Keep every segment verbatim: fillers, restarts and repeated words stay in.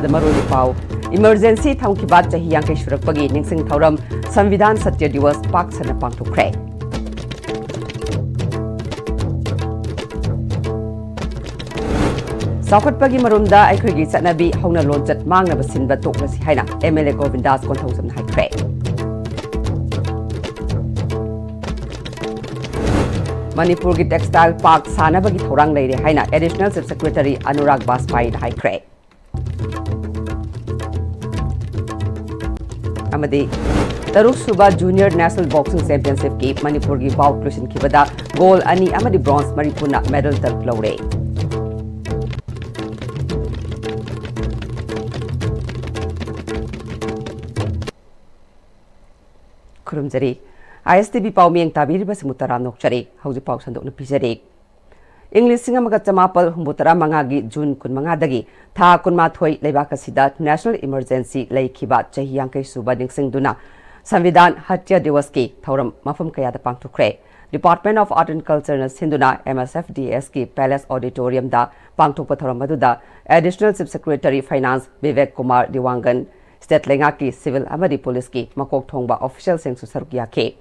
ꯃꯔꯨꯑꯣꯏꯕ ꯄꯥꯎ꯫ Emergency ꯊꯝꯈꯤꯕ ꯆꯍꯤ ꯌꯥꯡꯈꯩ ꯁꯨꯔꯛꯄꯒꯤ ꯅꯤꯡꯁꯤꯡ ꯊꯧꯔꯝ ꯁꯪꯕꯤꯙꯥꯟ ꯁꯠꯌ ꯗꯤꯋꯁ ꯄꯥꯛ ꯁꯟꯅ ꯄꯥꯡꯊꯣꯛꯈ꯭ꯔꯦ꯫ ꯆꯥꯎꯈꯠꯄꯒꯤ ꯃꯔꯨꯝꯗ ꯑꯩꯈꯣꯏꯒꯤ ꯆꯠꯅꯕꯤ ꯍꯧꯅ ꯂꯣꯟꯆꯠ ꯃꯥꯡꯅꯕ ꯁꯤꯟꯕ ꯇꯣꯛꯂꯁꯤ ꯍꯥꯏꯅ M L A ꯒꯣꯕꯤꯟꯗꯥꯁ ꯀꯣꯟꯊꯧꯖꯝꯅ ꯍꯥꯏꯈ꯭ꯔꯦ꯫ ꯃꯅꯤꯄꯨꯔꯒꯤ textile park ꯁꯥꯅꯕꯒꯤ ꯊꯧꯔꯥꯡ ꯂꯩꯔꯦ ꯍꯥꯏꯅ Additional Chief Secretary ꯑꯅꯨꯔꯥꯒ ꯕꯥꯖꯄꯥꯏꯅ ꯍꯥꯏꯈ꯭ꯔꯦ꯫ ꯑꯃꯗꯤ ꯇꯔꯨꯛ ꯁꯨꯕ Junior National Boxing Championship ꯀꯤ ꯃꯅꯤꯄꯨꯔꯒꯤ bout ꯂꯣꯏꯁꯤꯟꯈꯤꯕꯗ gold ꯑꯅꯤ ꯑꯃꯗꯤ bronze ꯃꯔꯤꯐꯨꯅ medal ꯇꯔꯨꯛ ꯂꯧꯔꯦ꯫ ꯈꯨꯔꯨꯝꯖꯔꯤ꯫ I S T V ꯄꯥꯎ ꯃꯤꯠꯌꯦꯡ ꯇꯥꯕꯤꯔꯤꯕꯁꯤꯡꯕꯨ ꯇꯔꯥꯝꯅ ꯑꯣꯛꯆꯔꯤ꯫ ꯍꯧꯖꯤꯛ ꯄꯥꯎ ꯁꯟꯗꯣꯛꯅ ꯄꯤꯖꯔꯤ꯫ ꯏꯪ ꯂꯤꯁꯤꯡ ꯑꯃꯒ ꯆꯃꯥꯄꯜ ꯍꯨꯝꯐꯨꯇꯔꯥ ꯃꯉꯥꯒꯤ ꯖꯨꯟ ꯀꯨꯟꯃꯉꯥꯗꯒꯤ ꯊꯥ ꯀꯨꯟꯃꯥꯊꯣꯏ ꯂꯩꯕꯥꯛ ꯑꯁꯤꯗ national emergency ꯂꯩꯈꯤꯕ ꯆꯍꯤ ꯌꯥꯡꯈꯩ ꯁꯨꯕ ꯅꯤꯡꯁꯤꯡꯗꯨꯅ ꯁꯪꯕꯤꯙꯥꯟ ꯍꯠꯌ ꯗꯤꯋꯁꯀꯤ ꯊꯧꯔꯝ ꯃꯐꯝ ꯀꯌꯥꯗ ꯄꯥꯡꯊꯣꯛꯈ꯭ꯔꯦ꯫ Department of Art and Culture ꯅ ꯁꯤꯟꯗꯨꯅ M S F D S ꯀꯤ Palace Auditorium ꯗ ꯄꯥꯡꯊꯣꯛꯄ ꯊꯧꯔꯝ ꯑꯗꯨꯗ Additional Chief Secretary Finance Bibek Kumar ꯗꯤꯋꯥꯡꯒꯟ, state ꯂꯩꯉꯥꯛꯀꯤ civil ꯑꯃꯗꯤ police ꯀꯤ ꯃꯀꯣꯛ ꯊꯣꯡꯕ official ꯁꯤꯡꯁꯨ ꯁꯔꯨꯛ ꯌꯥꯈꯤ꯫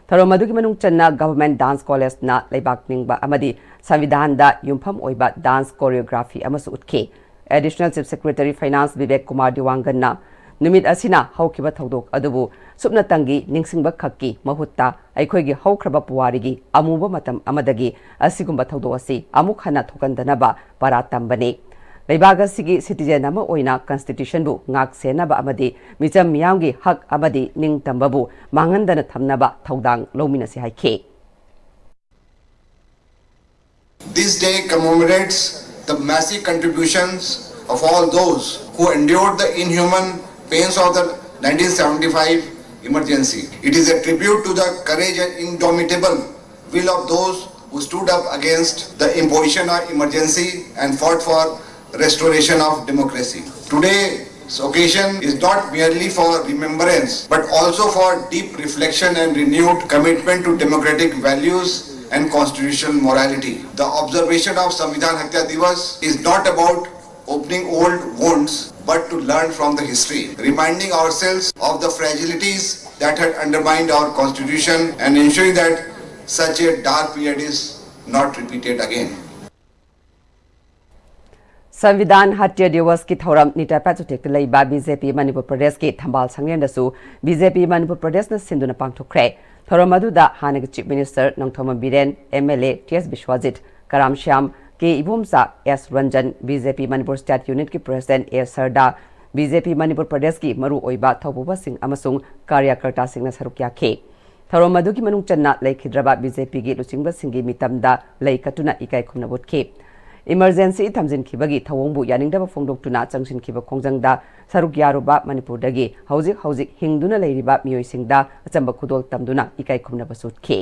ꯊꯧꯔꯝ ꯑꯗꯨꯒꯤ ꯃꯅꯨꯡ ꯆꯟꯅ Government Dance College ꯅ ꯂꯩꯕꯥꯛ ꯅꯤꯡꯕ ꯑꯃꯗꯤ ꯁꯪꯕꯤꯙꯥꯟꯗ ꯌꯨꯝꯐꯝ ꯑꯣꯏꯕ dance choreography ꯑꯃꯁꯨ ꯎꯠꯈꯤ꯫ Additional Chief Secretary Finance Bibek Kumar ꯗꯤꯋꯥꯡꯒꯟꯅ ꯅꯨꯃꯤꯠ ꯑꯁꯤꯅ ꯍꯧꯈꯤꯕ ꯊꯧꯗꯣꯛ ꯑꯗꯨꯕꯨ ꯁꯨꯞꯅꯇꯪꯒꯤ ꯅꯤꯡꯁꯤꯡꯕ ꯈꯛꯀꯤ ꯃꯍꯨꯠꯇ ꯑꯩꯈꯣꯏꯒꯤ ꯍꯧꯈ꯭ꯔꯕ ꯄꯨꯋꯥꯔꯤꯒꯤ ꯑꯃꯨꯕ ꯃꯇꯝ ꯑꯃꯗꯒꯤ ꯑꯁꯤꯒꯨꯝꯕ ꯊꯧꯗꯣꯛ ꯑꯁꯤ ꯑꯃꯨꯛ ꯍꯟꯅ ꯊꯣꯛꯍꯟꯗꯅꯕ ꯄꯔꯥ ꯇꯝꯕꯅꯤ꯫ ꯂꯩꯕꯥꯛ ꯑꯁꯤꯒꯤ citizen ꯑꯃ ꯑꯣꯏꯅ constitution ꯕꯨ ꯉꯥꯛ ꯁꯦꯟꯅꯕ ꯑꯃꯗꯤ ꯃꯤꯆꯝ ꯃꯤꯌꯥꯝꯒꯤ ꯍꯛ ꯑꯃꯗꯤ ꯅꯤꯡꯇꯝꯕꯕꯨ ꯃꯥꯡꯍꯟꯗꯅ ꯊꯝꯅꯕ ꯊꯧꯗꯥꯡ ꯂꯧꯃꯤꯟꯅꯁꯤ ꯍꯥꯏꯈꯤ꯫ This day commemorates the massive contributions of all those who endured the inhuman pains of the nineteen seventy-five emergency. It is a tribute to the courage and indomitable will of those who stood up against the imposition of emergency and fought for restoration of democracy. Today's occasion is not merely for remembrance, but also for deep reflection and renewed commitment to democratic values and constitutional morality. The observation of Samvidhan Hatya Divas is not about opening old wounds, but to learn from the history, reminding ourselves of the fragilities that had undermined our constitution and ensuring that such a dark period is not repeated again. ꯁꯪꯕꯤꯙꯥꯟ ꯍꯠꯌ ꯗꯤꯋꯁꯀꯤ ꯊꯧꯔꯝ ꯅꯤꯇꯥꯄꯥꯠ ꯆꯨꯊꯦꯛꯇ ꯂꯩꯕ B J P Manipur ꯄ꯭ꯔꯗꯦꯁꯀꯤ ꯊꯝꯕꯥꯜ ꯁꯪꯂꯦꯟꯗꯁꯨ B J P Manipur ꯄ꯭ꯔꯗꯦꯁꯅ ꯁꯤꯟꯗꯨꯅ ꯄꯥꯡꯊꯣꯛꯈ꯭ꯔꯦ꯫ ꯊꯧꯔꯝ ꯑꯗꯨꯗ ꯍꯥꯟꯅꯒꯤ chief minister Nongthombam Biren, M L A T S Biswajit, Karam Shyam, K Ibomcha, S Ranjan, B J P Manipur state ꯌꯨꯅꯤꯠꯀꯤ president A Sarda, B J P Manipur ꯄ꯭ꯔꯗꯦꯁꯀꯤ ꯃꯔꯨꯑꯣꯏꯕ ꯊꯧꯄꯨꯕꯁꯤꯡ ꯑꯃꯁꯨꯡ ꯀꯥꯔꯌꯀꯔꯇꯥꯁꯤꯡꯅ ꯁꯔꯨꯛ ꯌꯥꯈꯤ꯫ ꯊꯧꯔꯝ ꯑꯗꯨꯒꯤ ꯃꯅꯨꯡ ꯆꯟꯅ ꯂꯩꯈꯤꯗ꯭ꯔꯕ ꯕꯤ ꯖꯦ ꯄꯤꯒꯤ ꯂꯨꯆꯤꯡꯕꯁꯤꯡꯒꯤ ꯃꯤꯇꯝꯗ ꯂꯩ ꯀꯠꯇꯨꯅ ꯏꯀꯥꯏ ꯈꯨꯝꯅꯕ ꯎꯠꯈꯤ꯫ ꯏꯃꯔꯖꯦꯟꯁꯤ ꯊꯝꯖꯤꯟꯈꯤꯕꯒꯤ ꯊꯧꯑꯣꯡꯕꯨ ꯌꯥꯅꯤꯡꯗꯕ ꯐꯣꯡꯗꯣꯛꯇꯨꯅ ꯆꯪꯁꯤꯟꯈꯤꯕ ꯈꯣꯡꯖꯪꯗ ꯁꯔꯨꯛ ꯌꯥꯔꯨꯕ ꯃꯅꯤꯄꯨꯔꯗꯒꯤ ꯍꯧꯖꯤꯛ ꯍꯧꯖꯤꯛ ꯍꯤꯡꯗꯨꯅ ꯂꯩꯔꯤꯕ ꯃꯤꯑꯣꯏꯁꯤꯡꯗ ꯑꯆꯝꯕ ꯈꯨꯗꯣꯜ ꯇꯝꯗꯨꯅ ꯏꯀꯥꯏ ꯈꯨꯝꯅꯕꯁꯨ ꯎꯠꯈꯤ꯫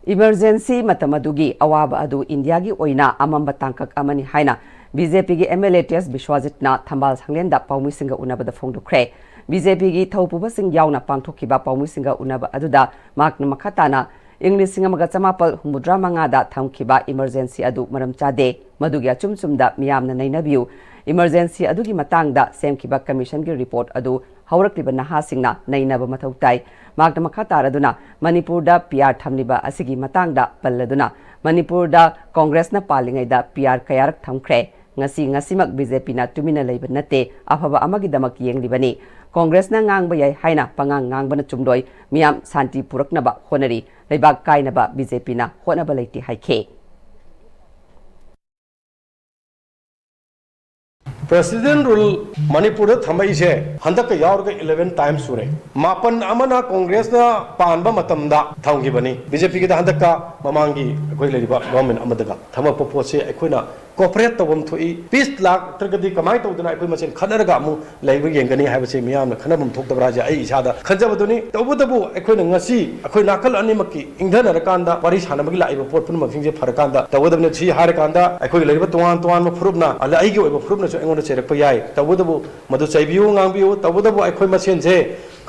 ꯏꯃꯔꯖꯦꯟꯁꯤ ꯃꯇꯝ ꯑꯗꯨꯒꯤ ꯑꯋꯥꯕ ꯑꯗꯨ ꯏꯟꯗꯤꯌꯥꯒꯤ ꯑꯣꯏꯅ ꯑꯃꯝꯕ ꯇꯥꯡꯀꯛ ꯑꯃꯅꯤ ꯍꯥꯏꯅ ꯕꯤ ꯖꯦ ꯄꯤꯒꯤ ꯑꯦꯝ ꯑꯦꯜ ꯑꯦ ꯇꯤ ꯑꯦꯁ ꯕꯤꯁ꯭ꯋꯥꯖꯤꯠꯅ ꯊꯝꯕꯥꯜ ꯁꯪꯂꯦꯟꯗ ꯄꯥꯎꯃꯤꯁꯤꯡꯒ ꯎꯅꯕꯗ ꯐꯣꯡꯗꯣꯛꯈ꯭ꯔꯦ꯫ ꯕꯤ ꯖꯦ ꯄꯤꯒꯤ ꯊꯧꯄꯨꯕꯁꯤꯡ ꯌꯥꯎꯅ ꯄꯥꯡꯊꯣꯛꯈꯤꯕ ꯄꯥꯎꯃꯤꯁꯤꯡꯒ ꯎꯅꯕ ꯑꯗꯨꯗ ꯃꯍꯥꯛꯅ ꯃꯈꯥ ꯇꯥꯅ ꯏꯪ ꯂꯤꯁꯤꯡ ꯑꯃꯒ ꯆꯃꯥꯄꯜ ꯍꯨꯝꯐꯨꯇꯔꯥ ꯃꯉꯥꯗ ꯊꯝꯈꯤꯕ ꯏꯃꯔꯖꯦꯟꯁꯤ ꯑꯗꯨ ꯃꯔꯝ ꯆꯥꯗꯦ, ꯃꯗꯨꯒꯤ ꯑꯆꯨꯝ ꯆꯨꯝꯗ ꯃꯤꯌꯥꯝꯅ ꯅꯩꯅꯕꯤꯌꯨ, ꯏꯃꯔꯖꯦꯟꯁꯤ ꯑꯗꯨꯒꯤ ꯃꯇꯥꯡꯗ ꯁꯦꯝꯈꯤꯕ ꯀꯃꯤꯁꯟꯒꯤ ꯔꯤꯄꯣꯔꯠ ꯑꯗꯨ ꯍꯧꯔꯛꯂꯤꯕ ꯅꯍꯥꯁꯤꯡꯅ ꯅꯩꯅꯕ ꯃꯊꯧ ꯇꯥꯏ꯫ ꯃꯍꯥꯛꯅ ꯃꯈꯥ ꯇꯥꯔꯗꯨꯅ ꯃꯅꯤꯄꯨꯔꯗ ꯄꯤ ꯑꯥꯔ ꯊꯝꯂꯤꯕ ꯑꯁꯤꯒꯤ ꯃꯇꯥꯡꯗ ꯄꯜꯂꯗꯨꯅ, ꯃꯅꯤꯄꯨꯔꯗ ꯀꯣꯡꯒ꯭ꯔꯦꯁꯅ ꯄꯥꯜꯂꯤꯉꯩꯗ ꯄꯤ ꯑꯥꯔ ꯀꯌꯥꯔꯛ ꯊꯝꯈ꯭ꯔꯦ, ꯉꯁꯤ ꯉꯁꯤꯃꯛ ꯕꯤ ꯖꯦ ꯄꯤꯅ ꯇꯨꯃꯤꯟꯅ ꯂꯩꯕ ꯅꯠꯇꯦ, ꯑꯐꯕ ꯑꯃꯒꯤꯗꯃꯛ ꯌꯦꯡꯂꯤꯕꯅꯤ꯫ ꯀꯣꯡꯒ꯭ꯔꯦꯁꯅ ꯉꯥꯡꯕ ꯌꯥꯏ ꯍꯥꯏꯅ ꯄꯉꯥꯡ ꯉꯥꯡꯕꯅ ꯆꯨꯝꯂꯣꯏ, ꯃꯤꯌꯥꯝ ꯁꯥꯟꯇꯤ ꯄꯨꯔꯛꯅꯕ ꯍꯣꯠꯅꯔꯤ, ꯂꯩꯕꯥꯛ ꯀꯥꯏꯅꯕ ꯕꯤ ꯖꯦ ꯄꯤꯅ ꯍꯣꯠꯅꯕ ꯂꯩꯇꯦ ꯍꯥꯏꯈꯤ꯫ ꯄ꯭ꯔꯦꯁꯤꯗꯦꯟ ꯔꯨꯜ ꯃꯅꯤꯄꯨꯔꯗ ꯊꯝꯃꯛꯏꯁꯦ ꯍꯟꯗꯛꯀ ꯌꯥꯎꯔꯒ eleven times ꯁꯨꯔꯦ꯫ ꯃꯥꯄꯟ ꯑꯃꯅ ꯀꯣꯡꯒ꯭ꯔꯦꯁꯅ ꯄꯥꯟꯕ ꯃꯇꯝꯗ ꯊꯝꯈꯤꯕꯅꯤ꯫ ꯕꯤ ꯖꯦ ꯄꯤꯒꯤꯗ ꯍꯟꯗꯛꯀ ꯃꯃꯥꯡꯒꯤ ꯑꯩꯈꯣꯏ ꯂꯩꯔꯤꯕ ꯒꯣꯔꯃꯦꯟ ꯑꯃꯗꯒ ꯊꯝꯃꯛꯄ ꯄꯣꯠꯁꯦ ꯑꯩꯈꯣꯏꯅ ꯀꯣꯑꯣꯄꯔꯦꯠ ꯇꯧꯐꯝ ꯊꯣꯛꯏ꯫ ꯄꯤꯁ ꯂꯥꯛꯇ꯭ꯔꯒꯗꯤ ꯀꯃꯥꯏꯅ ꯇꯧꯗꯅ ꯑꯩꯈꯣꯏ ꯃꯁꯦꯟ ꯈꯠꯅꯔꯒ ꯑꯃꯨꯛ ꯂꯩꯕ ꯌꯦꯡꯒꯅꯤ ꯍꯥꯏꯕꯁꯦ ꯃꯤꯌꯥꯝꯅ ꯈꯟꯅꯐꯝ ꯊꯣꯛꯇꯕ꯭ꯔꯥ ꯍꯥꯏꯁꯦ ꯑꯩ ꯏꯁꯥꯗ ꯈꯟꯖꯕꯗꯨꯅꯤ꯫ ꯇꯧꯕꯇꯕꯨ ꯑꯩꯈꯣꯏꯅ ꯉꯁꯤ ꯑꯩꯈꯣꯏ ꯅꯥꯀꯜ ꯑꯅꯤꯃꯛꯀꯤ ꯏꯪꯊꯅꯔꯀꯥꯟꯗ ꯋꯥꯔꯤ ꯁꯥꯟꯅꯕꯒꯤ ꯂꯥꯛꯏꯕ ꯄꯣꯠ ꯄꯨꯝꯅꯃꯛꯁꯤꯡꯁꯦ ꯐꯔꯀꯥꯟꯗ ꯇꯧꯒꯗꯕꯅꯤ꯫ ꯁꯤ ꯍꯥꯏꯔꯀꯥꯟꯗ ꯑꯩꯈꯣꯏꯒꯤ ꯂꯩꯔꯤꯕ ꯇꯣꯉꯥꯟ ꯇꯣꯉꯥꯟꯕ ꯐꯨꯔꯨꯞꯅ, ꯑꯗ ꯑꯩꯒꯤ ꯑꯣꯏꯕ ꯐꯨꯔꯨꯞꯅꯁꯨ ꯑꯩꯉꯣꯟꯗ ꯆꯩꯔꯛꯄ ꯌꯥꯏ꯫ ꯇꯧꯕꯇꯕꯨ ꯃꯗꯨ ꯆꯩꯕꯤꯌꯨ, ꯉꯥꯡꯕꯤꯌꯨ꯫ ꯇꯧꯕꯇꯕꯨ ꯑꯩꯈꯣꯏ ꯃꯁꯦꯟꯁꯦ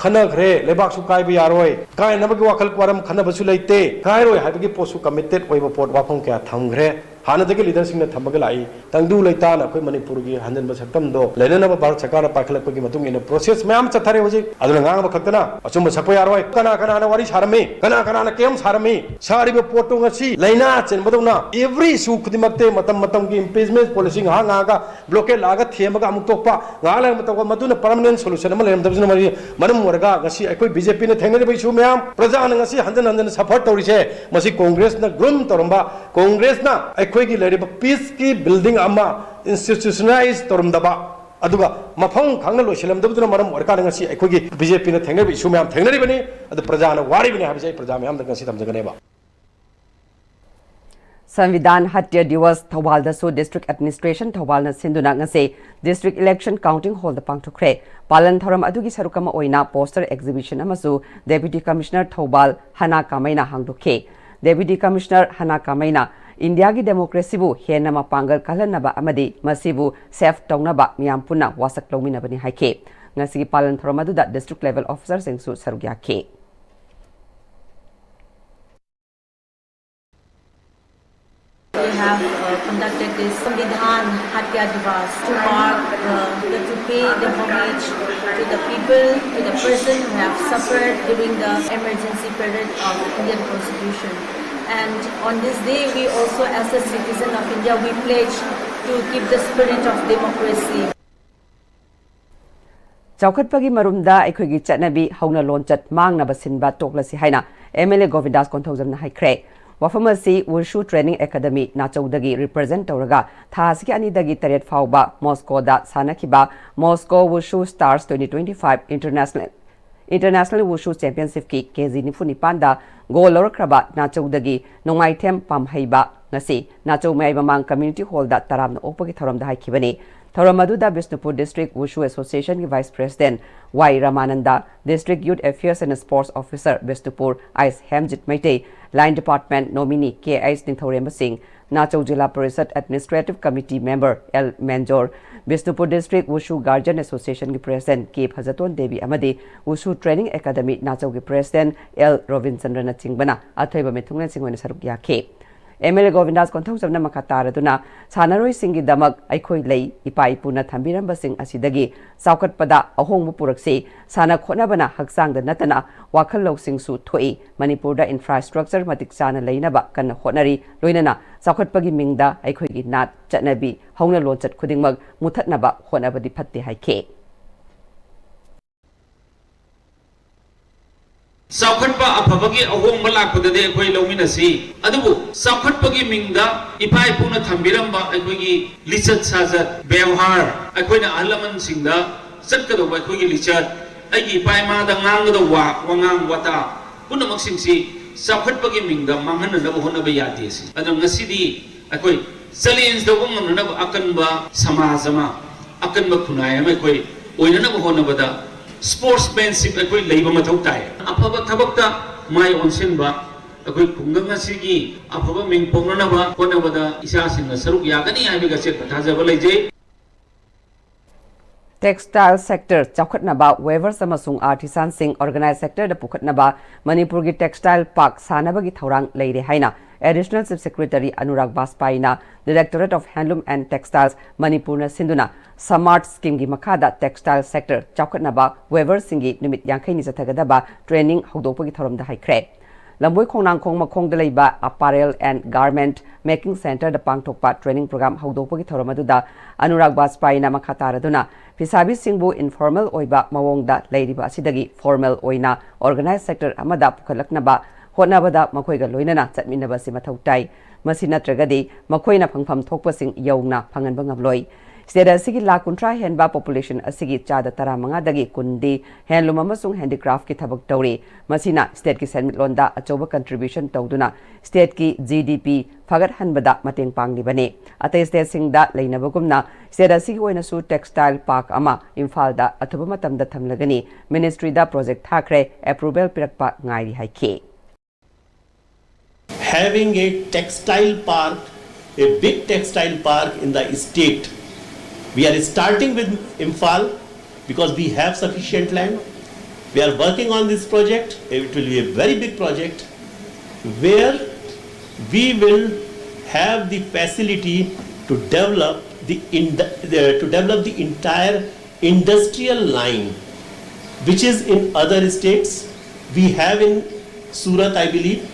ꯈꯟꯅꯈ꯭ꯔꯦ, ꯂꯩꯕꯥꯛꯁꯨ ꯀꯥꯏꯕ ꯌꯥꯔꯣꯏ, ꯀꯥꯏꯅꯕꯒꯤ ꯋꯥꯈꯜ ꯋꯥꯔꯝ ꯈꯟꯅꯕꯁꯨ ꯂꯩꯇꯦ, ꯀꯥꯏꯔꯣꯏ ꯍꯥꯏꯕꯒꯤ ꯄꯣꯠꯁꯨ ꯀꯃꯤꯇꯦꯠ ꯑꯣꯏꯕ ꯄꯣꯠ ꯋꯥꯐꯝ ꯀꯌꯥ ꯊꯝꯈ꯭ꯔꯦ꯫ ꯍꯥꯟꯅꯗꯒꯤ ꯂꯤꯗꯔꯁꯤꯡꯅ ꯊꯝꯃꯒ ꯂꯥꯛꯏ꯫ ꯇꯪꯗꯨ ꯂꯩꯇꯥꯅ ꯑꯩꯈꯣꯏ ꯃꯅꯤꯄꯨꯔꯒꯤ ꯍꯟꯖꯤꯟꯕ ꯁꯛꯇꯝꯗꯣ ꯂꯩꯅꯅꯕ ꯚꯥꯔꯠ ꯁꯔꯀꯥꯔꯅ ꯄꯥꯏꯈꯠꯂꯛꯄꯒꯤ ꯃꯇꯨꯡ ꯏꯟꯅ ꯄ꯭ꯔꯣꯁꯦꯁ ꯃꯌꯥꯝ ꯑꯃ ꯆꯠꯊꯔꯦ꯫ ꯍꯧꯖꯤꯛ ꯑꯗꯨꯅ ꯉꯥꯡꯕ ꯈꯛꯇꯅ ꯑꯆꯨꯝꯕ ꯁꯛꯄ ꯌꯥꯔꯣꯏ꯫ ꯀꯅꯥ ꯀꯅꯥꯅ ꯋꯥꯔꯤ ꯁꯥꯔꯝꯃꯤ, ꯀꯅꯥ ꯀꯅꯥꯅ ꯀꯩꯝ ꯁꯥꯔꯝꯃꯤ? ꯁꯥꯔꯤꯕ ꯄꯣꯠꯇꯣ ꯉꯁꯤ ꯂꯥꯏꯅꯥ ꯆꯦꯟꯕꯗꯧꯅ every issue ꯈꯨꯗꯤꯡꯃꯛꯇ ꯃꯇꯝ ꯃꯇꯝꯒꯤ impeachment policy ꯉꯥꯏꯍꯥꯛ ꯉꯥꯏꯍꯥꯛꯀ blockade ꯂꯥꯛꯑꯒ ꯊꯦꯝꯃꯒ ꯑꯃꯨꯛ ꯇꯣꯛꯄ, ꯉꯥꯏꯍꯥꯛ ꯂꯩꯔ ꯑꯃꯨꯛ ꯇꯧꯕ, ꯃꯗꯨꯅ permanent solution ꯑꯃ ꯂꯩꯔꯝꯗꯕꯁꯤꯅ ꯃꯔꯝ ꯑꯣꯏꯔꯒ ꯉꯁꯤ ꯑꯩꯈꯣꯏ ꯕꯤ ꯖꯦ ꯄꯤꯅ ꯊꯦꯡꯅꯔꯤꯕ issue ꯃꯌꯥꯝ, ꯄ꯭ꯔꯖꯥꯅ ꯉꯁꯤ ꯍꯟꯖꯤꯟ ꯍꯟꯖꯤꯟ suffer ꯇꯧꯔꯤꯁꯦ, ꯃꯁꯤ ꯀꯣꯡꯒ꯭ꯔꯦꯁꯅ groom ꯇꯧꯔꯝꯕ, ꯀꯣꯡꯒ꯭ꯔꯦꯁꯅ ꯑꯩꯈꯣꯏꯒꯤ ꯂꯩꯔꯤꯕ ꯄꯤꯁꯀꯤ ꯕꯤꯜꯗꯤꯡ ꯑꯃ institutionalize ꯇꯧꯔꯝꯗꯕ, ꯑꯗꯨꯒ ꯃꯐꯝ ꯈꯪꯅ ꯂꯣꯏꯁꯤꯜꯂꯝꯗꯕꯗꯨꯅ ꯃꯔꯝ ꯑꯣꯏꯔꯀꯥꯟꯗ ꯉꯁꯤ ꯑꯩꯈꯣꯏꯒꯤ ꯕꯤ ꯖꯦ ꯄꯤꯅ ꯊꯦꯡꯅꯔꯤꯕ issue ꯃꯌꯥꯝ ꯊꯦꯡꯅꯔꯤꯕꯅꯤ꯫ ꯑꯗꯨ ꯄ꯭ꯔꯖꯥꯅ ꯋꯥꯔꯤꯕꯅꯤ ꯍꯥꯏꯕꯁꯦ ꯑꯩ ꯄ꯭ꯔꯖꯥ ꯃꯌꯥꯝꯗ ꯉꯁꯤ ꯊꯝꯖꯒꯅꯦꯕ꯫ ꯁꯪꯕꯤꯙꯥꯟ ꯍꯠꯌ ꯗꯤꯋꯁ ꯊꯧꯕꯥꯜꯗꯁꯨ District Administration ꯊꯧꯕꯥꯜꯅ ꯁꯤꯟꯗꯨꯅ ꯉꯁꯤ District Election Counting Hallꯗ ꯄꯥꯡꯊꯣꯛꯈ꯭ꯔꯦ꯫ ꯄꯥꯂꯟ ꯊꯧꯔꯝ ꯑꯗꯨꯒꯤ ꯁꯔꯨꯛ ꯑꯃ ꯑꯣꯏꯅ poster exhibition ꯑꯃꯁꯨ Deputy Commissioner Thoubal ꯍꯅꯥ ꯀꯥꯃꯩꯅ ꯍꯥꯡꯗꯣꯛꯈꯤ꯫ Deputy Commissioner ꯍꯅꯥ ꯀꯥꯃꯩꯅ ꯏꯟꯗꯤꯌꯥꯒꯤ democracyꯕꯨ ꯍꯦꯟꯅ ꯃꯄꯥꯡꯒꯜ ꯀꯜꯍꯟꯅꯕ ꯑꯃꯗꯤ ꯃꯁꯤꯕꯨ safe ꯇꯧꯅꯕ ꯃꯤꯌꯥꯝ ꯄꯨꯟꯅ ꯋꯥꯁꯛ ꯂꯧꯃꯤꯟꯅꯕꯅꯤ ꯍꯥꯏꯈꯤ꯫ ꯉꯁꯤꯒꯤ ꯄꯥꯂꯟ ꯊꯧꯔꯝ ꯑꯗꯨꯗ district level officerꯁꯤꯡꯁꯨ ꯁꯔꯨꯛ ꯌꯥꯈꯤ꯫ We have uh, conducted this Sambidhan Hatya Divas to mark uh, the, to pay the homage to the people, to the person who have suffered during the emergency period of Indian Constitution. And on this day, we also, as a citizen of India, we pledge to keep the spirit of democracy. ꯆꯥꯎꯈꯠꯄꯒꯤ ꯃꯔꯨꯝꯗ ꯑꯩꯈꯣꯏꯒꯤ ꯆꯠꯅꯕꯤ ꯍꯧꯅ ꯂꯣꯟꯆꯠ ꯃꯥꯡꯅꯕ ꯁꯤꯟꯕ ꯇꯣꯛꯂꯁꯤ ꯍꯥꯏꯅ M L ꯑꯦ ꯒꯣꯕꯤꯟꯗꯥꯁ ꯀꯣꯟꯊꯧꯖꯝꯅ ꯍꯥꯏꯈ꯭ꯔꯦ꯫ ꯋꯥꯐꯝ ꯑꯁꯤ Wushu Training Academy ꯅꯥꯆꯧꯗꯒꯤ represent ꯇꯧꯔꯒ ꯊꯥ ꯑꯁꯤꯒꯤ ꯑꯅꯤꯗꯒꯤ ꯇꯔꯦꯠ ꯐꯥꯎꯕ ꯃꯣꯁꯀꯣꯗ ꯁꯥꯟꯅꯈꯤꯕ Moscow Wushu Stars twenty twenty five International International Wushu Championshipꯀꯤ ꯀꯦ ꯖꯤ ꯅꯤꯐꯨ ꯅꯤꯄꯥꯟꯗ gold ꯂꯧꯔꯛꯈ꯭ꯔꯕ ꯅꯥꯆꯧꯗꯒꯤ ꯅꯣꯡꯃꯥꯏꯊꯦꯝ ꯄꯥꯝꯍꯩꯕ ꯉꯁꯤ ꯅꯥꯆꯧ ꯃꯌꯥꯏ ꯃꯃꯥꯡ Community Hallꯗ ꯇꯔꯥꯝꯅ ꯑꯣꯛꯄꯒꯤ ꯊꯧꯔꯝꯗ ꯍꯥꯏꯈꯤꯕꯅꯤ꯫ ꯊꯧꯔꯝ ꯑꯗꯨꯗ ꯕꯤꯁꯅꯨꯄꯨꯔ District Wushu Associationꯒꯤ Vice President Y Ramananda, District Youth Affairs and Sports Officer Bishnupur ꯑꯥꯏꯁ Hemjit Meitei, Line Department Nominee K ꯑꯩꯁ ꯅꯤꯡꯊꯧꯔꯦꯝꯕ ꯁꯤꯡ, ꯅꯥꯆꯧ ꯖꯤꯂꯥ ꯄꯔꯤꯁꯠ Administrative Committee Member L Menjor, Bishnupur District Wushu Guardian Associationꯒꯤ President ꯀꯦ ꯐꯖꯇꯣꯟ ꯗꯦꯕꯤ ꯑꯃꯗꯤ Wushu Training Academy ꯅꯥꯆꯧꯒꯤ President ꯑꯦꯜ ꯔꯣꯕꯤꯟꯆꯟꯗ꯭ꯔꯅꯆꯤꯡꯕꯅ ꯑꯊꯣꯏꯕ ꯃꯤꯊꯨꯡꯂꯦꯟꯁꯤꯡ ꯑꯣꯏꯅ ꯁꯔꯨꯛ ꯌꯥꯈꯤ꯫ ꯑꯦꯝ ꯑꯦꯜ ꯑꯦ ꯒꯣꯕꯤꯟꯗꯥꯁ ꯀꯣꯟꯊꯧꯖꯝꯅ ꯃꯈꯥ ꯇꯥꯔꯗꯨꯅ, ꯁꯥꯟꯅꯔꯣꯏꯁꯤꯡꯒꯤꯗꯃꯛ ꯑꯩꯈꯣꯏ ꯂꯩ, ꯏꯄꯥ ꯏꯄꯨꯅ ꯊꯝꯕꯤꯔꯝꯕꯁꯤꯡ ꯑꯁꯤꯗꯒꯤ ꯆꯥꯎꯈꯠꯄꯗ ꯑꯍꯣꯡꯕ ꯄꯨꯔꯛꯁꯤ, ꯁꯥꯟꯅ ꯈꯣꯠꯅꯕꯅ ꯍꯛꯆꯥꯡꯗ ꯅꯠꯇꯅ ꯋꯥꯈꯜ ꯂꯧꯁꯤꯡꯁꯨ ꯊꯣꯛꯏ, ꯃꯅꯤꯄꯨꯔꯗ infrastructure ꯃꯇꯤꯛ ꯆꯥꯅ ꯂꯩꯅꯕ ꯀꯟꯅ ꯍꯣꯠꯅꯔꯤ, ꯂꯣꯏꯅꯅ ꯆꯥꯎꯈꯠꯄꯒꯤ ꯃꯤꯡꯗ ꯑꯩꯈꯣꯏꯒꯤ ꯅꯥꯠ, ꯆꯠꯅꯕꯤ, ꯍꯧꯅ ꯂꯣꯟꯆꯠ ꯈꯨꯗꯤꯡꯃꯛ ꯃꯨꯊꯠꯅꯕ ꯍꯣꯠꯅꯕꯗꯤ ꯐꯠꯇꯦ ꯍꯥꯏꯈꯤ꯫ ꯆꯥꯎꯈꯠꯄ ꯑꯐꯕꯒꯤ ꯑꯍꯣꯡꯕ ꯂꯥꯛꯄꯗꯗꯤ ꯑꯩꯈꯣꯏ ꯂꯧꯃꯤꯟꯅꯁꯤ, ꯑꯗꯨꯕꯨ ꯆꯥꯎꯈꯠꯄꯒꯤ ꯃꯤꯡꯗ ꯏꯄꯥ ꯏꯄꯨꯅ ꯊꯝꯕꯤꯔꯝꯕ ꯑꯩꯈꯣꯏꯒꯤ ꯂꯤꯆꯠ ꯁꯥꯖꯠ, ꯕꯦꯋꯍꯥꯔ, ꯑꯩꯈꯣꯏꯅ ꯑꯍꯜ ꯂꯃꯟꯁꯤꯡꯗ ꯆꯠꯀꯗꯧꯕ ꯑꯩꯈꯣꯏꯒꯤ ꯂꯤꯆꯠ, ꯑꯩꯒꯤ ꯏꯄꯥ ꯏꯃꯥꯗ ꯉꯥꯡꯒꯗꯧꯕ ꯋꯥꯉꯥꯡ ꯋꯥꯇꯥ ꯄꯨꯝꯅꯃꯛꯁꯤꯡꯁꯤ ꯆꯥꯎꯈꯠꯄꯒꯤ ꯃꯤꯡꯗ ꯃꯥꯡꯍꯟꯅꯅꯕ ꯍꯣꯠꯅꯕ ꯌꯥꯗꯦ ꯁꯤ꯫ ꯑꯗꯨꯅ ꯉꯁꯤꯗꯤ ꯑꯩꯈꯣꯏ challenge ꯇꯧꯕ ꯉꯝꯅꯅꯕ ꯑꯀꯟꯕ ꯁꯃꯥꯖ ꯑꯃ, ꯑꯀꯟꯕ ꯈꯨꯟꯅꯥꯏ ꯑꯃ ꯑꯩꯈꯣꯏ ꯑꯣꯏꯅꯅꯕ ꯍꯣꯠꯅꯕꯗ sportsmanship ꯑꯩꯈꯣꯏ ꯂꯩꯕ ꯃꯊꯧ ꯇꯥꯏ꯫ ꯑꯐꯕ ꯊꯕꯛꯇ ꯃꯥꯏ ꯑꯣꯟꯁꯤꯟꯕ, ꯑꯩꯈꯣꯏ ꯈꯨꯡꯒꯪ ꯑꯁꯤꯒꯤ ꯑꯐꯕ ꯃꯤꯡ ꯄꯣꯛꯅꯅꯕ ꯍꯣꯠꯅꯕꯗ ꯏꯆꯥꯁꯤꯡꯅ ꯁꯔꯨꯛ ꯌꯥꯒꯅꯤ ꯍꯥꯏꯕꯒꯤ ꯑꯆꯦꯠꯄ ꯊꯥꯖꯕ ꯂꯩꯖꯩ꯫ Textile sector ꯆꯥꯎꯈꯠꯅꯕ weavers ꯑꯃꯁꯨꯡ artisanꯁꯤꯡ organized sectorꯗ ꯄꯨꯈꯠꯅꯕ ꯃꯅꯤꯄꯨꯔꯒꯤ textile park ꯁꯥꯅꯕꯒꯤ ꯊꯧꯔꯥꯡ ꯂꯩꯔꯦ ꯍꯥꯏꯅ Additional Chief Secretary Anurag ꯕꯥꯖꯄꯥꯏꯅ Directorate of Handloom and Textiles ꯃꯅꯤꯄꯨꯔꯅ ꯁꯤꯟꯗꯨꯅ SAMART schemeꯒꯤ ꯃꯈꯥꯗ textile sector ꯆꯥꯎꯈꯠꯅꯕ weaverꯁꯤꯡꯒꯤ ꯅꯨꯃꯤꯠ ꯌꯥꯡꯈꯩꯅꯤ ꯆꯠꯊꯒꯗꯕ training ꯍꯧꯗꯣꯛꯄꯒꯤ ꯊꯧꯔꯝꯗ ꯍꯥꯏꯈ꯭ꯔꯦ꯫ ꯂꯝꯕꯣꯏ ꯈꯣꯡꯅꯥꯡꯈꯣꯡ ꯃꯈꯣꯡꯗ ꯂꯩꯕ Apparel and Garment Making Centreꯗ ꯄꯥꯡꯊꯣꯛꯄ training program ꯍꯧꯗꯣꯛꯄꯒꯤ ꯊꯧꯔꯝ ꯑꯗꯨꯗ ꯑꯅꯨꯔꯥꯒ ꯕꯥꯖꯄꯥꯏꯅ ꯃꯈꯥ ꯇꯥꯔꯗꯨꯅ ꯐꯤꯁꯥꯕꯤꯁꯤꯡꯕꯨ informal ꯑꯣꯏꯕ ꯃꯑꯣꯡꯗ ꯂꯩꯔꯤꯕ ꯑꯁꯤꯗꯒꯤ formal ꯑꯣꯏꯅ organized sector ꯑꯃꯗ ꯄꯨꯈꯠꯂꯛꯅꯕ ꯍꯣꯠꯅꯕꯗ ꯃꯈꯣꯏꯒ ꯂꯣꯏꯅꯅ ꯆꯠꯃꯤꯟꯅꯕ ꯑꯁꯤ ꯃꯊꯧ ꯇꯥꯏ꯫ ꯃꯁꯤ ꯅꯠꯇ꯭ꯔꯒꯗꯤ ꯃꯈꯣꯏꯅ ꯐꯪꯐꯝ ꯊꯣꯛꯄꯁꯤꯡ ꯌꯧꯅ ꯐꯪꯍꯟꯕ ꯉꯝꯂꯣꯏ꯫ State ꯑꯁꯤꯒꯤ ꯂꯥꯈ ꯀꯨꯟꯊ꯭ꯔꯥ ꯍꯦꯟꯕ population ꯑꯁꯤꯒꯤ ꯆꯥꯗ ꯇꯔꯥꯃꯉꯥꯗꯒꯤ ꯀꯨꯟꯗꯤ handloom ꯑꯃꯁꯨꯡ handicraftꯀꯤ ꯊꯕꯛ ꯇꯧꯔꯤ꯫ ꯃꯁꯤꯅ stateꯀꯤ ꯁꯦꯟꯃꯤꯠꯂꯣꯟꯗ ꯑꯆꯧꯕ contribution ꯇꯧꯗꯨꯅ stateꯀꯤ G D P ꯐꯒꯠꯍꯟꯕꯗ ꯃꯇꯦꯡ ꯄꯥꯡꯂꯤꯕꯅꯤ꯫ ꯑꯇꯩ stateꯁꯤꯡꯗ ꯂꯩꯅꯕꯒꯨꯝꯅ state ꯑꯁꯤꯒꯤ ꯑꯣꯏꯅꯁꯨ textile park ꯑꯃ ꯏꯝꯐꯥꯜꯗ ꯑꯊꯨꯕ ꯃꯇꯝꯗ ꯊꯝꯂꯒꯅꯤ꯫ Ministryꯗ project ꯊꯥꯈ꯭ꯔꯦ, approval ꯄꯤꯔꯛꯄ ꯉꯥꯏꯔꯤ ꯍꯥꯏꯈꯤ꯫ Having a textile park, a big textile park in the state. We are starting with Imphal because we have sufficient land. We are working on this project. It will be a very big project where we will have the facility to develop the, in the, the to develop the entire industrial line which is in other states. We have in Surat, I believe.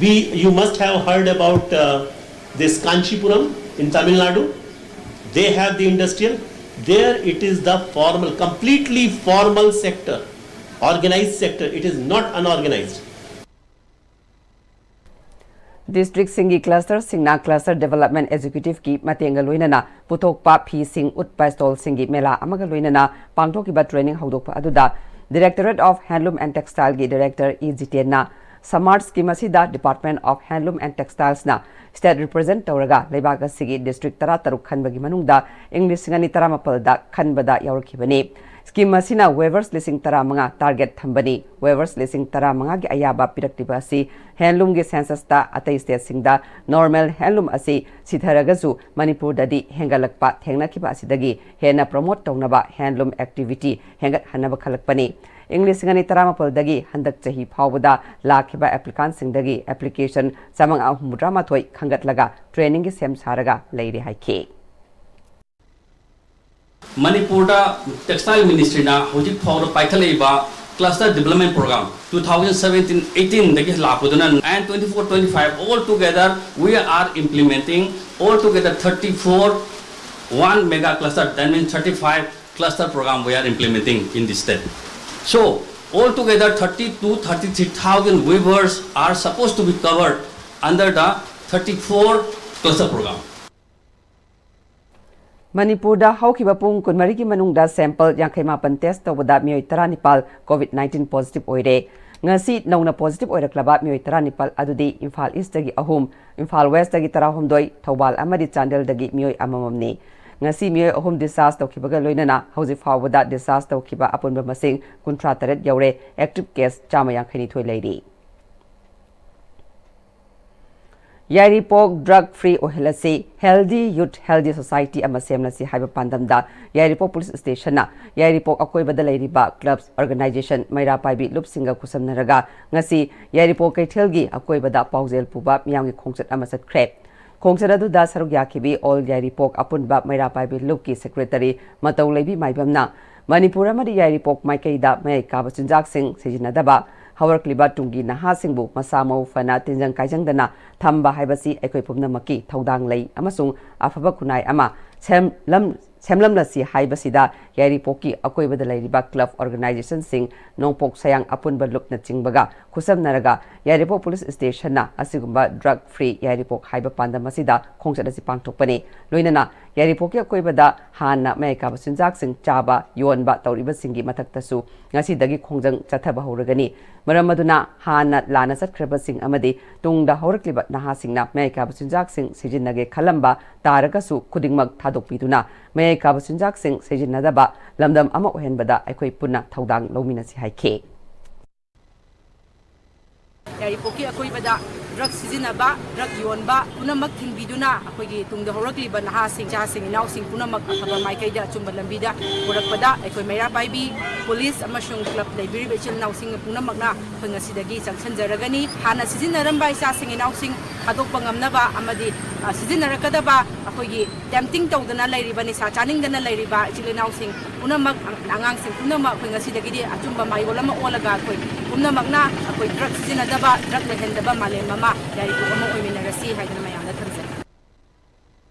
We, you must have heard about uh, this Kanchipuram in Tamil Nadu. They have the industrial. There it is the formal, completely formal sector, organized sector. It is not unorganized. Districtꯁꯤꯡꯒꯤ clusterꯁꯤꯡꯅ cluster development executiveꯀꯤ ꯃꯇꯦꯡꯒ ꯂꯣꯏꯅꯅ ꯄꯨꯊꯣꯛꯄ ꯐꯤꯁꯤꯡ ꯎꯠꯄ stallꯁꯤꯡꯒꯤ ꯃꯦꯂꯥ ꯑꯃꯒ ꯂꯣꯏꯅꯅ ꯄꯥꯡꯊꯣꯛꯈꯤꯕ training ꯍꯧꯗꯣꯛꯄ ꯑꯗꯨꯗ Directorate of Handloom and Textileꯒꯤ director E ꯖꯤꯇꯦꯟꯅ ꯁꯃꯥꯔꯠ scheme ꯑꯁꯤꯗ Department of Handloom and Textilesꯅ state represent ꯇꯧꯔꯒ ꯂꯩꯕꯥꯛ ꯑꯁꯤꯒꯤ district ꯇꯔꯥꯇꯔꯨꯛ ꯈꯟꯕꯒꯤ ꯃꯅꯨꯡꯗ ꯏꯪ ꯂꯤꯁꯤꯡ ꯑꯅꯤ ꯇꯔꯥꯃꯥꯄꯜꯗ ꯈꯟꯕꯗ ꯌꯥꯎꯔꯛꯈꯤꯕꯅꯤ꯫ Scheme ꯑꯁꯤꯅ weavers ꯂꯤꯁꯤꯡ ꯇꯔꯥꯃꯉꯥ target ꯊꯝꯕꯅꯤ꯫ Weavers ꯂꯤꯁꯤꯡ ꯇꯔꯥꯃꯉꯥꯒꯤ ꯑꯌꯥꯕ ꯄꯤꯔꯛꯂꯤꯕ ꯑꯁꯤ handloomꯒꯤ censusꯇ ꯑꯇꯩ stateꯁꯤꯡꯗ normal handloom ꯑꯁꯤ ꯁꯤꯊꯔꯒꯁꯨ ꯃꯅꯤꯄꯨꯔꯗꯗꯤ ꯍꯦꯟꯒꯠꯂꯛꯄ ꯊꯦꯡꯅꯈꯤꯕ ꯑꯁꯤꯗꯒꯤ ꯍꯦꯟꯅ promote ꯇꯧꯅꯕ handloom activity ꯍꯦꯟꯒꯠꯍꯟꯅꯕ ꯈꯜꯂꯛꯄꯅꯤ꯫ ꯏꯪ ꯂꯤꯁꯤꯡ ꯑꯅꯤ ꯇꯔꯥꯃꯥꯄꯜꯗꯒꯤ ꯍꯟꯗꯛ ꯆꯍꯤ ꯐꯥꯎꯕꯗ ꯂꯥꯛꯈꯤꯕ applicantꯁꯤꯡꯗꯒꯤ application ꯆꯥꯃꯉꯥ ꯍꯨꯝꯐꯨꯇꯔꯥ ꯃꯥꯊꯣꯏ ꯈꯟꯒꯠꯂꯒ trainingꯒꯤ ꯁꯦꯝ ꯁꯥꯔꯒ ꯂꯩꯔꯦ ꯍꯥꯏꯈꯤ꯫ ꯃꯅꯤꯄꯨꯔꯗ textile ministryꯅ ꯍꯧꯖꯤꯛ ꯐꯥꯎꯕꯗ ꯄꯥꯏꯈꯠꯂꯛꯏꯕ cluster development program two thousand seventeen eighteen ꯗꯒꯤ ꯂꯥꯛꯄꯗꯨꯅ and twenty four twenty five all together we are implementing all together thirty four one mega cluster, that means thirty five cluster program we are implementing in this state. So all together thirty to thirty three thousand weavers are supposed to be covered under the thirty four cluster program. ꯃꯅꯤꯄꯨꯔꯗ ꯍꯧꯈꯤꯕ ꯄꯨꯡ ꯀꯨꯟꯃꯔꯤꯒꯤ ꯃꯅꯨꯡꯗ sample ꯌꯥꯡꯈꯩ ꯃꯥꯄꯟ test ꯇꯧꯕꯗ ꯃꯤꯑꯣꯏ ꯇꯔꯥꯅꯤꯄꯥꯜ COVID nineteen positive ꯑꯣꯏꯔꯦ꯫ ꯉꯁꯤ ꯅꯧꯅ positive ꯑꯣꯏꯔꯛꯂꯕ ꯃꯤꯑꯣꯏ ꯇꯔꯥꯅꯤꯄꯥꯜ ꯑꯗꯨꯗꯤ ꯏꯝꯐꯥꯜ Eastꯇꯒꯤ ꯑꯍꯨꯝ, ꯏꯝꯐꯥꯜ Westꯇꯒꯤ ꯇꯔꯥꯍꯨꯝꯗꯣꯏ, ꯊꯧꯕꯥꯜ ꯑꯃꯗꯤ ꯆꯥꯟꯗꯦꯜꯗꯒꯤ ꯃꯤꯑꯣꯏ ꯑꯃꯃꯝꯅꯤ꯫ ꯉꯁꯤ ꯃꯤꯑꯣꯏ ꯑꯍꯨꯝ discharge ꯇꯧꯈꯤꯕꯒ ꯂꯣꯏꯅꯅ ꯍꯧꯖꯤꯛ ꯐꯥꯎꯕꯗ discharge ꯇꯧꯈꯤꯕ ꯑꯄꯨꯟꯕ ꯃꯁꯤꯡ ꯀꯨꯟꯊ꯭ꯔꯥ ꯇꯔꯦꯠ ꯌꯧꯔꯦ꯫ Active case ꯆꯥꯝꯃ ꯌꯥꯡꯈꯩ ꯅꯤꯊꯣꯏ ꯂꯩꯔꯤ꯫ ꯌꯥꯏꯔꯤꯄꯣꯛ drug free ꯑꯣꯏꯍꯜꯂꯁꯤ, healthy youth healthy society ꯑꯃ ꯁꯦꯝꯂꯁꯤ ꯍꯥꯏꯕ ꯄꯥꯟꯗꯝꯗ ꯌꯥꯏꯔꯤꯄꯣꯛ police stationꯅ ꯌꯥꯏꯔꯤꯄꯣꯛ ꯑꯀꯣꯏꯕꯗ ꯂꯩꯔꯤꯕ clubs, organization, ꯃꯩꯔꯥ ꯄꯥꯏꯕꯤ ꯂꯨꯞꯁꯤꯡꯒ ꯈꯨꯠꯁꯝꯅꯔꯒ ꯉꯁꯤ ꯌꯥꯏꯔꯤꯄꯣꯛ ꯀꯩꯊꯦꯜꯒꯤ ꯑꯀꯣꯏꯕꯗ ꯄꯥꯎꯖꯦꯜ ꯄꯨꯕ ꯃꯤꯌꯥꯝꯒꯤ ꯈꯣꯡꯆꯠ ꯑꯃ ꯆꯠꯈ꯭ꯔꯦ꯫ ꯈꯣꯡꯆꯠ ꯑꯗꯨꯗ ꯁꯔꯨꯛ ꯌꯥꯈꯤꯕꯤ All ꯌꯥꯏꯔꯤꯄꯣꯛ ꯑꯄꯨꯟꯕ ꯃꯩꯔꯥ ꯄꯥꯏꯕꯤ ꯂꯨꯞꯀꯤ secretary ꯃꯇꯧ ꯂꯩꯕꯤ ꯃꯥꯏꯕꯝꯅ ꯃꯅꯤꯄꯨꯔ ꯑꯃꯗꯤ ꯌꯥꯏꯔꯤꯄꯣꯛ ꯃꯥꯏꯀꯩꯗ ꯃꯌꯥꯏ ꯀꯥꯕ ꯆꯤꯟꯖꯥꯛꯁꯤꯡ ꯁꯤꯖꯤꯟꯅꯗꯕ, ꯍꯧꯔꯛꯂꯤꯕ ꯇꯨꯡꯒꯤ ꯅꯍꯥꯁꯤꯡꯕꯨ ꯃꯁꯥ ꯃꯎ ꯐꯅ ꯇꯤꯟꯖꯪ ꯀꯥꯏꯖꯪꯗꯅ ꯊꯝꯕ ꯍꯥꯏꯕꯁꯤ ꯑꯩꯈꯣꯏ ꯄꯨꯝꯅꯃꯛꯀꯤ ꯊꯧꯗꯥꯡ ꯂꯩ ꯑꯃꯁꯨꯡ ꯑꯐꯕ ꯈꯨꯟꯅꯥꯏ ꯑꯃ ꯁꯦꯝꯂꯝ-, ꯁꯦꯝꯂꯝꯂꯁꯤ ꯍꯥꯏꯕꯁꯤꯗ ꯌꯥꯏꯔꯤꯄꯣꯛꯀꯤ ꯑꯀꯣꯏꯕꯗ ꯂꯩꯔꯤꯕ club organizationꯁꯤꯡ, ꯅꯣꯡꯄꯣꯛ ꯁꯌꯥꯡ ꯑꯄꯨꯟꯕ ꯂꯨꯞꯅꯆꯤꯡꯕꯒ ꯈꯨꯠꯁꯝꯅꯔꯒ ꯌꯥꯏꯔꯤꯄꯣꯛ police stationꯅ ꯑꯁꯤꯒꯨꯝꯕ drug free ꯌꯥꯏꯔꯤꯄꯣꯛ ꯍꯥꯏꯕ ꯄꯥꯟꯗꯝ ꯑꯁꯤꯗ ꯈꯣꯡꯆꯠ ꯑꯁꯤ ꯄꯥꯡꯊꯣꯛꯄꯅꯤ꯫ ꯂꯣꯏꯅꯅ ꯌꯥꯏꯔꯤꯄꯣꯛꯀꯤ ꯑꯀꯣꯏꯕꯗ ꯍꯥꯟꯅ ꯃꯌꯥꯏ ꯀꯥꯕ ꯆꯤꯟꯖꯥꯛꯁꯤꯡ ꯆꯥꯕ, ꯌꯣꯟꯕ ꯇꯧꯔꯤꯕꯁꯤꯡꯒꯤ ꯃꯊꯛꯇꯁꯨ ꯉꯁꯤꯗꯒꯤ ꯈꯣꯡꯖꯪ ꯆꯠꯊꯕ ꯍꯧꯔꯒꯅꯤ꯫ ꯃꯔꯝ ꯑꯗꯨꯅ ꯍꯥꯟꯅ ꯂꯥꯟꯅ ꯆꯠꯈ꯭ꯔꯕꯁꯤꯡ ꯑꯃꯗꯤ ꯇꯨꯡꯗ ꯍꯧꯔꯛꯂꯤꯕ ꯅꯍꯥꯁꯤꯡꯅ ꯃꯌꯥꯏ ꯀꯥꯕ ꯆꯤꯟꯖꯥꯛꯁꯤꯡ ꯁꯤꯖꯤꯟꯅꯒꯦ ꯈꯜꯂꯝꯕ ꯇꯥꯔꯒꯁꯨ ꯈꯨꯗꯤꯡꯃꯛ ꯊꯥꯗꯣꯛꯄꯤꯗꯨꯅ ꯃꯌꯥꯏ ꯀꯥꯕ ꯆꯤꯟꯖꯥꯛꯁꯤꯡ ꯁꯤꯖꯤꯟꯅꯗꯕ ꯂꯝꯗꯝ ꯑꯃ ꯑꯣꯏꯍꯟꯕꯗ ꯑꯩꯈꯣꯏ ꯄꯨꯟꯅ ꯊꯧꯗꯥꯡ ꯂꯧꯃꯤꯟꯅꯁꯤ ꯍꯥꯏꯈꯤ꯫ ꯌꯥꯏꯔꯤꯄꯣꯛꯀꯤ ꯑꯀꯣꯏꯕꯗ drug ꯁꯤꯖꯤꯟꯅꯕ, drug ꯌꯣꯟꯕ ꯄꯨꯝꯅꯃꯛ ꯊꯤꯡꯕꯤꯗꯨꯅ ꯑꯩꯈꯣꯏꯒꯤ ꯇꯨꯡꯗ ꯍꯧꯔꯛꯂꯤꯕ ꯅꯍꯥꯁꯤꯡ, ꯏꯆꯥꯁꯤꯡ, ꯏꯅꯥꯎꯁꯤꯡ ꯄꯨꯝꯅꯃꯛ ꯑꯐꯕ ꯃꯥꯏꯀꯩꯗ ꯑꯆꯨꯝꯕ ꯂꯝꯕꯤꯗ ꯄꯨꯔꯛꯄꯗ ꯑꯩꯈꯣꯏ ꯃꯩꯔꯥ ꯄꯥꯏꯕꯤ police ꯑꯃꯁꯨꯡ club ꯂꯩꯕꯤꯔꯤꯕ ꯏꯆꯤꯜ ꯏꯅꯥꯎꯁꯤꯡ ꯄꯨꯝꯅꯃꯛꯅ ꯑꯩꯈꯣꯏ ꯉꯁꯤꯗꯒꯤ ꯆꯪꯁꯤꯟꯖꯔꯒꯅꯤ꯫ ꯍꯥꯟꯅ ꯁꯤꯖꯤꯟꯅꯔꯝꯕ ꯏꯆꯥꯁꯤꯡ ꯏꯅꯥꯎꯁꯤꯡ ꯊꯥꯗꯣꯛꯄ ꯉꯝꯅꯕ ꯑꯃꯗꯤ, ꯑ, ꯁꯤꯖꯤꯟꯅꯔꯛꯀꯗꯕ ꯑꯩꯈꯣꯏꯒꯤ tempting ꯇꯧꯗꯅ ꯂꯩꯔꯤꯕ, ꯅꯤꯁꯥ ꯆꯥꯅꯤꯡꯗꯅ ꯂꯩꯔꯤꯕ ꯏꯆꯤꯜ ꯏꯅꯥꯎꯁꯤꯡ ꯄꯨꯝꯅꯃꯛ, ꯑꯉꯥꯡꯁꯤꯡ ꯄꯨꯝꯅꯃꯛ ꯑꯩꯈꯣꯏ ꯉꯁꯤꯗꯒꯤꯗꯤ ꯑꯆꯨꯝꯕ ꯃꯥꯏꯑꯣꯟ ꯑꯃ ꯑꯣꯜꯂꯒ ꯑꯩꯈꯣꯏ ꯄꯨꯝꯅꯃꯛꯅ ꯑꯩꯈꯣꯏ drug ꯁꯤꯖꯤꯟꯅꯗꯕ, drug ꯂꯩꯍꯟꯗꯕ ꯃꯥꯂꯦꯝ ꯑꯃ ꯌꯥꯏꯔꯤꯄꯣꯛ ꯑꯃ ꯑꯣꯏꯃꯤꯟꯅꯔꯁꯤ ꯍꯥꯏꯗꯅ ꯃꯌꯥꯝꯗ ꯊꯝꯖꯒꯦ꯫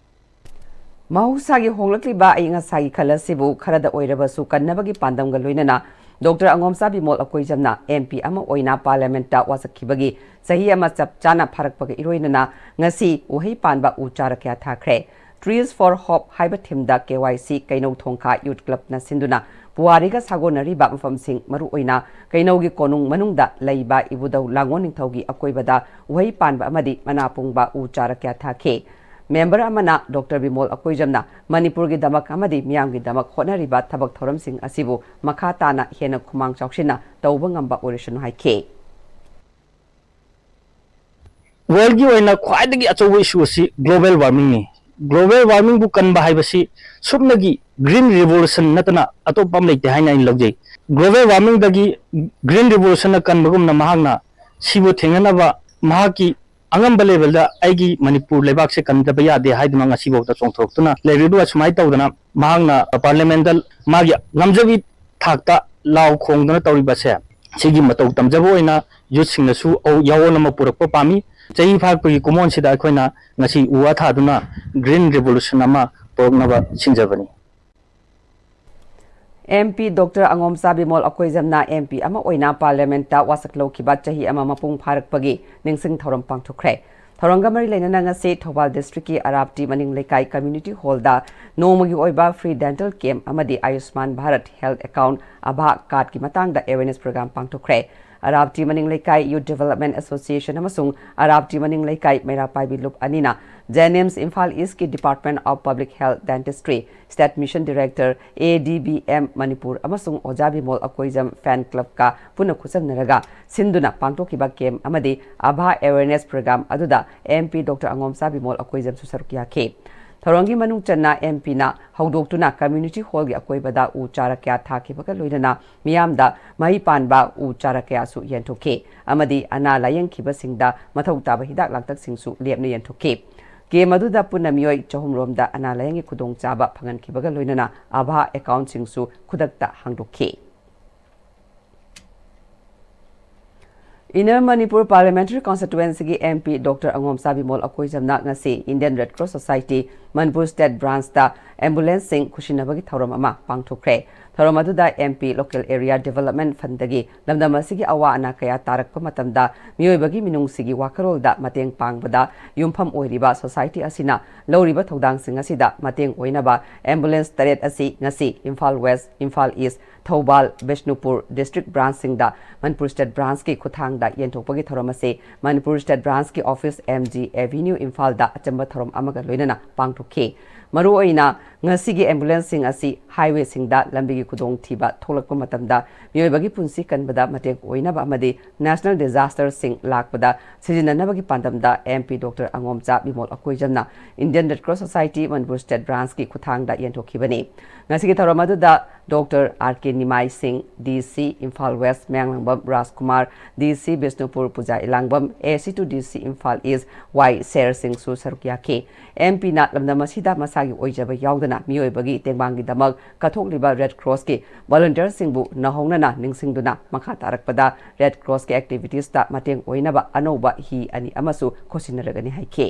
ꯃꯍꯧꯁꯥꯒꯤ ꯍꯣꯡꯂꯛꯂꯤꯕ ꯑꯏꯪ ꯑꯁꯥꯒꯤ ꯈꯜ ꯑꯁꯤꯕꯨ ꯈꯔꯗ ꯑꯣꯏꯔꯕꯁꯨ ꯀꯟꯅꯕꯒꯤ ꯄꯥꯟꯗꯝꯒ ꯂꯣꯏꯅꯅ ꯗꯣꯛꯇꯔ ꯑꯉꯣꯝꯆꯥ ꯕꯤꯃꯣꯜ ꯑꯀꯣꯏꯖꯝꯅ MP ꯑꯃ ꯑꯣꯏꯅ Parliamentꯇ ꯋꯥꯁꯛꯈꯤꯕꯒꯤ ꯆꯍꯤ ꯑꯃ ꯆꯞ ꯆꯥꯅ ꯐꯥꯔꯛꯄꯒ ꯏꯔꯣꯏꯅꯅ ꯉꯁꯤ ꯎꯍꯩ ꯄꯥꯟꯕ ꯎ ꯆꯥꯔ ꯀꯌꯥ ꯊꯥꯈ꯭ꯔꯦ꯫ Trees for Hope ꯍꯥꯏꯕ ꯊꯤꯝꯗ ꯀꯦ ꯋꯥꯏ ꯁꯤ ꯀꯩꯅꯧ ꯊꯣꯡꯈꯥ ꯌꯨꯠ ꯀ꯭ꯂꯕꯅ ꯁꯤꯟꯗꯨꯅ ꯄꯨꯋꯥꯔꯤꯒ ꯁꯥꯒꯣꯟꯅꯔꯤꯕ ꯃꯐꯝꯁꯤꯡ, ꯃꯔꯨꯑꯣꯏꯅ ꯀꯩꯅꯧꯒꯤ ꯀꯣꯅꯨꯡ ꯃꯅꯨꯡꯗ ꯂꯩꯕ ꯏꯕꯨꯙꯧ ꯂꯥꯡꯒꯣꯜ ꯅꯤꯡꯊꯧꯒꯤ ꯑꯀꯣꯏꯕꯗ ꯎꯍꯩ ꯄꯥꯟꯕ ꯑꯃꯗꯤ ꯃꯅꯥ ꯄꯨꯡꯕ ꯎ ꯆꯥꯔ ꯀꯌꯥ ꯊꯥꯈꯤ꯫ ꯃꯦꯝꯕꯔ ꯑꯃꯅ ꯗꯣꯛꯇꯔ ꯕꯤꯃꯣꯜ ꯑꯀꯣꯏꯖꯝꯅ ꯃꯅꯤꯄꯨꯔꯒꯤꯗꯃꯛ ꯑꯃꯗꯤ ꯃꯤꯌꯥꯝꯒꯤꯗꯃꯛ ꯍꯣꯠꯅꯔꯤꯕ ꯊꯕꯛ ꯊꯧꯔꯝꯁꯤꯡ ꯑꯁꯤꯕꯨ ꯃꯈꯥ ꯇꯥꯅ ꯍꯦꯟꯅ ꯈꯨꯃꯥꯡ ꯆꯥꯎꯁꯤꯟꯅ ꯇꯧꯕ ꯉꯝꯕ ꯑꯣꯏꯔꯁꯅꯨ ꯍꯥꯏꯈꯤ꯫ ꯋꯥꯔꯜꯒꯤ ꯑꯣꯏꯅ ꯈ꯭ꯋꯥꯏꯗꯒꯤ ꯑꯆꯧꯕ ꯏꯁꯨ ꯑꯁꯤ ꯒ꯭ꯂꯣꯕꯦꯜ ꯋꯥꯔꯃꯤꯡꯅꯤ꯫ ꯒ꯭ꯂꯣꯕꯦꯜ ꯋꯥꯔꯃꯤꯡꯕꯨ ꯀꯟꯕ ꯍꯥꯏꯕꯁꯤ ꯁꯨꯞꯅꯒꯤ ꯒ꯭ꯔꯤꯟ ꯔꯤꯚꯣꯂꯨꯁꯟ ꯅꯠꯇꯅ ꯑꯇꯣꯞꯄ ꯑꯃ ꯂꯩꯇꯦ ꯍꯥꯏꯅ ꯑꯩꯅ ꯂꯧꯖꯩ꯫ ꯒ꯭ꯂꯣꯕꯦꯜ ꯋꯥꯔꯃꯤꯡꯗꯒꯤ ꯒ꯭ꯔꯤꯟ ꯔꯤꯚꯣꯂꯨꯁꯟꯅ ꯀꯟꯕꯒꯨꯝꯅ ꯃꯍꯥꯛꯅ ꯁꯤꯕꯨ ꯊꯦꯡꯅꯅꯕ ꯃꯍꯥꯛꯀꯤ ꯑꯉꯝꯕ ꯂꯦꯚꯦꯜꯗ ꯑꯩꯒꯤ ꯃꯅꯤꯄꯨꯔ ꯂꯩꯕꯥꯛꯁꯦ ꯀꯟꯗꯕ ꯌꯥꯗꯦ ꯍꯥꯏꯗꯨꯅ ꯉꯁꯤꯐꯥꯎꯗ ꯆꯣꯡꯊꯣꯔꯛꯇꯨꯅ ꯂꯩꯔꯤꯕ꯫ ꯑꯁꯨꯃꯥꯏꯅ ꯇꯧꯗꯅ ꯃꯍꯥꯛꯅ ꯄꯥꯔꯂꯤꯌꯥꯃꯦꯟꯗ ꯃꯥꯒꯤ ꯉꯝꯖꯕꯤ ꯊꯥꯛꯇ ꯂꯥꯎ ꯈꯣꯡꯗꯨꯅ ꯇꯧꯔꯤꯕꯁꯦ, ꯁꯤꯒꯤ ꯃꯇꯧ ꯇꯝꯖꯕ ꯑꯣꯏꯅ ꯌꯨꯠꯁꯤꯡꯅꯁꯨ ꯌꯥꯑꯣꯟ ꯑꯃ ꯄꯨꯔꯛꯄ ꯄꯥꯝꯃꯤ꯫ ꯆꯍꯤ ꯐꯥꯔꯛꯄꯒꯤ ꯀꯨꯝꯑꯣꯟꯁꯤꯗ ꯑꯩꯈꯣꯏꯅ ꯉꯁꯤ ꯎ ꯋꯥ ꯊꯥꯗꯨꯅ ꯒ꯭ꯔꯤꯟ ꯔꯤꯚꯣꯂꯨꯁꯟ ꯑꯃ ꯄꯨꯔꯛꯅꯕ ꯁꯤꯟꯖꯕꯅꯤ꯫ M P doctor Angomcha Bimol ꯑꯀꯣꯏꯖꯝꯅ ꯑꯦꯝ ꯄꯤ ꯑꯃ ꯑꯣꯏꯅ ꯄꯥꯔꯂꯤꯌꯥꯃꯦꯟꯠꯇ ꯋꯥꯁꯛ ꯂꯧꯈꯤꯕ ꯆꯍꯤ ꯑꯃ ꯃꯄꯨꯡ ꯐꯥꯔꯛꯄꯒꯤ ꯅꯤꯡꯁꯤꯡ ꯊꯧꯔꯝ ꯄꯥꯡꯊꯣꯛꯈ꯭ꯔꯦ꯫ ꯊꯧꯔꯝꯒ ꯃꯔꯤ ꯂꯩꯅꯅ ꯉꯁꯤ ꯊꯧꯕꯥꯜ ꯗꯤꯁꯇ꯭ꯔꯤꯛꯀꯤ ꯑꯔꯥꯞꯇꯤ ꯃꯅꯤꯡ ꯂꯩꯀꯥꯏ ꯀꯝꯃ꯭ꯌꯨꯅꯤꯇꯤ ꯍꯣꯜꯗ ꯅꯣꯡꯃꯒꯤ ꯑꯣꯏꯕ ꯐ꯭ꯔꯤ ꯗꯦꯟꯇꯜ ꯀꯦꯝꯞ ꯑꯃꯗꯤ ꯑꯌꯨꯁꯃꯥꯟ ꯚꯥꯔꯠ ꯍꯦꯜꯊ ꯑꯦꯀꯥꯎꯟꯠ ꯑꯥꯚꯥ ꯀꯥꯔꯗꯀꯤ ꯃꯇꯥꯡꯗ ꯑꯦꯋꯦꯔꯅꯦꯁ ꯄ꯭ꯔꯣꯒ꯭ꯔꯥꯝ ꯄꯥꯡꯊꯣꯛꯈ꯭ꯔꯦ꯫ ꯑꯔꯥꯞꯇꯤ ꯃꯅꯤꯡ ꯂꯩꯀꯥꯏ ꯌꯨꯠ ꯗꯤꯚꯦꯂꯞꯃꯦꯟꯠ ꯑꯦꯁꯣꯁꯤꯌꯦꯁꯟ ꯑꯃꯁꯨꯡ ꯑꯔꯥꯞꯇꯤ ꯃꯅꯤꯡ ꯂꯩꯀꯥꯏ ꯃꯩꯔꯥ ꯄꯥꯏꯕꯤ ꯂꯨꯞ ꯑꯅꯤꯅ ꯖꯦꯅꯤꯝꯁ ꯏꯝꯐꯥꯜ ꯏꯁ꯭ꯠꯀꯤ department of public health dentistry, state mission director, A D B M Manipur ꯑꯃꯁꯨꯡ ꯑꯣꯖꯥ ꯕꯤꯃꯣꯜ ꯑꯀꯣꯏꯖꯝ ꯐꯦꯟ ꯀ꯭ꯂꯕꯀ ꯄꯨꯟꯅ ꯈꯨꯠꯁꯝꯅꯔꯒ ꯁꯤꯟꯗꯨꯅ ꯄꯥꯡꯊꯣꯛꯈꯤꯕ ꯀꯦꯝꯞ ꯑꯃꯗꯤ ꯑꯥꯚꯥ ꯑꯦꯋꯦꯔꯅꯦꯁ ꯄ꯭ꯔꯣꯒ꯭ꯔꯥꯝ ꯑꯗꯨꯗ M P doctor Angomcha Bimol ꯑꯀꯣꯏꯖꯝꯁꯨ ꯁꯔꯨꯛ ꯌꯥꯈꯤ꯫ ꯊꯧꯔꯝꯒꯤ ꯃꯅꯨꯡ ꯆꯟꯅ ꯑꯦꯝ ꯄꯤꯅ ꯍꯧꯗꯣꯛꯇꯨꯅ ꯀꯝꯃ꯭ꯌꯨꯅꯤꯇꯤ ꯍꯣꯜꯒꯤ ꯑꯀꯣꯏꯕꯗ ꯎ ꯆꯥꯔ ꯀꯌꯥ ꯊꯥꯈꯤꯕꯒ ꯂꯣꯏꯅꯅ ꯃꯤꯌꯥꯝꯗ ꯃꯍꯩ ꯄꯥꯟꯕ ꯎ ꯆꯥꯔ ꯀꯌꯥꯁꯨ ꯌꯦꯟꯊꯣꯛꯈꯤ ꯑꯃꯗꯤ ꯑꯅꯥ ꯂꯥꯌꯦꯡꯈꯤꯕꯁꯤꯡꯗ ꯃꯊꯧ ꯇꯥꯕ ꯍꯤꯗꯥꯛ ꯂꯥꯡꯊꯛꯁꯤꯡꯁꯨ ꯂꯦꯞꯅ ꯌꯦꯟꯊꯣꯛꯈꯤ꯫ ꯀꯦꯝꯞ ꯑꯗꯨꯗ ꯄꯨꯟꯅ ꯃꯤꯑꯣꯏ ꯆꯍꯨꯝ ꯔꯣꯝꯗ ꯑꯅꯥ ꯂꯥꯌꯦꯡꯒꯤ ꯈꯨꯗꯣꯡꯆꯥꯕ ꯐꯪꯍꯟꯈꯤꯕꯒ ꯂꯣꯏꯅꯅ ꯑꯥꯚꯥ ꯑꯦꯀꯥꯎꯟꯠꯁꯤꯡꯁꯨ ꯈꯨꯗꯛꯇ ꯍꯥꯡꯗꯣꯛꯈꯤ꯫ ꯏꯟꯅꯔ ꯃꯅꯤꯄꯨꯔ ꯄꯥꯔꯂꯤꯌꯥꯃꯦꯟꯇꯔꯤ ꯀꯟꯁꯇꯤꯇ꯭ꯋꯦꯟꯁꯤꯒꯤ M P doctor Angomcha Bimol ꯑꯀꯣꯏꯖꯝꯅ ꯉꯁꯤ Indian red cross society Manipur state ꯕ꯭ꯔꯥꯟꯆꯇ ꯑꯦꯝꯕꯨꯂꯦꯟꯁꯁꯤꯡ ꯈꯨꯠꯁꯤꯟꯅꯕꯒꯤ ꯊꯧꯔꯝ ꯑꯃ ꯄꯥꯡꯊꯣꯛꯈ꯭ꯔꯦ꯫ ꯊꯧꯔꯝ ꯑꯗꯨꯗ M P Local Area Development Fundꯗꯒꯤ ꯂꯝꯗꯝ ꯑꯁꯤꯒꯤ ꯑꯋꯥ ꯑꯅꯥ ꯀꯌꯥ ꯇꯥꯔꯛꯄ ꯃꯇꯝꯗ ꯃꯤꯑꯣꯏꯕꯒꯤ ꯃꯤꯅꯨꯡꯁꯤꯒꯤ ꯋꯥꯈꯜꯂꯣꯟꯗ ꯃꯇꯦꯡ ꯄꯥꯡꯕꯗ ꯌꯨꯝꯐꯝ ꯑꯣꯏꯔꯤꯕ ꯁꯣꯁꯥꯏꯇꯤ ꯑꯁꯤꯅ ꯂꯧꯔꯤꯕ ꯊꯧꯗꯥꯡꯁꯤꯡ ꯑꯁꯤꯗ ꯃꯇꯦꯡ ꯑꯣꯏꯅꯕ ꯑꯦꯝꯕꯨꯂꯦꯟꯁ ꯇꯔꯦꯠ ꯑꯁꯤ ꯉꯁꯤ Imphal west, Imphal east, Thoubal, Bishnupur district ꯕ꯭ꯔꯥꯟꯆꯁꯤꯡꯗ ꯃꯅꯤꯄꯨꯔ ꯁ꯭ꯇꯦꯠ ꯕ꯭ꯔꯥꯟꯆꯀꯤ ꯈꯨꯠꯊꯥꯡꯗ ꯌꯦꯟꯊꯣꯛꯄꯒꯤ ꯊꯧꯔꯝ ꯑꯁꯤ ꯃꯅꯤꯄꯨꯔ ꯁ꯭ꯇꯦꯠ ꯕ꯭ꯔꯥꯟꯆꯀꯤ ꯑꯣꯐꯤꯁ, M G Avenue, ꯏꯝꯐꯥꯜꯗ ꯑꯆꯝꯕ ꯊꯧꯔꯝ ꯑꯃꯒ ꯂꯣꯏꯅꯅ ꯄꯥꯡꯊꯣꯛꯈꯤ꯫ ꯃꯔꯨꯑꯣꯏꯅ ꯉꯁꯤꯒꯤ ꯑꯦꯝꯕꯨꯂꯦꯟꯁꯁꯤꯡ ꯑꯁꯤ ꯍꯥꯏꯋꯦꯁꯤꯡꯗ ꯂꯝꯕꯤꯒꯤ ꯈꯨꯗꯣꯡꯊꯤꯕ ꯊꯣꯛꯂꯛꯄ ꯃꯇꯝꯗ ꯃꯤꯑꯣꯏꯕꯒꯤ ꯄꯨꯟꯁꯤ ꯀꯟꯕꯗ ꯃꯇꯦꯡ ꯑꯣꯏꯅꯕ ꯑꯃꯗꯤ ꯅꯦꯁꯅꯦꯜ ꯗꯤꯖꯥꯁꯇꯔꯁꯤꯡ ꯂꯥꯛꯄꯗ ꯁꯤꯖꯤꯟꯅꯅꯕꯒꯤ ꯄꯥꯟꯗꯝꯗ M P Doctor Angomcha Bimol ꯑꯀꯣꯏꯖꯝꯅ Indian Red Cross Society Manipur state ꯕ꯭ꯔꯥꯟꯆꯀꯤ ꯈꯨꯠꯊꯥꯡꯗ ꯌꯦꯟꯊꯣꯛꯈꯤꯕꯅꯤ꯫ ꯉꯁꯤꯒꯤ ꯊꯧꯔꯝ ꯑꯗꯨꯗ Doctor R K ꯅꯤꯃꯥꯏ ꯁꯤꯡ, D C Imphal west Mayanglambam Rajkumar, D C Bishnupur Puja Ilangbam, A C to D C Imphal east ꯋꯥꯏ ꯁꯦꯔ ꯁꯤꯡꯁꯨ ꯁꯔꯨꯛ ꯌꯥꯈꯤ꯫ M Pꯅ ꯂꯝꯗꯝ ꯑꯁꯤꯗ ꯃꯁꯥꯒꯤ ꯑꯣꯏꯖꯕ ꯌꯥꯎꯗꯅ ꯃꯤꯑꯣꯏꯕꯒꯤ ꯇꯦꯡꯕꯥꯡꯒꯤꯗꯃꯛ ꯀꯠꯊꯣꯛꯂꯤꯕ ꯔꯦꯗ ꯀ꯭ꯔꯣꯁꯀꯤ ꯚꯣꯂꯨꯟꯇꯤꯌꯔꯁꯤꯡꯕꯨ ꯅꯧꯍꯧꯅꯅ ꯅꯤꯡꯁꯤꯡꯗꯨꯅ ꯃꯈꯥ ꯇꯥꯔꯛꯄꯗ ꯔꯦꯗ ꯀ꯭ꯔꯣꯁꯀꯤ ꯑꯦꯛꯇꯤꯚꯤꯇꯤꯁꯇ ꯃꯇꯦꯡ ꯑꯣꯏꯅꯕ ꯑꯅꯧꯕ ꯍꯤ ꯑꯅꯤ ꯑꯃꯁꯨ ꯈꯣꯠꯆꯤꯟꯅꯔꯒꯅꯤ ꯍꯥꯏꯈꯤ꯫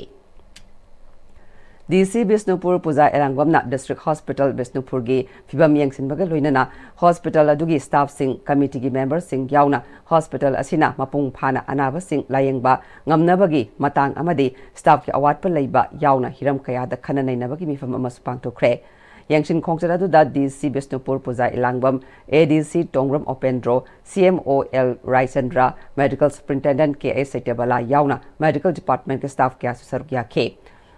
D C ꯕꯤꯁꯅꯨꯄꯨꯔ ꯄꯨꯖꯥ ꯏꯂꯥꯡꯕꯝꯅ ꯗꯤꯁꯇ꯭ꯔꯤꯛ ꯍꯣꯁꯄꯤꯇꯥꯜ ꯕꯤꯁꯅꯨꯄꯨꯔꯒꯤ ꯐꯤꯚꯝ ꯌꯦꯡꯁꯤꯟꯕꯒ ꯂꯣꯏꯅꯅ ꯍꯣꯁꯄꯤꯇꯥꯜ ꯑꯗꯨꯒꯤ ꯁ꯭ꯇꯥꯐꯁꯤꯡ, ꯀꯃꯤꯇꯤꯒꯤ ꯃꯦꯝꯕꯔꯁꯤꯡ ꯌꯥꯎꯅ ꯍꯣꯁꯄꯤꯇꯥꯜ ꯑꯁꯤꯅ ꯃꯄꯨꯡ ꯐꯥꯅ ꯑꯅꯥꯕꯁꯤꯡ ꯂꯥꯌꯦꯡꯕ ꯉꯝꯅꯕꯒꯤ ꯃꯇꯥꯡ ꯑꯃꯗꯤ ꯁ꯭ꯇꯥꯐꯀꯤ ꯑꯋꯥꯠꯄ ꯂꯩꯕ ꯌꯥꯎꯅ ꯍꯤꯔꯝ ꯀꯌꯥꯗ ꯈꯟꯅ ꯅꯩꯅꯕꯒꯤ ꯃꯤꯐꯝ ꯑꯃꯁꯨ ꯄꯥꯡꯊꯣꯛꯈ꯭ꯔꯦ꯫ ꯌꯦꯡꯁꯤꯟ ꯈꯣꯡꯆꯠ ꯑꯗꯨꯗ D C Bishnupur Puja Ilangbam, A D C Tongbram ꯎꯄꯦꯟꯗ꯭ꯔꯣ, C M O L Raichandra, Medical Superintendent K H ꯁꯩꯇꯕꯂꯥ ꯌꯥꯎꯅ ꯃꯦꯗꯤꯀꯦꯜ ꯗꯤꯄꯥꯔꯠꯃꯦꯟꯠꯀꯤ ꯁ꯭ꯇꯥꯐ ꯀꯌꯥꯁꯨ ꯁꯔꯨꯛ ꯌꯥꯈꯤ꯫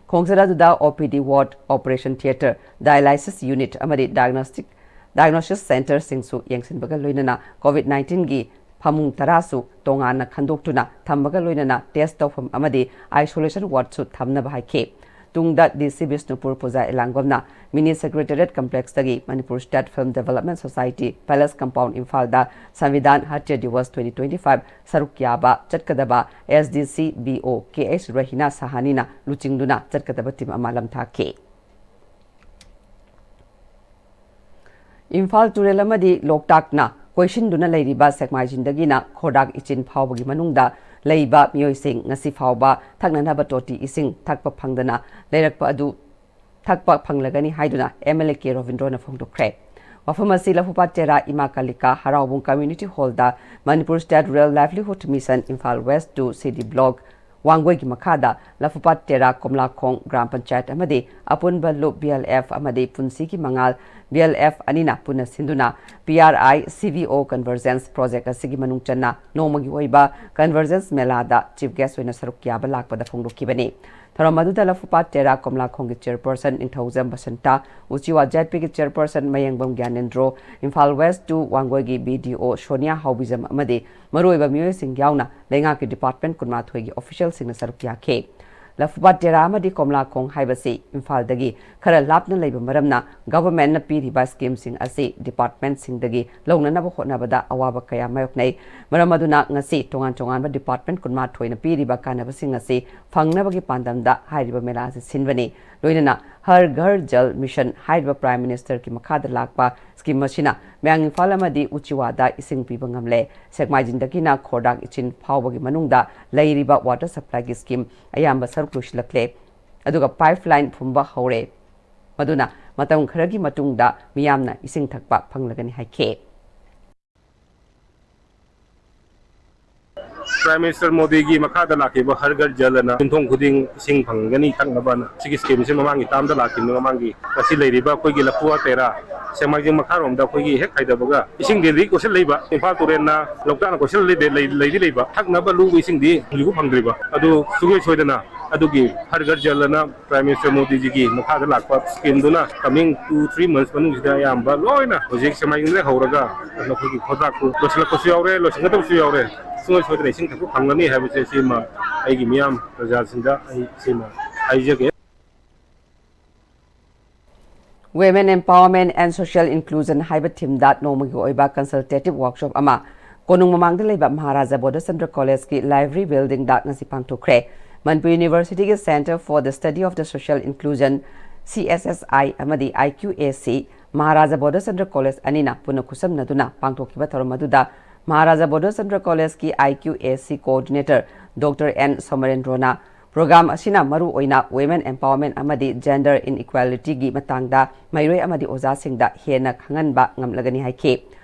ꯈꯣꯡꯆꯠ ꯑꯗꯨꯗ O P D ward, operation theatre, dialysis unit ꯑꯃꯗꯤ diagnostic, diagnosis centreꯁꯤꯡꯁꯨ ꯌꯦꯡꯁꯤꯟꯕꯒ ꯂꯣꯏꯅꯅ COVID nineteenꯒꯤ ꯐꯃꯨꯡ ꯇꯔꯥꯁꯨ ꯇꯣꯉꯥꯟꯅ ꯈꯟꯗꯣꯛꯇꯨꯅ ꯊꯝꯕꯒ ꯂꯣꯏꯅꯅ test ꯇꯧꯐꯝ ꯑꯃꯗꯤ isolation wardꯁꯨ ꯊꯝꯅꯕ ꯍꯥꯏꯈꯤ꯫ ꯇꯨꯡꯗ D C ꯕꯤꯁꯅꯨꯄꯨꯔ ꯄꯨꯖꯥ ꯏꯂꯥꯡꯕꯝꯅ Mini Secretariat Complexꯇꯒꯤ Manipur State Film Development Society Palace Compound ꯏꯝꯐꯥꯜꯗ Sanvidhan Hatya Diwas twenty twenty five ꯁꯔꯨꯛ ꯌꯥꯕ ꯆꯠꯀꯗꯕ S D C B O K H ꯔꯍꯤꯅꯥ ꯁꯍꯥꯅꯤꯅ ꯂꯨꯆꯤꯡꯗꯨꯅ ꯆꯠꯀꯗꯕ ꯇꯤꯝ ꯑꯃ ꯂꯝꯊꯥꯈꯤ꯫ ꯏꯝꯐꯥꯜ ꯇꯨꯔꯦꯜ ꯑꯃꯗꯤ ꯂꯣꯛꯇꯥꯛꯅ ꯀꯣꯏꯁꯤꯟꯗꯨꯅ ꯂꯩꯔꯤꯕ ꯁꯦꯛꯃꯥꯏꯖꯤꯡꯗꯒꯤꯅ ꯈꯣꯔꯗꯥꯛ ꯏꯆꯤꯟ ꯐꯥꯎꯕꯒꯤ ꯃꯅꯨꯡꯗ ꯂꯩꯕ ꯃꯤꯑꯣꯏꯁꯤꯡ ꯉꯁꯤ ꯐꯥꯎꯕ ꯊꯛꯅꯅꯕ ꯇꯣꯇꯤ ꯏꯁꯤꯡ ꯊꯛꯄ ꯐꯪꯗꯅ ꯂꯩꯔꯛꯄ ꯑꯗꯨ ꯊꯛꯄ ꯐꯪꯂꯒꯅꯤ ꯍꯥꯏꯗꯨꯅ M L A K ꯔꯣꯕꯤꯟꯗ꯭ꯔꯣꯅ ꯐꯣꯡꯗꯣꯛꯈ꯭ꯔꯦ꯫ ꯋꯥꯐꯝ ꯑꯁꯤ ꯂꯐꯨꯄꯥꯠ ꯇꯦꯔꯥ ꯏꯃꯥ ꯀꯥꯂꯤꯀꯥ ꯍꯔꯥꯎꯕꯨꯡ Community Hall the Manipur State Rural Livelihood Mission Imphal West to C D Block ꯋꯥꯡꯒꯣꯏꯒꯤ ꯃꯈꯥꯗ ꯂꯐꯨꯄꯥꯠ ꯇꯦꯔꯥ ꯀꯣꯝꯂꯥꯈꯣꯡ ꯒ꯭ꯔꯥꯝ ꯄꯟꯆꯥꯌꯠ ꯑꯃꯗꯤ ꯑꯄꯨꯟꯕ ꯂꯨꯞ B L F ꯑꯃꯗꯤ ꯄꯨꯟꯁꯤꯒꯤ ꯃꯉꯥꯜ B L F ꯑꯅꯤꯅ ꯄꯨꯟꯅ ꯁꯤꯟꯗꯨꯅ P R I C V O Convergence Project ꯑꯁꯤꯒꯤ ꯃꯅꯨꯡ ꯆꯟꯅ ꯅꯣꯡꯃꯒꯤ ꯑꯣꯏꯕ Convergence ꯃꯦꯂꯥꯗ Chief Guest ꯑꯣꯏꯅ ꯁꯔꯨꯛ ꯌꯥꯕ ꯂꯥꯛꯄꯗ ꯐꯣꯡꯗꯣꯛꯈꯤꯕꯅꯤ꯫ ꯊꯧꯔꯝ ꯑꯗꯨꯗ ꯂꯐꯨꯄꯥꯠ ꯇꯦꯔꯥ ꯀꯣꯝꯂꯥꯈꯣꯡꯒꯤ Chairperson ꯅꯤꯡꯊꯧꯖꯝ ꯕꯁꯟꯇ, ꯎꯆꯤꯋꯥ Z P ꯒꯤ Chairperson ꯃꯌꯦꯡꯕꯝ ꯒ꯭ꯌꯥꯅꯦꯟꯗ꯭ꯔꯣ, Imphal West two ꯋꯥꯡꯒꯣꯏꯒꯤ B D O Sonia ꯍꯥꯎꯕꯤꯖꯝ ꯑꯃꯗꯤ ꯃꯔꯨꯑꯣꯏꯕ ꯃꯤꯑꯣꯏꯁꯤꯡ ꯌꯥꯎꯅ ꯂꯩꯉꯥꯛꯀꯤ department ꯀꯨꯟꯃꯥꯊꯣꯏꯒꯤ officialꯁꯤꯡꯅ ꯁꯔꯨꯛ ꯌꯥꯈꯤ꯫ ꯂꯐꯨꯄꯥꯠ ꯇꯦꯔꯥ ꯑꯃꯗꯤ ꯀꯣꯝꯂꯥꯈꯣꯡ ꯍꯥꯏꯕꯁꯤ ꯏꯝꯐꯥꯜꯗꯒꯤ ꯈꯔ ꯂꯥꯞꯅ ꯂꯩꯕ ꯃꯔꯝꯅ governmentꯅ ꯄꯤꯔꯤꯕ schemeꯁꯤꯡ ꯑꯁꯤ departmentꯁꯤꯡꯗꯒꯤ ꯂꯧꯅꯅꯕ ꯍꯣꯠꯅꯕꯗ ꯑꯋꯥꯕ ꯀꯌꯥ ꯃꯥꯌꯣꯛꯅꯩ꯫ ꯃꯔꯝ ꯑꯗꯨꯅ ꯉꯁꯤ ꯇꯣꯉꯥꯟ ꯇꯣꯉꯥꯟꯕ department ꯀꯨꯟꯃꯥꯊꯣꯏꯅ ꯄꯤꯔꯤꯕ ꯀꯥꯟꯅꯕꯁꯤꯡ ꯑꯁꯤ ꯐꯪꯅꯕꯒꯤ ꯄꯥꯟꯗꯝꯗ ꯍꯥꯏꯔꯤꯕ ꯃꯦꯂꯥ ꯑꯁꯤ ꯁꯤꯟꯕꯅꯤ꯫ ꯂꯣꯏꯅꯅ ꯍꯔ ꯘꯔ ꯖꯜ ꯃꯤꯁꯟ ꯍꯥꯏꯔꯤꯕ Prime Ministerꯒꯤ ꯃꯈꯥꯗ ꯂꯥꯛꯄ scheme ꯑꯁꯤꯅ ꯃꯌꯥꯡ ꯏꯝꯐꯥꯜ ꯑꯃꯗꯤ ꯎꯆꯤꯋꯥꯗ ꯏꯁꯤꯡ ꯄꯤꯕ ꯉꯝꯂꯦ꯫ ꯁꯦꯛꯃꯥꯏꯖꯤꯡꯗꯒꯤꯅ ꯈꯣꯔꯗꯥꯛ ꯏꯆꯤꯟ ꯐꯥꯎꯕꯒꯤ ꯃꯅꯨꯡꯗ ꯂꯩꯔꯤꯕ water supplyꯒꯤ scheme ꯑꯌꯥꯝꯕ ꯁꯔꯨꯛ ꯂꯣꯏꯁꯤꯜꯂꯛꯂꯦ꯫ ꯑꯗꯨꯒ pipeline ꯐꯨꯝꯕ ꯍꯧꯔꯦ꯫ ꯃꯗꯨꯅ ꯃꯇꯝ ꯈꯔꯒꯤ ꯃꯇꯨꯡꯗ ꯃꯤꯌꯥꯝꯅ ꯏꯁꯤꯡ ꯊꯛꯄ ꯐꯪꯂꯒꯅꯤ ꯍꯥꯏꯈꯤ꯫ Prime Minister ꯃꯣꯗꯤꯒꯤ ꯃꯈꯥꯗ ꯂꯥꯛꯈꯤꯕ ꯍꯔ ꯘꯔ ꯖꯜ ꯑꯅ ꯌꯨꯝꯊꯣꯡ ꯈꯨꯗꯤꯡ ꯏꯁꯤꯡ ꯐꯪꯒꯅꯤ ꯊꯛꯅꯕꯅ ꯁꯤꯒꯤ scheme ꯑꯁꯤ ꯃꯃꯥꯡꯒꯤ termꯗ ꯂꯥꯛꯈꯤꯕꯅꯤ꯫ ꯃꯃꯥꯡꯒꯤ ꯉꯁꯤ ꯂꯩꯔꯤꯕ ꯑꯩꯈꯣꯏꯒꯤ ꯂꯐꯨꯋꯥ ꯇꯦꯔꯥ ꯁꯦꯛꯃꯥꯏꯖꯤꯡ ꯃꯈꯥꯔꯣꯝꯗ ꯑꯩꯈꯣꯏꯒꯤ ꯍꯦꯛ ꯍꯥꯏꯊꯕꯒ ꯏꯁꯤꯡꯗꯤ ꯂꯩ ꯀꯣꯏꯁꯤꯜ ꯂꯩꯕ, ꯏꯝꯐꯥꯜ ꯇꯨꯔꯦꯜꯅ ꯂꯣꯛꯇꯥꯛꯅ ꯀꯣꯏꯁꯤꯜ ꯂꯩꯗꯤ ꯂꯩ-, ꯂꯩꯗꯤ ꯂꯩꯕ, ꯊꯛꯅꯕ ꯂꯨꯕ ꯏꯁꯤꯡꯗꯤ ꯍꯧꯖꯤꯛꯐꯥꯎ ꯐꯪꯗ꯭ꯔꯤꯕ꯫ ꯑꯗꯨ ꯁꯨꯡꯁꯣꯏ ꯁꯣꯏꯗꯅ ꯑꯗꯨꯒꯤ ꯍꯔ ꯘꯔ ꯖꯜ ꯑꯅ Prime Minister ꯃꯣꯗꯤꯖꯤꯒꯤ ꯃꯈꯥꯗ ꯂꯥꯛꯄ schemeꯗꯨꯅ coming two three months ꯃꯅꯨꯡꯁꯤꯗ ꯑꯌꯥꯝꯕ ꯂꯣꯏꯅ ꯍꯧꯖꯤꯛ ꯁꯦꯛꯃꯥꯏꯖꯤꯡꯗꯒꯤ ꯍꯧꯔꯒ ꯑꯗꯨꯅ ꯑꯩꯈꯣꯏꯒꯤ ꯈꯣꯗ꯭ꯔꯥꯛꯄꯨ ꯂꯣꯏꯁꯤꯜꯂꯛꯄꯁꯨ ꯌꯥꯎꯔꯦ, ꯂꯣꯏꯁꯤꯟꯒꯗꯕꯁꯨ ꯌꯥꯎꯔꯦ꯫ ꯁꯨꯡꯁꯣꯏ ꯁꯣꯏꯗꯅ ꯏꯁꯤꯡ ꯊꯛꯄ ꯐꯪꯒꯅꯤ ꯍꯥꯏꯕꯁꯦ ꯁꯤꯃ ꯑꯩꯒꯤ ꯃꯤꯌꯥꯝ ꯄ꯭ꯔꯖꯥꯁꯤꯡꯗ ꯑꯩ ꯁꯤꯃ ꯍꯥꯏꯖꯒꯦ꯫ Women Empowerment and Social Inclusion ꯍꯥꯏꯕ themeꯗ ꯅꯣꯡꯃꯒꯤ ꯑꯣꯏꯕ consultative workshop ꯑꯃ ꯀꯣꯅꯨꯡ ꯃꯃꯥꯡꯗ ꯂꯩꯕ ꯃꯍꯥꯔꯥꯖꯥ ꯕꯣꯙꯆꯟꯗ꯭ꯔ Collegeꯀꯤ library buildingꯗ ꯉꯁꯤ ꯄꯥꯡꯊꯣꯛꯈ꯭ꯔꯦ꯫ Manipur Universityꯒꯤ Centre for the Study of the Social Inclusion, C S S I, ꯑꯃꯗꯤ I Q A C, Maharaja ꯕꯣꯙꯆꯟꯗ꯭ꯔ College ꯑꯅꯤꯅ ꯄꯨꯟꯅ ꯈꯨꯠꯁꯝꯅꯗꯨꯅ ꯄꯥꯡꯊꯣꯛꯈꯤꯕ ꯊꯧꯔꯝ ꯑꯗꯨꯗ ꯃꯍꯥꯔꯥꯖꯥ ꯕꯣꯙꯆꯟꯗ꯭ꯔ Collegeꯀꯤ I Q A C Coordinator Doctor N ꯁꯣꯃꯔꯦꯟꯗ꯭ꯔꯣꯅ ꯄ꯭ꯔꯣꯒ꯭ꯔꯥꯝ ꯑꯁꯤꯅ ꯃꯔꯨ ꯑꯣꯏꯅ women empowerment ꯑꯃꯗꯤ gender inequality ꯒꯤ ꯃꯇꯥꯡꯗ ꯃꯍꯩꯔꯣꯏ ꯑꯃꯗꯤ ꯑꯣꯖꯥꯁꯤꯡꯗ ꯍꯦꯟꯅ ꯈꯪꯍꯟꯕ ꯉꯝꯂꯒꯅꯤ ꯍꯥꯏꯈꯤ꯫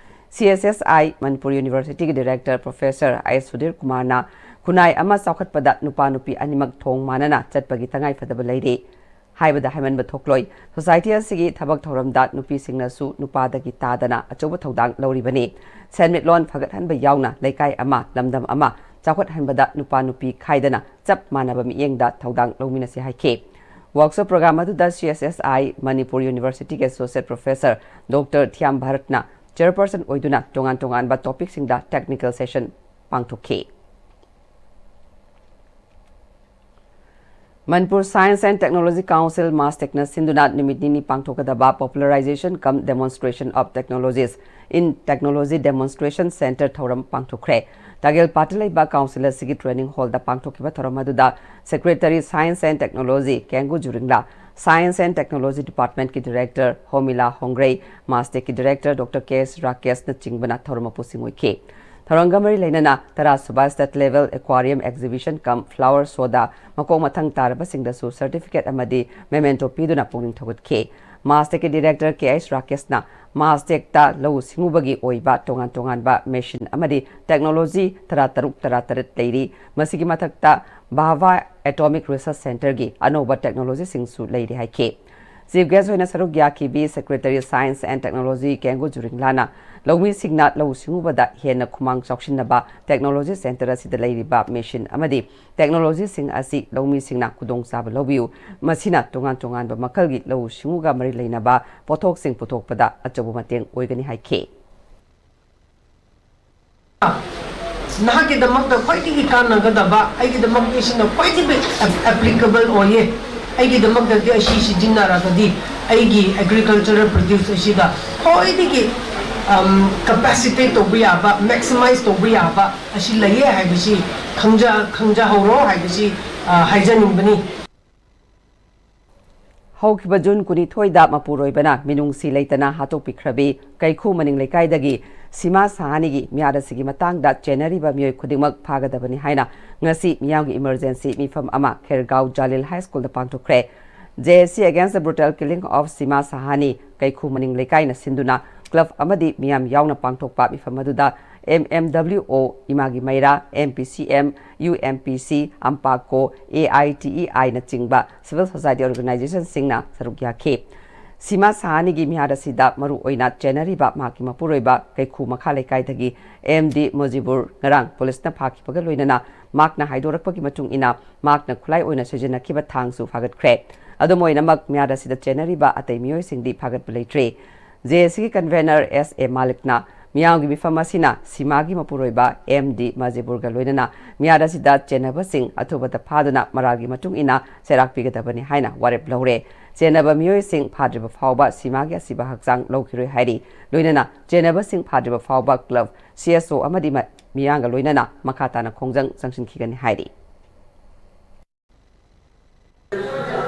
C S S I Manipur ꯌꯨꯅꯤꯚꯔꯁꯤꯇꯤꯒꯤ ꯗꯤꯔꯦꯛꯇꯔ ꯄ꯭ꯔꯣꯐꯦꯁꯔ ꯑꯥꯏ ꯁꯨꯙꯤꯔ ꯀꯨꯃꯥꯔꯅ ꯈꯨꯟꯅꯥꯏ ꯑꯃ ꯆꯥꯎꯈꯠꯄꯗ ꯅꯨꯄꯥ ꯅꯨꯄꯤ ꯑꯅꯤꯃꯛ ꯊꯣꯡ ꯃꯥꯟꯅꯅ ꯆꯠꯄꯒꯤ ꯇꯉꯥꯏꯐꯗꯕ ꯂꯩꯔꯤ꯫ ꯍꯥꯏꯕꯗ ꯍꯥꯏꯃꯟꯕ ꯊꯣꯛꯂꯣꯏ꯫ ꯁꯣꯁꯥꯏꯇꯤ ꯑꯁꯤꯒꯤ ꯊꯕꯛ ꯊꯧꯔꯝꯗ ꯅꯨꯄꯤꯁꯤꯡꯅꯁꯨ ꯅꯨꯄꯥꯗꯒꯤ ꯇꯥꯗꯅ ꯑꯆꯧꯕ ꯊꯧꯗꯥꯡ ꯂꯧꯔꯤꯕꯅꯤ꯫ ꯁꯦꯟꯃꯤꯠꯂꯣꯟ ꯐꯒꯠꯍꯟꯕ ꯌꯥꯎꯅ ꯂꯩꯀꯥꯏ ꯑꯃ, ꯂꯝꯗꯝ ꯑꯃ ꯆꯥꯎꯈꯠꯍꯟꯕꯗ ꯅꯨꯄꯥ ꯅꯨꯄꯤ ꯈꯥꯏꯗꯅ ꯆꯞ ꯃꯥꯟꯅꯕ ꯃꯤꯠꯌꯦꯡꯗ ꯊꯧꯗꯥꯡ ꯂꯧꯃꯤꯟꯅꯁꯤ ꯍꯥꯏꯈꯤ꯫ ꯋꯥꯔꯛꯁꯣꯞ ꯄ꯭ꯔꯣꯒ꯭ꯔꯥꯝ ꯑꯗꯨꯗ C S S I Manipur ꯌꯨꯅꯤꯚꯔꯁꯤꯇꯤꯒꯤ ꯑꯦꯁꯣꯁꯤꯌꯦꯠ ꯄ꯭ꯔꯣꯐꯦꯁꯔ ꯗꯣꯛꯇꯔ ꯊꯤꯌꯥꯝ ꯚꯥꯔꯠꯅ ꯆꯦꯌꯔꯄꯔꯁꯟ ꯑꯣꯏꯗꯨꯅ ꯇꯣꯉꯥꯟ ꯇꯣꯉꯥꯟꯕ ꯇꯣꯄꯤꯛꯁꯤꯡꯗ ꯇꯦꯛꯅꯤꯀꯦꯜ ꯁꯦꯁꯟ ꯄꯥꯡꯊꯣꯛꯈꯤ꯫ Manipur Science and Technology Council, MASTECꯅ ꯁꯤꯟꯗꯨꯅ ꯅꯨꯃꯤꯠ ꯅꯤꯅꯤ ꯄꯥꯡꯊꯣꯛꯀꯗꯕ Popularization cum Demonstration of Technologies in Technology Demonstration Centre ꯊꯧꯔꯝ ꯄꯥꯡꯊꯣꯛꯈ꯭ꯔꯦ꯫ ꯇꯥꯒꯦꯜ ꯄꯥꯠꯇ ꯂꯩꯕ ꯀꯥꯎꯟꯁꯤꯜ ꯑꯁꯤꯒꯤ ꯇ꯭ꯔꯦꯅꯤꯡ ꯍꯣꯜꯗ ꯄꯥꯡꯊꯣꯛꯈꯤꯕ ꯊꯧꯔꯝ ꯑꯗꯨꯗ ꯁꯦꯀ꯭ꯔꯦꯇꯔꯤ Science and Technology ꯀꯦꯡꯒꯨ ꯖꯨꯔꯤꯡꯂꯥ, Science and Technology Departmentꯀꯤ ꯗꯤꯔꯦꯛꯇꯔ ꯍꯣꯃꯤꯂꯥ ꯍꯣꯡꯒ꯭ꯔꯩ, MASTECꯀꯤ ꯗꯤꯔꯦꯛꯇꯔ ꯗꯣꯛꯇꯔ ꯀꯦ ꯑꯦꯁ ꯔꯥꯀꯦꯁꯅꯆꯤꯡꯕꯅ ꯊꯧꯔꯝ ꯃꯄꯨꯁꯤꯡ ꯑꯣꯏꯈꯤ꯫ ꯊꯧꯔꯝꯒ ꯃꯔꯤ ꯂꯩꯅꯅ ꯇꯔꯥ ꯁꯨꯕ State Level Aquarium Exhibition cum Flower Showꯗ ꯃꯀꯣꯛ ꯃꯊꯪ ꯇꯥꯔꯕꯁꯤꯡꯗꯁꯨ ꯁꯔꯇꯤꯐꯤꯀꯦꯠ ꯑꯃꯗꯤ ꯃꯦꯃꯦꯟꯇꯣ ꯄꯤꯗꯨꯅ ꯄꯨꯛꯅꯤꯡ ꯊꯧꯒꯠꯈꯤ꯫ MASTECꯀꯤ ꯗꯤꯔꯦꯛꯇꯔ ꯀꯦ ꯑꯩꯆ ꯔꯥꯀꯦꯁꯅ MASTECꯇ ꯂꯧꯎ ꯁꯤꯡꯎꯕꯒꯤ ꯑꯣꯏꯕ ꯇꯣꯉꯥꯟ ꯇꯣꯉꯥꯟꯕ ꯃꯦꯁꯤꯟ ꯑꯃꯗꯤ ꯇꯦꯛꯅꯣꯂꯣꯖꯤ ꯇꯔꯥ ꯇꯔꯨꯛ ꯇꯔꯥ ꯇꯔꯦꯠ ꯂꯩꯔꯤ꯫ ꯃꯁꯤꯒꯤ ꯃꯊꯛꯇ Bhava Atomic Research Centreꯒꯤ ꯑꯅꯧꯕ ꯇꯦꯛꯅꯣꯂꯣꯖꯤꯁꯤꯡꯁꯨ ꯂꯩꯔꯤ ꯍꯥꯏꯈꯤ꯫ ꯆꯤꯐ ꯒꯦꯁ ꯑꯣꯏꯅ ꯁꯔꯨꯛ ꯌꯥꯈꯤꯕꯤ ꯁꯦꯀ꯭ꯔꯦꯇꯔꯤ Science and Technology ꯀꯦꯡꯒꯨ ꯖꯨꯔꯤꯡꯂꯥꯅ ꯂꯧꯃꯤꯁꯤꯡꯅ ꯂꯧꯎ ꯁꯤꯡꯎꯕꯗ ꯍꯦꯟꯅ ꯈꯨꯃꯥꯡ ꯆꯥꯎꯁꯤꯟꯅꯕ ꯇꯦꯛꯅꯣꯂꯣꯖꯤ ꯁꯦꯟꯇꯔ ꯑꯁꯤꯗ ꯂꯩꯔꯤꯕ ꯃꯦꯁꯤꯟ ꯑꯃꯗꯤ ꯇꯦꯛꯅꯣꯂꯣꯖꯤꯁꯤꯡ ꯑꯁꯤ ꯂꯧꯃꯤꯁꯤꯡꯅ ꯈꯨꯗꯣꯡꯆꯥꯕ ꯂꯧꯕꯤꯌꯨ꯫ ꯃꯁꯤꯅ ꯇꯣꯉꯥꯟ ꯇꯣꯉꯥꯟꯕ ꯃꯈꯜꯒꯤ ꯂꯧꯎ ꯁꯤꯡꯎꯒ ꯃꯔꯤ ꯂꯩꯅꯕ ꯄꯣꯠꯊꯣꯛꯁꯤꯡ ꯄꯨꯊꯣꯛꯄꯗ ꯑꯆꯧꯕ ꯃꯇꯦꯡ ꯑꯣꯏꯒꯅꯤ ꯍꯥꯏꯈꯤ꯫ ꯅꯍꯥꯛꯀꯤꯗꯃꯛꯇ ꯈ꯭ꯋꯥꯏꯗꯒꯤ ꯀꯥꯟꯅꯒꯗꯕ, ꯑꯩꯒꯤꯗꯃꯛꯇꯤ ꯁꯤꯅ ꯈ꯭ꯋꯥꯏꯗꯒꯤ ꯑꯦꯞꯂꯤꯀꯦꯕꯜ ꯑꯣꯏꯌꯦ꯫ ꯑꯩꯒꯤꯗꯃꯛꯇꯗꯤ ꯑꯁꯤ ꯁꯤꯖꯤꯟꯅꯔꯒꯗꯤ ꯑꯩꯒꯤ ꯑꯦꯒ꯭ꯔꯤꯀꯜꯆꯔꯦꯜ ꯄ꯭ꯔꯣꯗ꯭ꯌꯨꯁ ꯑꯁꯤꯗ ꯈ꯭ꯋꯥꯏꯗꯒꯤ ꯀꯦꯄꯦꯁꯤꯇꯦꯠ ꯇꯧꯕ ꯌꯥꯕ, ꯃꯦꯛꯁꯤꯃꯥꯏꯁ ꯇꯧꯕ ꯌꯥꯕ ꯑꯁꯤ ꯂꯩꯌꯦ ꯍꯥꯏꯕꯁꯤ ꯈꯪꯖ-, ꯈꯪꯖꯍꯧꯔꯣ ꯍꯥꯏꯕꯁꯤ, ꯑ, ꯍꯥꯏꯖꯅꯤꯡꯕꯅꯤ꯫ ꯍꯧꯈꯤꯕ ꯖꯨꯟ ꯀꯨꯟꯅꯤꯊꯣꯏꯗ ꯃꯄꯨꯔꯣꯏꯕꯅ ꯃꯤꯅꯨꯡꯁꯤ ꯂꯩꯇꯅ ꯍꯥꯠꯇꯣꯛꯄꯤꯈ꯭ꯔꯕꯤ ꯀꯩꯈꯨ ꯃꯅꯤꯡ ꯂꯩꯀꯥꯏꯗꯒꯤ ꯁꯤꯃꯥ ꯁꯍꯥꯅꯤꯒꯤ ꯃꯤꯍꯥꯠ ꯑꯁꯤꯒꯤ ꯃꯇꯥꯡꯗ ꯆꯦꯟꯅꯔꯤꯕ ꯃꯤꯑꯣꯏ ꯈꯨꯗꯤꯡꯃꯛ ꯐꯥꯒꯗꯕꯅꯤ ꯍꯥꯏꯅ ꯉꯁꯤ ꯃꯤꯌꯥꯝꯒꯤ ꯏꯃꯔꯖꯦꯟꯁꯤ ꯃꯤꯐꯝ ꯑꯃ ꯈꯦꯔꯒꯥꯎ ꯖꯥꯂꯤꯜ ꯍꯥꯏ ꯁ꯭ꯀꯨꯜꯗ ꯄꯥꯡꯊꯣꯛꯈ꯭ꯔꯦ꯫ J A C Against the Brutal Killing of Sima Sahani ꯀꯩꯈꯨ ꯃꯅꯤꯡ ꯂꯩꯀꯥꯏꯅ ꯁꯤꯟꯗꯨꯅ ꯀ꯭ꯂꯕ ꯑꯃꯗꯤ ꯃꯤꯌꯥꯝ ꯌꯥꯎꯅ ꯄꯥꯡꯊꯣꯛꯄ ꯃꯤꯐꯝ ꯑꯗꯨꯗ M M W O, ꯏꯃꯥꯒꯤ ꯃꯩꯔꯥ, M P C M, U M P C, ꯑꯝꯄꯥꯀꯣ, A I T E I ꯅꯆꯤꯡꯕ civil society organizationꯁꯤꯡꯅ ꯁꯔꯨꯛ ꯌꯥꯈꯤ꯫ ꯁꯤꯃꯥ ꯁꯍꯥꯅꯤꯒꯤ ꯃꯤꯍꯥꯠ ꯑꯁꯤꯗ ꯃꯔꯨ ꯑꯣꯏꯅ ꯆꯦꯟꯅꯔꯤꯕ ꯃꯍꯥꯛꯀꯤ ꯃꯄꯨꯔꯣꯏꯕ ꯀꯩꯈꯨ ꯃꯈꯥ ꯂꯩꯀꯥꯏꯗꯒꯤ M D ꯃꯣꯖꯤꯕꯨꯔ ꯉꯔꯥꯡ ꯄꯨꯂꯤꯁꯅ ꯐꯥꯈꯤꯕꯒ ꯂꯣꯏꯅꯅ ꯃꯍꯥꯛꯅ ꯍꯥꯏꯗꯣꯔꯛꯄꯒꯤ ꯃꯇꯨꯡ ꯏꯟꯅ ꯃꯍꯥꯛꯅ ꯈꯨꯠꯂꯥꯏ ꯑꯣꯏꯅ ꯁꯤꯖꯤꯟꯅꯈꯤꯕ ꯊꯥꯡꯁꯨ ꯐꯥꯒꯠꯈ꯭ꯔꯦ꯫ ꯑꯗꯨꯝ ꯑꯣꯏꯅꯃꯛ ꯃꯤꯍꯥꯠ ꯑꯁꯤꯗ ꯆꯦꯟꯅꯔꯤꯕ ꯑꯇꯩ ꯃꯤꯑꯣꯏꯁꯤꯡꯗꯤ ꯐꯥꯒꯠꯄ ꯂꯩꯇ꯭ꯔꯤ꯫ J A Cꯒꯤ convener S A ꯃꯥꯂꯤꯛꯅ ꯃꯤꯌꯥꯝꯒꯤ ꯃꯤꯐꯝ ꯑꯁꯤꯅ ꯁꯤꯃꯥꯒꯤ ꯃꯄꯨꯔꯣꯏꯕ M D ꯃꯖꯤꯕꯨꯔꯒ ꯂꯣꯏꯅꯅ ꯃꯤꯍꯥꯠ ꯑꯁꯤꯗ ꯆꯦꯟꯅꯕꯁꯤꯡ ꯑꯊꯨꯕꯗ ꯐꯥꯗꯨꯅ ꯃꯔꯥꯜꯒꯤ ꯃꯇꯨꯡ ꯏꯟꯅ ꯆꯩꯔꯥꯛ ꯄꯤꯒꯗꯕꯅꯤ ꯍꯥꯏꯅ ꯋꯥꯔꯦꯞ ꯂꯧꯔꯦ꯫ ꯆꯦꯟꯅꯕ ꯃꯤꯑꯣꯏꯁꯤꯡ ꯐꯥꯗ꯭ꯔꯤꯕ ꯐꯥꯎꯕ ꯁꯤꯃꯥꯒꯤ ꯑꯁꯤꯕ ꯍꯛꯆꯥꯡ ꯂꯧꯈꯤꯔꯣꯏ ꯍꯥꯏꯔꯤ꯫ ꯂꯣꯏꯅꯅ ꯆꯦꯟꯅꯕꯁꯤꯡ ꯐꯥꯗ꯭ꯔꯤꯕ ꯐꯥꯎꯕ ꯀ꯭ꯂꯕ, C S O ꯑꯃꯗꯤ ꯃ-, ꯃꯤꯌꯥꯝꯒ ꯂꯣꯏꯅꯅ ꯃꯈꯥ ꯇꯥꯅ ꯈꯣꯡꯖꯪ ꯆꯪꯁꯤꯟꯈꯤꯒꯅꯤ ꯍꯥꯏꯔꯤ꯫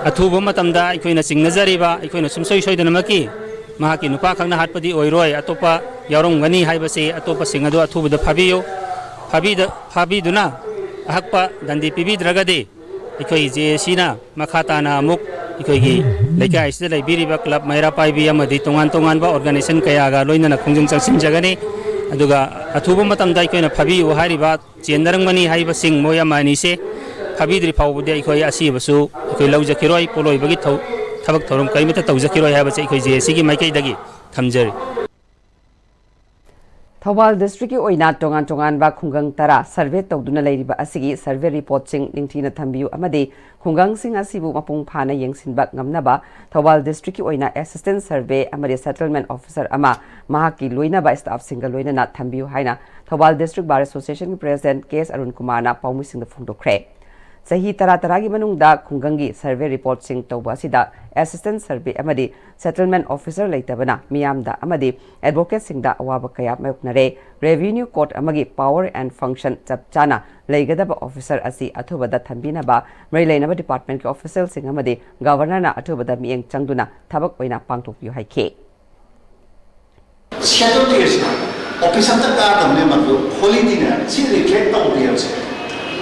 ꯑꯊꯨꯕ ꯃꯇꯝꯗ ꯑꯩꯈꯣꯏꯅ ꯆꯤꯡꯅꯖꯔꯤꯕ, ꯑꯩꯈꯣꯏꯅ ꯁꯨꯡꯁꯣꯏ ꯁꯣꯏꯗꯅꯃꯛꯀꯤ ꯃꯍꯥꯛꯀꯤ ꯅꯨꯄꯥꯈꯛꯅ ꯍꯥꯠꯄꯗꯤ ꯑꯣꯏꯔꯣꯏ, ꯑꯇꯣꯞꯄ ꯌꯥꯎꯔꯝꯒꯅꯤ ꯍꯥꯏꯕꯁꯤ ꯑꯇꯣꯞꯄꯁꯤꯡ ꯑꯗꯨ ꯑꯊꯨꯕꯗ ꯐꯥꯕꯤꯌꯨ꯫ ꯐꯥꯕꯤꯗ-, ꯐꯥꯕꯤꯗꯨꯅ ꯑꯍꯛꯄ ꯗꯟꯗꯤ ꯄꯤꯕꯤꯗ꯭ꯔꯒꯗꯤ ꯑꯩꯈꯣꯏ J A Cꯅ ꯃꯈꯥ ꯇꯥꯅ ꯑꯃꯨꯛ ꯑꯩꯈꯣꯏꯒꯤ ꯂꯩꯀꯥꯏ ꯑꯁꯤꯗ ꯂꯩꯕꯤꯔꯤꯕ ꯀ꯭ꯂꯕ, ꯃꯩꯔꯥ ꯄꯥꯏꯕꯤ ꯑꯃꯗꯤ ꯇꯣꯉꯥꯟ ꯇꯣꯉꯥꯟꯕ organization ꯀꯌꯥꯒ ꯂꯣꯏꯅꯅ ꯈꯣꯡꯖꯪ ꯆꯪꯁꯤꯟꯖꯒꯅꯤ꯫ ꯑꯗꯨꯒ ꯑꯊꯨꯕ ꯃꯇꯝꯗ ꯑꯩꯈꯣꯏꯅ ꯐꯥꯕꯤꯌꯨ ꯍꯥꯏꯔꯤꯕ ꯆꯦꯟꯅꯔꯝꯒꯅꯤ ꯍꯥꯏꯕꯁꯤꯡ ꯃꯣꯏ ꯑꯃ ꯑꯅꯤꯁꯦ ꯐꯥꯕꯤꯗ꯭ꯔꯤ ꯐꯥꯎꯕꯗꯤ ꯑꯩꯈꯣꯏ ꯑꯁꯤꯕꯁꯨ ꯑꯩꯈꯣꯏ ꯂꯧꯖꯈꯤꯔꯣꯏ, ꯄꯣꯠꯂꯣꯏꯕꯒꯤ ꯊꯧ-, ꯊꯕꯛ ꯊꯧꯔꯝ ꯀꯔꯤꯃꯠꯇ ꯇꯧꯖꯈꯤꯔꯣꯏ ꯍꯥꯏꯕꯁꯦ ꯑꯩꯈꯣꯏ J A Cꯒꯤ ꯃꯥꯏꯀꯩꯗꯒꯤ ꯊꯝꯖꯔꯤ꯫ ꯊꯧꯕꯥꯜ districtꯀꯤ ꯑꯣꯏꯅ ꯇꯣꯉꯥꯟ ꯇꯣꯉꯥꯟꯕ ꯈꯨꯡꯒꯪ ꯇꯔꯥ survey ꯇꯧꯗꯨꯅ ꯂꯩꯔꯤꯕ ꯑꯁꯤꯒꯤ survey reportꯁꯤꯡ ꯅꯤꯡꯊꯤꯅ ꯊꯝꯕꯤꯌꯨ ꯑꯃꯗꯤ ꯈꯨꯡꯒꯪꯁꯤꯡ ꯑꯁꯤꯕꯨ ꯃꯄꯨꯡ ꯐꯥꯅ ꯌꯦꯡꯁꯤꯟꯕ ꯉꯝꯅꯕ ꯊꯧꯕꯥꯜ districtꯀꯤ ꯑꯣꯏꯅ assistant survey ꯑꯃꯗꯤ settlement officer ꯑꯃ ꯃꯍꯥꯛꯀꯤ ꯂꯣꯏꯅꯕ staffꯁꯤꯡꯒ ꯂꯣꯏꯅꯅ ꯊꯝꯕꯤꯌꯨ ꯍꯥꯏꯅ Thoubal District Bar Associationꯒꯤ President K S Arun ꯀꯨꯃꯥꯔꯅ ꯄꯥꯎꯃꯤꯁꯤꯡꯗ ꯐꯣꯡꯗꯣꯛꯈ꯭ꯔꯦ꯫ ꯆꯍꯤ ꯇꯔꯥ ꯇꯔꯥꯒꯤ ꯃꯅꯨꯡꯗ ꯈꯨꯡꯒꯪꯒꯤ survey reportꯁꯤꯡ ꯇꯧꯕ ꯑꯁꯤꯗ assistant survey ꯑꯃꯗꯤ settlement officer ꯂꯩꯇꯕꯅ ꯃꯤꯌꯥꯝꯗ ꯑꯃꯗꯤ advocateꯁꯤꯡꯗ ꯑꯋꯥꯕ ꯀꯌꯥ ꯃꯥꯌꯣꯛꯅꯔꯦ꯫ Revenue code ꯑꯃꯒꯤ power and function ꯆꯞ ꯆꯥꯅ ꯂꯩꯒꯗꯕ officer ꯑꯁꯤ ꯑꯊꯨꯕꯗ ꯊꯝꯕꯤꯅꯕ ꯃꯔꯤ ꯂꯩꯅꯕ departmentꯀꯤ officialꯁꯤꯡ ꯑꯃꯗꯤ governorꯅ ꯑꯊꯨꯕꯗ ꯃꯤꯠꯌꯦꯡ ꯆꯪꯗꯨꯅ ꯊꯕꯛ ꯑꯣꯏꯅ ꯄꯥꯡꯊꯣꯛꯄꯤꯌꯨ ꯍꯥꯏꯈꯤ꯫ Saturday ꯑꯁꯤꯅ office ꯑꯝꯇ ꯀꯥꯗꯕꯅꯦ, ꯃꯗꯨ holidayꯅꯦ, ꯁꯤ reflect ꯇꯧꯗꯦꯕꯁꯦ꯫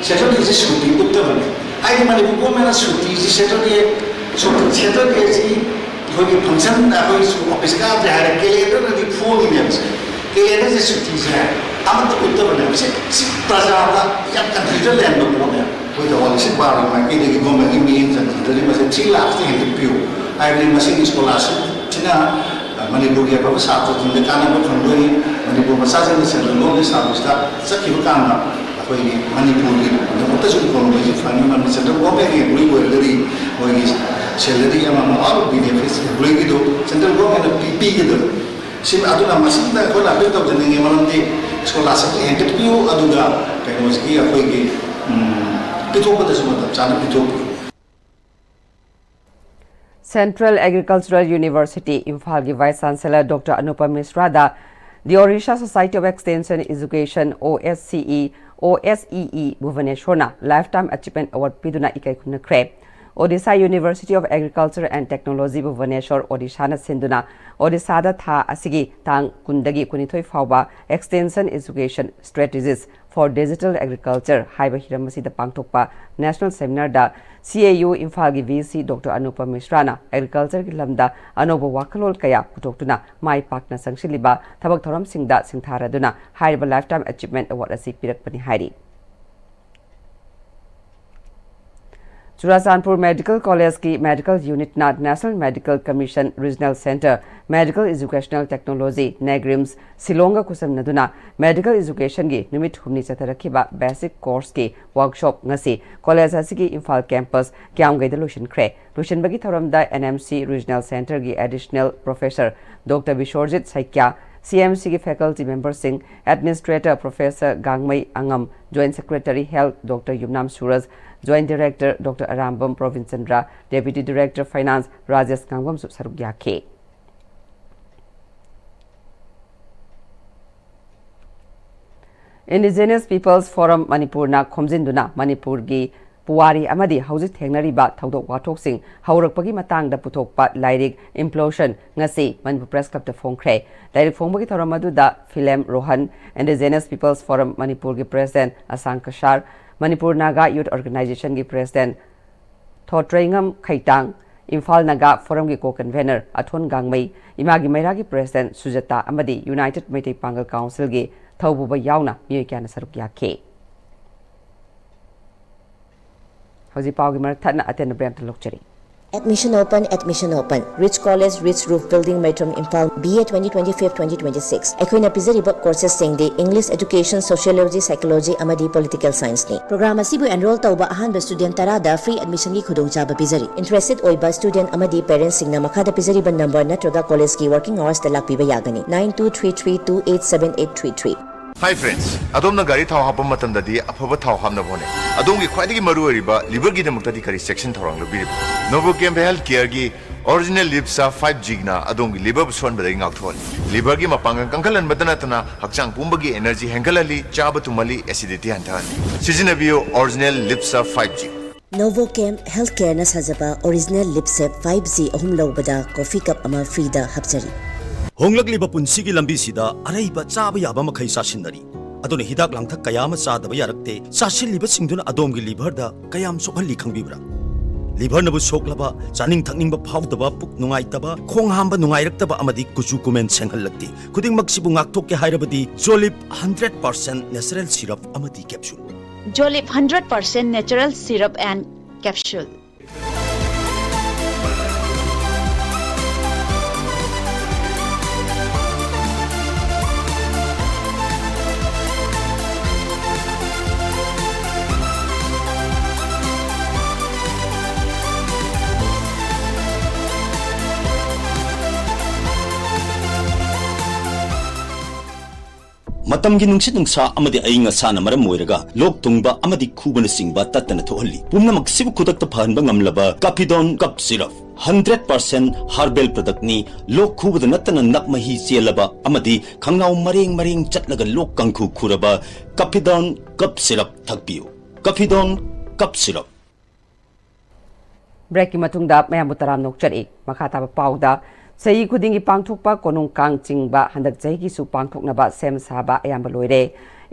Saturdayꯁꯦ ꯁꯨꯇꯤ ꯎꯠꯇꯕꯅꯦ꯫ ꯍꯥꯏꯗꯤ ꯃꯅꯤꯄꯨꯔ governmentꯅ ꯁꯨꯇꯤꯁꯤ Saturday, ꯁꯨꯇꯤ Saturdayꯁꯤ ꯑꯩꯈꯣꯏꯒꯤ function, ꯑꯩꯈꯣꯏ office ꯀꯥꯗ꯭ꯔꯦ ꯍꯥꯏꯔ calendarꯅꯗꯤ ꯐꯣꯡꯉꯤꯅꯦꯕꯁꯦ꯫ Calendarꯁꯦ ꯁꯨꯇꯤꯁꯦ ꯑꯃꯠꯇ ꯎꯠꯇꯕꯅꯦꯕꯁꯦ꯫ ꯁꯤ ꯄ꯭ꯔꯖꯥꯗ ꯌꯥꯝ confusion ꯂꯩꯍꯟꯕ ꯄꯣꯠꯅꯦꯕ꯫ ꯑꯩꯈꯣꯏ ꯊꯧꯕꯥꯜ ꯂꯤꯁꯤꯡ ꯕꯥꯔꯣꯒꯤ ꯃꯥꯏꯀꯩꯗꯒꯤ governmentꯀꯤ ꯃꯤꯠꯌꯦꯡ ꯆꯪꯈꯤꯗ꯭ꯔꯗꯤ ꯃꯁꯦ three lakhꯇ ꯍꯦꯟꯒꯠꯄꯤꯌꯨ ꯍꯥꯏꯕꯗꯤ ꯃꯁꯤꯒꯤ scholarshipꯁꯤꯅ ꯃꯅꯤꯄꯨꯔꯒꯤ ꯑꯐꯕ ꯁꯥꯇ꯭ꯔꯁꯤꯡꯗ ꯀꯥꯟꯅꯕ ꯐꯪꯗꯣꯏꯅꯤ꯫ ꯃꯅꯤꯄꯨꯔ ꯃꯆꯥꯁꯤꯡꯅ central government serviceꯇ ꯆꯠꯈꯤꯕ ꯀꯥꯟꯗ ꯑꯩꯈꯣꯏꯒꯤ ꯃꯅꯤꯄꯨꯔꯒꯤ ꯗꯃꯛꯇꯁꯨ economyꯁꯤ ꯐꯅꯤ꯫ ꯃꯔꯝꯗꯤ central governmentꯀꯤ employee ꯑꯣꯏꯔꯒꯗꯤ ꯑꯩꯈꯣꯏꯒꯤ salary ꯑꯃ ꯑꯃ all benefits employeeꯒꯤꯗꯨ central governmentꯅ ꯄꯤ-, ꯄꯤꯒꯗꯕ꯫ ꯁꯤ, ꯑꯗꯨꯅ ꯃꯁꯤꯗ ꯑꯩꯈꯣꯏꯅ appeal ꯇꯧꯖꯅꯤꯡꯉꯤ, ꯃꯔꯝꯗꯤ scholarshipꯁꯤ ꯍꯦꯟꯒꯠꯄꯤꯌꯨ, ꯑꯗꯨꯒ ꯀꯩꯅꯣꯁꯤꯒꯤ ꯑꯩꯈꯣꯏꯒꯤ, ꯎꯝ, ꯄꯤꯊꯣꯛꯄꯗꯁꯨ ꯃꯇꯝ ꯆꯥꯅ ꯄꯤꯊꯣꯛꯄꯤꯌꯨ꯫ Central Agricultural University ꯏꯝꯐꯥꯜꯒꯤ Vice Chancellor Doctor Anupam Misrada The Odisha Society of Extension Education, OSCE, OSEE, ꯚꯨꯕꯅꯦꯁꯣꯔꯅ Lifetime Achievement Award ꯄꯤꯗꯨꯅ ꯏꯀꯥꯏ ꯈꯨꯝꯅꯈ꯭ꯔꯦ꯫ Odisha University of Agriculture and Technology, ꯚꯨꯕꯅꯦꯁꯣꯔ, ꯑꯣꯗꯤꯁꯥꯅ ꯁꯤꯟꯗꯨꯅ ꯑꯣꯗꯤꯁꯥꯗ ꯊꯥ ꯑꯁꯤꯒꯤ ꯇꯥꯡ ꯀꯨꯟꯗꯒꯤ ꯀꯨꯟꯅꯤꯊꯣꯏ ꯐꯥꯎꯕ Extension Education Strategies for Digital Agriculture ꯍꯥꯏꯕ ꯍꯤꯔꯝ ꯑꯁꯤꯗ ꯄꯥꯡꯊꯣꯛꯄ national seminarꯗ CAU ꯏꯝꯐꯥꯜꯒꯤ VC Doctor Anupam Misrana agricultureꯒꯤ ꯂꯝꯗ ꯑꯅꯧꯕ ꯋꯥꯈꯜꯂꯣꯟ ꯀꯌꯥ ꯄꯨꯊꯣꯛꯇꯨꯅ ꯃꯥꯏ ꯄꯥꯛꯅ ꯆꯪꯁꯤꯜꯂꯤꯕ ꯊꯕꯛ ꯊꯧꯔꯝꯁꯤꯡꯗ ꯁꯤꯡꯊꯥꯔꯗꯨꯅ ꯍꯥꯏꯔꯤꯕ Lifetime Achievement Award ꯑꯁꯤ ꯄꯤꯔꯛꯄꯅꯤ ꯍꯥꯏꯔꯤ꯫ Churachandpur Medical Collegeꯀꯤ Medical Unitꯅ National Medical Commission Regional Centre Medical Educational Technology, NECRIMS, ꯁꯤꯂꯣꯡꯒ ꯈꯨꯠꯁꯝꯅꯗꯨꯅ medical educationꯒꯤ ꯅꯨꯃꯤꯠ ꯍꯨꯝꯅꯤ ꯆꯠꯊꯔꯛꯈꯤꯕ basic courseꯀꯤ workshop ꯉꯁꯤ college ꯑꯁꯤꯒꯤ ꯏꯝꯐꯥꯜ campus ꯀ꯭ꯌꯥꯝꯒꯩꯗ ꯂꯣꯏꯁꯤꯟꯈ꯭ꯔꯦ꯫ ꯂꯣꯏꯁꯤꯟꯕꯒꯤ ꯊꯧꯔꯝꯗ NMC Regional Centreꯒꯤ Additional Professor Doctor ꯕꯤꯁ꯭ꯋꯔꯖꯤꯠ ꯁꯩꯀ꯭ꯌꯥ, CMCꯒꯤ faculty memberꯁꯤꯡ, Administrator Professor ꯒꯥꯡꯃꯩ ꯑꯉꯝ, Joint Secretary Health Doctor ꯌꯨꯝꯅꯥꯝ ꯁꯨꯔꯖ, Joint Director Doctor Arambam Probin Chandra, Deputy Director Finance Rajesh ꯉꯥꯡꯕꯝꯁꯨ ꯁꯔꯨꯛ ꯌꯥꯈꯤ꯫ Indigenous Peoples Forum ꯃꯅꯤꯄꯨꯔꯅ ꯈꯣꯝꯖꯤꯟꯗꯨꯅ ꯃꯅꯤꯄꯨꯔꯒꯤ ꯄꯨꯋꯥꯔꯤ ꯑꯃꯗꯤ ꯍꯧꯖꯤꯛ ꯊꯦꯡꯅꯔꯤꯕ ꯊꯧꯗꯣꯛ ꯋꯥꯊꯣꯛꯁꯤꯡ ꯍꯧꯔꯛꯄꯒꯤ ꯃꯇꯥꯡꯗ ꯄꯨꯊꯣꯛꯄ ꯂꯥꯏꯔꯤꯛ Implosion ꯉꯁꯤ ꯃꯅꯤꯄꯨꯔ Press Clubꯇ ꯐꯣꯡꯈ꯭ꯔꯦ꯫ ꯂꯥꯏꯔꯤꯛ ꯐꯣꯡꯕꯒꯤ ꯊꯧꯔꯝ ꯑꯗꯨꯗ film Rohan, Indigenous Peoples Forum ꯃꯅꯤꯄꯨꯔꯒꯤ President ꯑꯁꯥꯡ Cachar, Manipur Naga Youth Organizationꯒꯤ President ꯊꯣꯇ꯭ꯔꯩꯉꯝ ꯈꯩꯇꯥꯡ, Imphal Naga Forumꯒꯤ Co-Convener ꯑꯊꯣꯟ ꯒꯥꯡꯃꯩ, ꯏꯃꯥꯒꯤ ꯃꯩꯔꯥꯒꯤ President ꯁꯨꯖꯇꯥ ꯑꯃꯗꯤ United ꯃꯩꯇꯩ ꯄꯥꯡꯒꯜ Councilꯒꯤ ꯊꯧꯄꯨꯕ ꯌꯥꯎꯅ ꯃꯤꯑꯣꯏ ꯀꯌꯥꯅ ꯁꯔꯨꯛ ꯌꯥꯈꯤ꯫ ꯍꯧꯖꯤꯛ ꯄꯥꯎꯒꯤ ꯃꯔꯛ ꯊꯠꯅ ꯑꯇꯦꯟꯕ break ꯑꯃꯇ ꯂꯧꯖꯔꯤ꯫ Admission open, admission open. Ridge College, Ridge Roof Building, ꯃꯩꯇ꯭ꯔꯝ, Imphal, B A twenty twenty-five twenty twenty-six꯫ ꯑꯩꯈꯣꯏꯅ ꯄꯤꯖꯔꯤꯕ courses ꯁꯤꯡꯗꯤ English, Education, Sociology, Psychology ꯑꯃꯗꯤ Political Scienceꯅꯤ꯫ Program ꯑꯁꯤꯕꯨ enroll ꯇꯧꯕ ꯑꯍꯥꯟꯕ student ꯇꯔꯥꯗ free admissionꯒꯤ ꯈꯨꯗꯣꯡꯆꯥꯕ ꯄꯤꯖꯔꯤ꯫ Interested ꯑꯣꯏꯕ student ꯑꯃꯗꯤ parentsꯁꯤꯡꯅ ꯃꯈꯥꯗ ꯄꯤꯖꯔꯤꯕ number ꯅꯠꯇ꯭ꯔꯒ collegeꯀꯤ working hoursꯇ ꯂꯥꯛꯄꯤꯕ ꯌꯥꯒꯅꯤ, nine two three three two eight seven eight three three꯫ Hi friends, ꯑꯗꯣꯝꯅ ꯒꯥꯔꯤ ꯊꯥꯎ ꯍꯥꯞꯄ ꯃꯇꯝꯗꯗꯤ ꯑꯐꯕ ꯊꯥꯎ ꯍꯥꯞꯅꯕ ꯍꯣꯠꯅꯩ꯫ ꯑꯗꯣꯝꯒꯤ ꯈ꯭ꯋꯥꯏꯗꯒꯤ ꯃꯔꯨꯑꯣꯏꯔꯤꯕ liverꯒꯤꯗꯃꯛꯇꯗꯤ ꯀꯔꯤ ꯆꯦꯛꯁꯤꯟ ꯊꯧꯔꯥꯡ ꯂꯧꯕꯤꯔꯤꯕꯒꯦ? Novochem Healthcareꯒꯤ Original Liver Serve five Gꯅ ꯑꯗꯣꯝꯒꯤ liverꯕꯨ ꯁꯣꯛꯍꯟꯕꯗꯒꯤ ꯉꯥꯛꯊꯣꯛꯍꯜꯂꯤ꯫ Liverꯒꯤ ꯃꯄꯥꯡꯒꯜ ꯀꯟꯈꯠꯍꯟꯕꯇ ꯅꯠꯇꯅ ꯍꯛꯆꯥꯡ ꯄꯨꯝꯕꯒꯤ energy ꯍꯦꯟꯒꯠꯍꯜꯂꯤ, ꯆꯥꯕ ꯇꯨꯝꯍꯜꯂꯤ, acidity ꯍꯟꯊꯍꯜꯂꯤ꯫ ꯁꯤꯖꯤꯟꯅꯕꯤꯌꯨ Original Liver Serve five G꯫ Novochem Healthcareꯅ ꯁꯥꯖꯕ Original Liver Serve five G ꯑꯍꯨꯝ ꯂꯧꯕꯗ coffee cup ꯑꯃ freeꯗ ꯍꯥꯞꯆꯔꯤ꯫ ꯍꯣꯡꯂꯛꯂꯤꯕ ꯄꯨꯟꯁꯤꯒꯤ ꯂꯝꯕꯤꯁꯤꯗ ꯑꯔꯩꯕ ꯆꯥꯕ ꯌꯥꯕ ꯃꯈꯩ ꯆꯥꯁꯤꯟꯅꯔꯤ꯫ ꯑꯗꯨꯅ ꯍꯤꯗꯥꯛ ꯂꯥꯡꯊꯛ ꯀꯌꯥ ꯑꯃ ꯆꯥꯗꯕ ꯌꯥꯔꯛꯇꯦ꯫ ꯆꯥꯁꯤꯜꯂꯤꯕꯁꯤꯡꯗꯨꯅ ꯑꯗꯣꯝꯒꯤ liverꯗ ꯀꯌꯥꯝ ꯁꯣꯛꯍꯜꯂꯤ ꯈꯪꯕꯤꯕ꯭ꯔꯥ? Liverꯅꯕꯨ ꯁꯣꯛꯂꯕ, ꯆꯥꯅꯤꯡ ꯊꯛꯅꯤꯡꯕ ꯐꯥꯎꯗꯕ, ꯄꯨꯛ ꯅꯨꯡꯉꯥꯏꯇꯕ, ꯈꯣꯡ ꯍꯥꯝꯕ ꯅꯨꯡꯉꯥꯏꯔꯛꯇꯕ ꯑꯃꯗꯤ ꯀꯨꯆꯨ ꯀꯨꯃꯦꯟ ꯁꯦꯡꯍꯜꯂꯛꯇꯦ꯫ ꯈꯨꯗꯤꯡꯃꯛꯁꯤꯕꯨ ꯉꯥꯛꯊꯣꯛꯀꯦ ꯍꯥꯏꯔꯕꯗꯤ Jolib hundred percent natural syrup ꯑꯃꯗꯤ capsule꯫ Jolib hundred percent natural syrup and capsule꯫ ꯃꯇꯝ ꯃꯇꯝꯒꯤ ꯅꯨꯡꯁꯤꯠ ꯅꯨꯡꯁꯥ ꯑꯃꯗꯤ ꯑꯏꯪ ꯑꯁꯥꯅ ꯃꯔꯝ ꯑꯣꯏꯔꯒ ꯂꯣꯛ ꯊꯨꯡꯕ ꯑꯃꯗꯤ ꯈꯨꯕꯅꯆꯤꯡꯕ ꯇꯠꯇꯅ ꯊꯣꯛꯍꯜꯂꯤ꯫ ꯄꯨꯝꯅꯃꯛꯁꯤꯕꯨ ꯈꯨꯗꯛꯇ ꯐꯍꯟꯕ ꯉꯝꯂꯕ Cappidone Cough Syrup, hundred percent herbal product ꯅꯤ꯫ ꯂꯣꯛ ꯈꯨꯕꯗ ꯅꯠꯇꯅ ꯅꯞ ꯃꯍꯤ ꯆꯦꯜꯂꯕ ꯑꯃꯗꯤ ꯈꯪꯅꯥꯎ ꯃꯔꯦꯡ ꯃꯔꯦꯡ ꯆꯠꯂꯒ ꯂꯣꯛ ꯀꯥꯡꯈꯨ ꯈꯨꯔꯕ Cappidone Cough Syrup ꯊꯛꯄꯤꯌꯨ꯫ Cappidone Cough Syrup꯫ ꯕ꯭ꯔꯦꯛꯀꯤ ꯃꯇꯨꯡꯗ ꯃꯌꯥꯝꯕꯨ ꯇꯔꯥꯝꯅ ꯑꯣꯛꯆꯔꯤ꯫ ꯃꯈꯥ ꯇꯥꯕ ꯄꯥꯎꯗ, ꯆꯍꯤ ꯈꯨꯗꯤꯡꯒꯤ ꯄꯥꯡꯊꯣꯛꯄ ꯀꯣꯅꯨꯡ ꯀꯥꯡ ꯆꯤꯡꯕ ꯍꯟꯗꯛ ꯆꯍꯤꯒꯤꯁꯨ ꯄꯥꯡꯊꯣꯛꯅꯕ ꯁꯦꯝ ꯁꯥꯕ ꯑꯌꯥꯝꯕ ꯂꯣꯏꯔꯦ꯫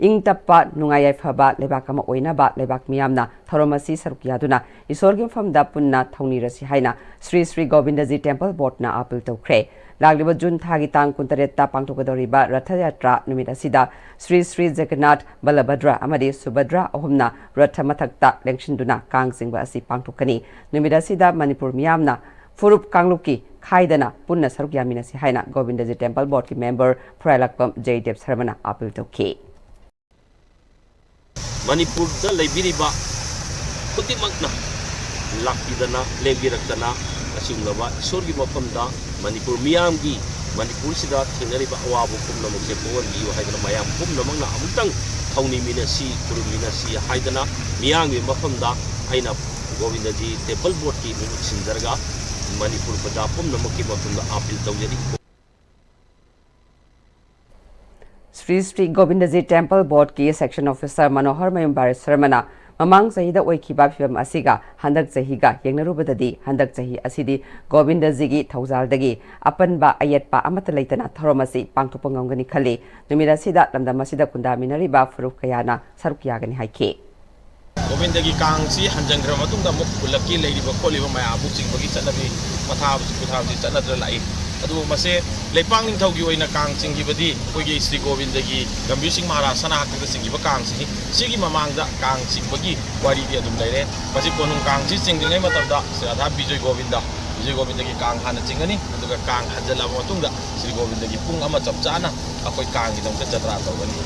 ꯏꯪ ꯇꯞꯄ, ꯅꯨꯡꯉꯥꯏ ꯌꯥꯏꯐꯕ ꯂꯩꯕꯥꯛ ꯑꯃ ꯑꯣꯏꯅꯕ ꯂꯩꯕꯥꯛ ꯃꯤꯌꯥꯝꯅ ꯊꯧꯔꯝ ꯑꯁꯤ ꯁꯔꯨꯛ ꯌꯥꯗꯨꯅ ꯏꯁꯣꯔꯒꯤ ꯃꯐꯝꯗ ꯄꯨꯟꯅ ꯊꯧꯅꯤꯔꯁꯤ ꯍꯥꯏꯅ ꯁ꯭ꯔꯤ ꯁ꯭ꯔꯤ ꯒꯣꯕꯤꯟꯗꯖꯤ ꯇꯦꯝꯄꯜ ꯕꯣꯔꯗꯅ ꯑꯥꯄꯤꯜ ꯇꯧꯈ꯭ꯔꯦ꯫ ꯂꯥꯛꯂꯤꯕ ꯖꯨꯟ ꯊꯥꯒꯤ ꯇꯥꯡ ꯀꯨꯟꯇꯔꯦꯠꯇ ꯄꯥꯡꯊꯣꯛꯀꯗꯧꯔꯤꯕ ꯔꯊ ꯌꯥꯇ꯭ꯔꯥ ꯅꯨꯃꯤꯠ ꯑꯁꯤꯗ ꯁ꯭ꯔꯤ ꯁ꯭ꯔꯤ ꯖꯒꯟꯅꯥꯊ, ꯕꯂꯚꯗ꯭ꯔ ꯑꯃꯗꯤ ꯁꯨꯚꯗ꯭ꯔ ꯑꯍꯨꯝꯅ ꯔꯊ ꯃꯊꯛꯇ ꯂꯦꯡꯁꯤꯟꯗꯨꯅ ꯀꯥꯡ ꯆꯤꯡꯕ ꯑꯁꯤ ꯄꯥꯡꯊꯣꯛꯀꯅꯤ꯫ ꯅꯨꯃꯤꯠ ꯑꯁꯤꯗ ꯃꯅꯤꯄꯨꯔ ꯃꯤꯌꯥꯝꯅ ꯐꯨꯔꯨꯞ ꯀꯥꯡꯂꯨꯞꯀꯤ ꯈꯥꯏꯗꯅ ꯄꯨꯟꯅ ꯁꯔꯨꯛ ꯌꯥꯃꯤꯟꯅꯁꯤ ꯍꯥꯏꯅ Govindaji temple ꯕꯣꯔꯗꯀꯤ member ꯐꯨꯔꯥꯏꯂꯥꯛꯄꯝ Jayadeva ꯁꯔꯃꯅ appeal ꯇꯧꯈꯤ꯫ ꯃꯅꯤꯄꯨꯔꯗ ꯂꯩꯕꯤꯔꯤꯕ ꯈꯨꯗꯤꯡꯃꯛꯅ ꯂꯥꯛꯄꯤꯗꯅ, ꯂꯦꯡꯕꯤꯔꯛꯇꯅ, ꯑꯁꯤꯒꯨꯝꯂꯕ ꯏꯁꯣꯔꯒꯤ ꯃꯐꯝꯗ ꯃꯅꯤꯄꯨꯔ ꯃꯤꯌꯥꯝꯒꯤ, ꯃꯅꯤꯄꯨꯔꯁꯤꯗ ꯊꯦꯡꯅꯔꯤꯕ ꯑꯋꯥꯕ ꯄꯨꯝꯅꯃꯛꯁꯦ ꯀꯣꯛꯍꯟꯕꯤꯌꯨ ꯍꯥꯏꯗꯅ ꯃꯌꯥꯝ ꯄꯨꯝꯅꯃꯛꯅ ꯑꯃꯨꯛꯇꯪ ꯊꯧꯅꯤꯃꯤꯟꯅꯁꯤ, ꯈꯨꯔꯨꯝꯃꯤꯟꯅꯁꯤ ꯍꯥꯏꯗꯅ ꯃꯤꯌꯥꯝꯒꯤ ꯃꯐꯝꯗ ꯑꯩꯅ ꯒꯣꯕꯤꯟꯗꯖꯤ ꯇꯦꯝꯄꯜ ꯕꯣꯔꯗꯀꯤ ꯃꯤꯍꯨꯠ ꯁꯤꯟꯖꯔꯒ ꯃꯅꯤꯄꯨꯔ ꯄ꯭ꯔꯖꯥ ꯄꯨꯝꯅꯃꯛꯀꯤ ꯃꯐꯝꯗ ꯑꯥꯄꯤꯜ ꯇꯧꯖꯔꯤ꯫ ꯁ꯭ꯔꯤ ꯁ꯭ꯔꯤ ꯒꯣꯕꯤꯟꯗꯖꯤ ꯇꯦꯝꯄꯜ ꯕꯣꯔꯗꯀꯤ ꯁꯦꯛꯁꯟ ꯑꯣꯐꯤꯁꯔ ꯃꯅꯣꯍꯔ ꯃꯌꯨꯝ ꯕꯥꯔꯤ ꯁꯔꯃꯅ ꯃꯃꯥꯡ ꯆꯍꯤꯗ ꯑꯣꯏꯈꯤꯕ ꯐꯤꯕꯝ ꯑꯁꯤꯒ ꯍꯟꯗꯛ ꯆꯍꯤꯒ ꯌꯦꯡꯅꯔꯨꯕꯗꯗꯤ ꯍꯟꯗꯛ ꯆꯍꯤ ꯑꯁꯤꯗꯤ ꯒꯣꯕꯤꯟꯗꯖꯤꯒꯤ ꯊꯧꯖꯥꯜꯗꯒꯤ ꯑꯄꯟꯕ ꯑꯌꯦꯠꯄ ꯑꯃꯠꯇ ꯂꯩꯇꯅ ꯊꯧꯔꯝ ꯑꯁꯤ ꯄꯥꯡꯊꯣꯛꯄ ꯉꯝꯒꯅꯤ ꯈꯜꯂꯤ꯫ ꯅꯨꯃꯤꯠ ꯑꯁꯤꯗ ꯂꯝꯗꯝ ꯑꯁꯤꯗ ꯈꯨꯟꯗꯥꯃꯤꯟꯅꯔꯤꯕ ꯐꯨꯔꯨꯞ ꯀꯌꯥꯅ ꯁꯔꯨꯛ ꯌꯥꯒꯅꯤ ꯍꯥꯏꯈꯤ꯫ ꯒꯣꯕꯤꯟꯗꯒꯤ ꯀꯥꯡꯁꯤ ꯍꯟꯖꯤꯟꯈ꯭ꯔ ꯃꯇꯨꯡꯗ ꯑꯃꯨꯛ ꯈꯨꯜꯂꯛꯀꯤ ꯂꯩꯔꯤꯕ ꯈꯣꯠꯂꯤꯕ ꯃꯌꯥꯝ ꯑꯃꯨꯛ ꯆꯤꯡꯕꯒꯤ ꯆꯠꯅꯕꯤ ꯄꯊꯥꯕꯁꯤ ꯄꯨꯊꯥꯕꯁꯤ ꯆꯠꯅꯗꯨꯅ ꯂꯥꯛꯏ꯫ ꯑꯗꯨꯕꯨ ꯃꯁꯦ ꯂꯩꯄꯥꯛ ꯅꯤꯡꯊꯧꯒꯤ ꯑꯣꯏꯅ ꯀꯥꯡ ꯆꯤꯡꯈꯤꯕꯗꯤ ꯑꯩꯈꯣꯏꯒꯤ ꯁ꯭ꯔꯤ ꯒꯣꯕꯤꯟꯗꯒꯤ ꯒꯝꯚꯤꯔ ꯁꯤꯡ ꯃꯍꯥꯔꯥꯖ ꯁꯅꯥ ꯍꯥꯛꯇꯛꯇ ꯆꯤꯡꯈꯤꯕ ꯀꯥꯡꯁꯤꯅꯤ꯫ ꯁꯤꯒꯤ ꯃꯃꯥꯡꯗ ꯀꯥꯡ ꯆꯤꯡꯕꯒꯤ ꯋꯥꯔꯤꯗꯤ ꯑꯗꯨꯝ ꯂꯩꯔꯦ꯫ ꯃꯁꯤ ꯀꯣꯅꯨꯡ ꯀꯥꯡꯁꯤ ꯆꯤꯡꯗ꯭ꯔꯤꯉꯩ ꯃꯇꯝꯗ ꯁ꯭ꯔꯤ ꯔꯥꯙꯥ ꯕꯤꯖꯣꯏ ꯒꯣꯕꯤꯟꯗ, ꯕꯤꯖꯣꯏ ꯒꯣꯕꯤꯟꯗꯒꯤ ꯀꯥꯡ ꯍꯥꯟꯅ ꯆꯤꯡꯒꯅꯤ, ꯑꯗꯨꯒ ꯀꯥꯡ ꯍꯟꯖꯤꯜꯂꯕ ꯃꯇꯨꯡꯗ ꯁ꯭ꯔꯤ ꯒꯣꯕꯤꯟꯗꯒꯤ ꯄꯨꯡ ꯑꯃ ꯆꯞ ꯆꯥꯅ ꯑꯩꯈꯣꯏ ꯀꯥꯡꯒꯤꯗꯃꯛꯇ ꯖꯇ꯭ꯔꯥ ꯇꯧꯒꯅꯤ꯫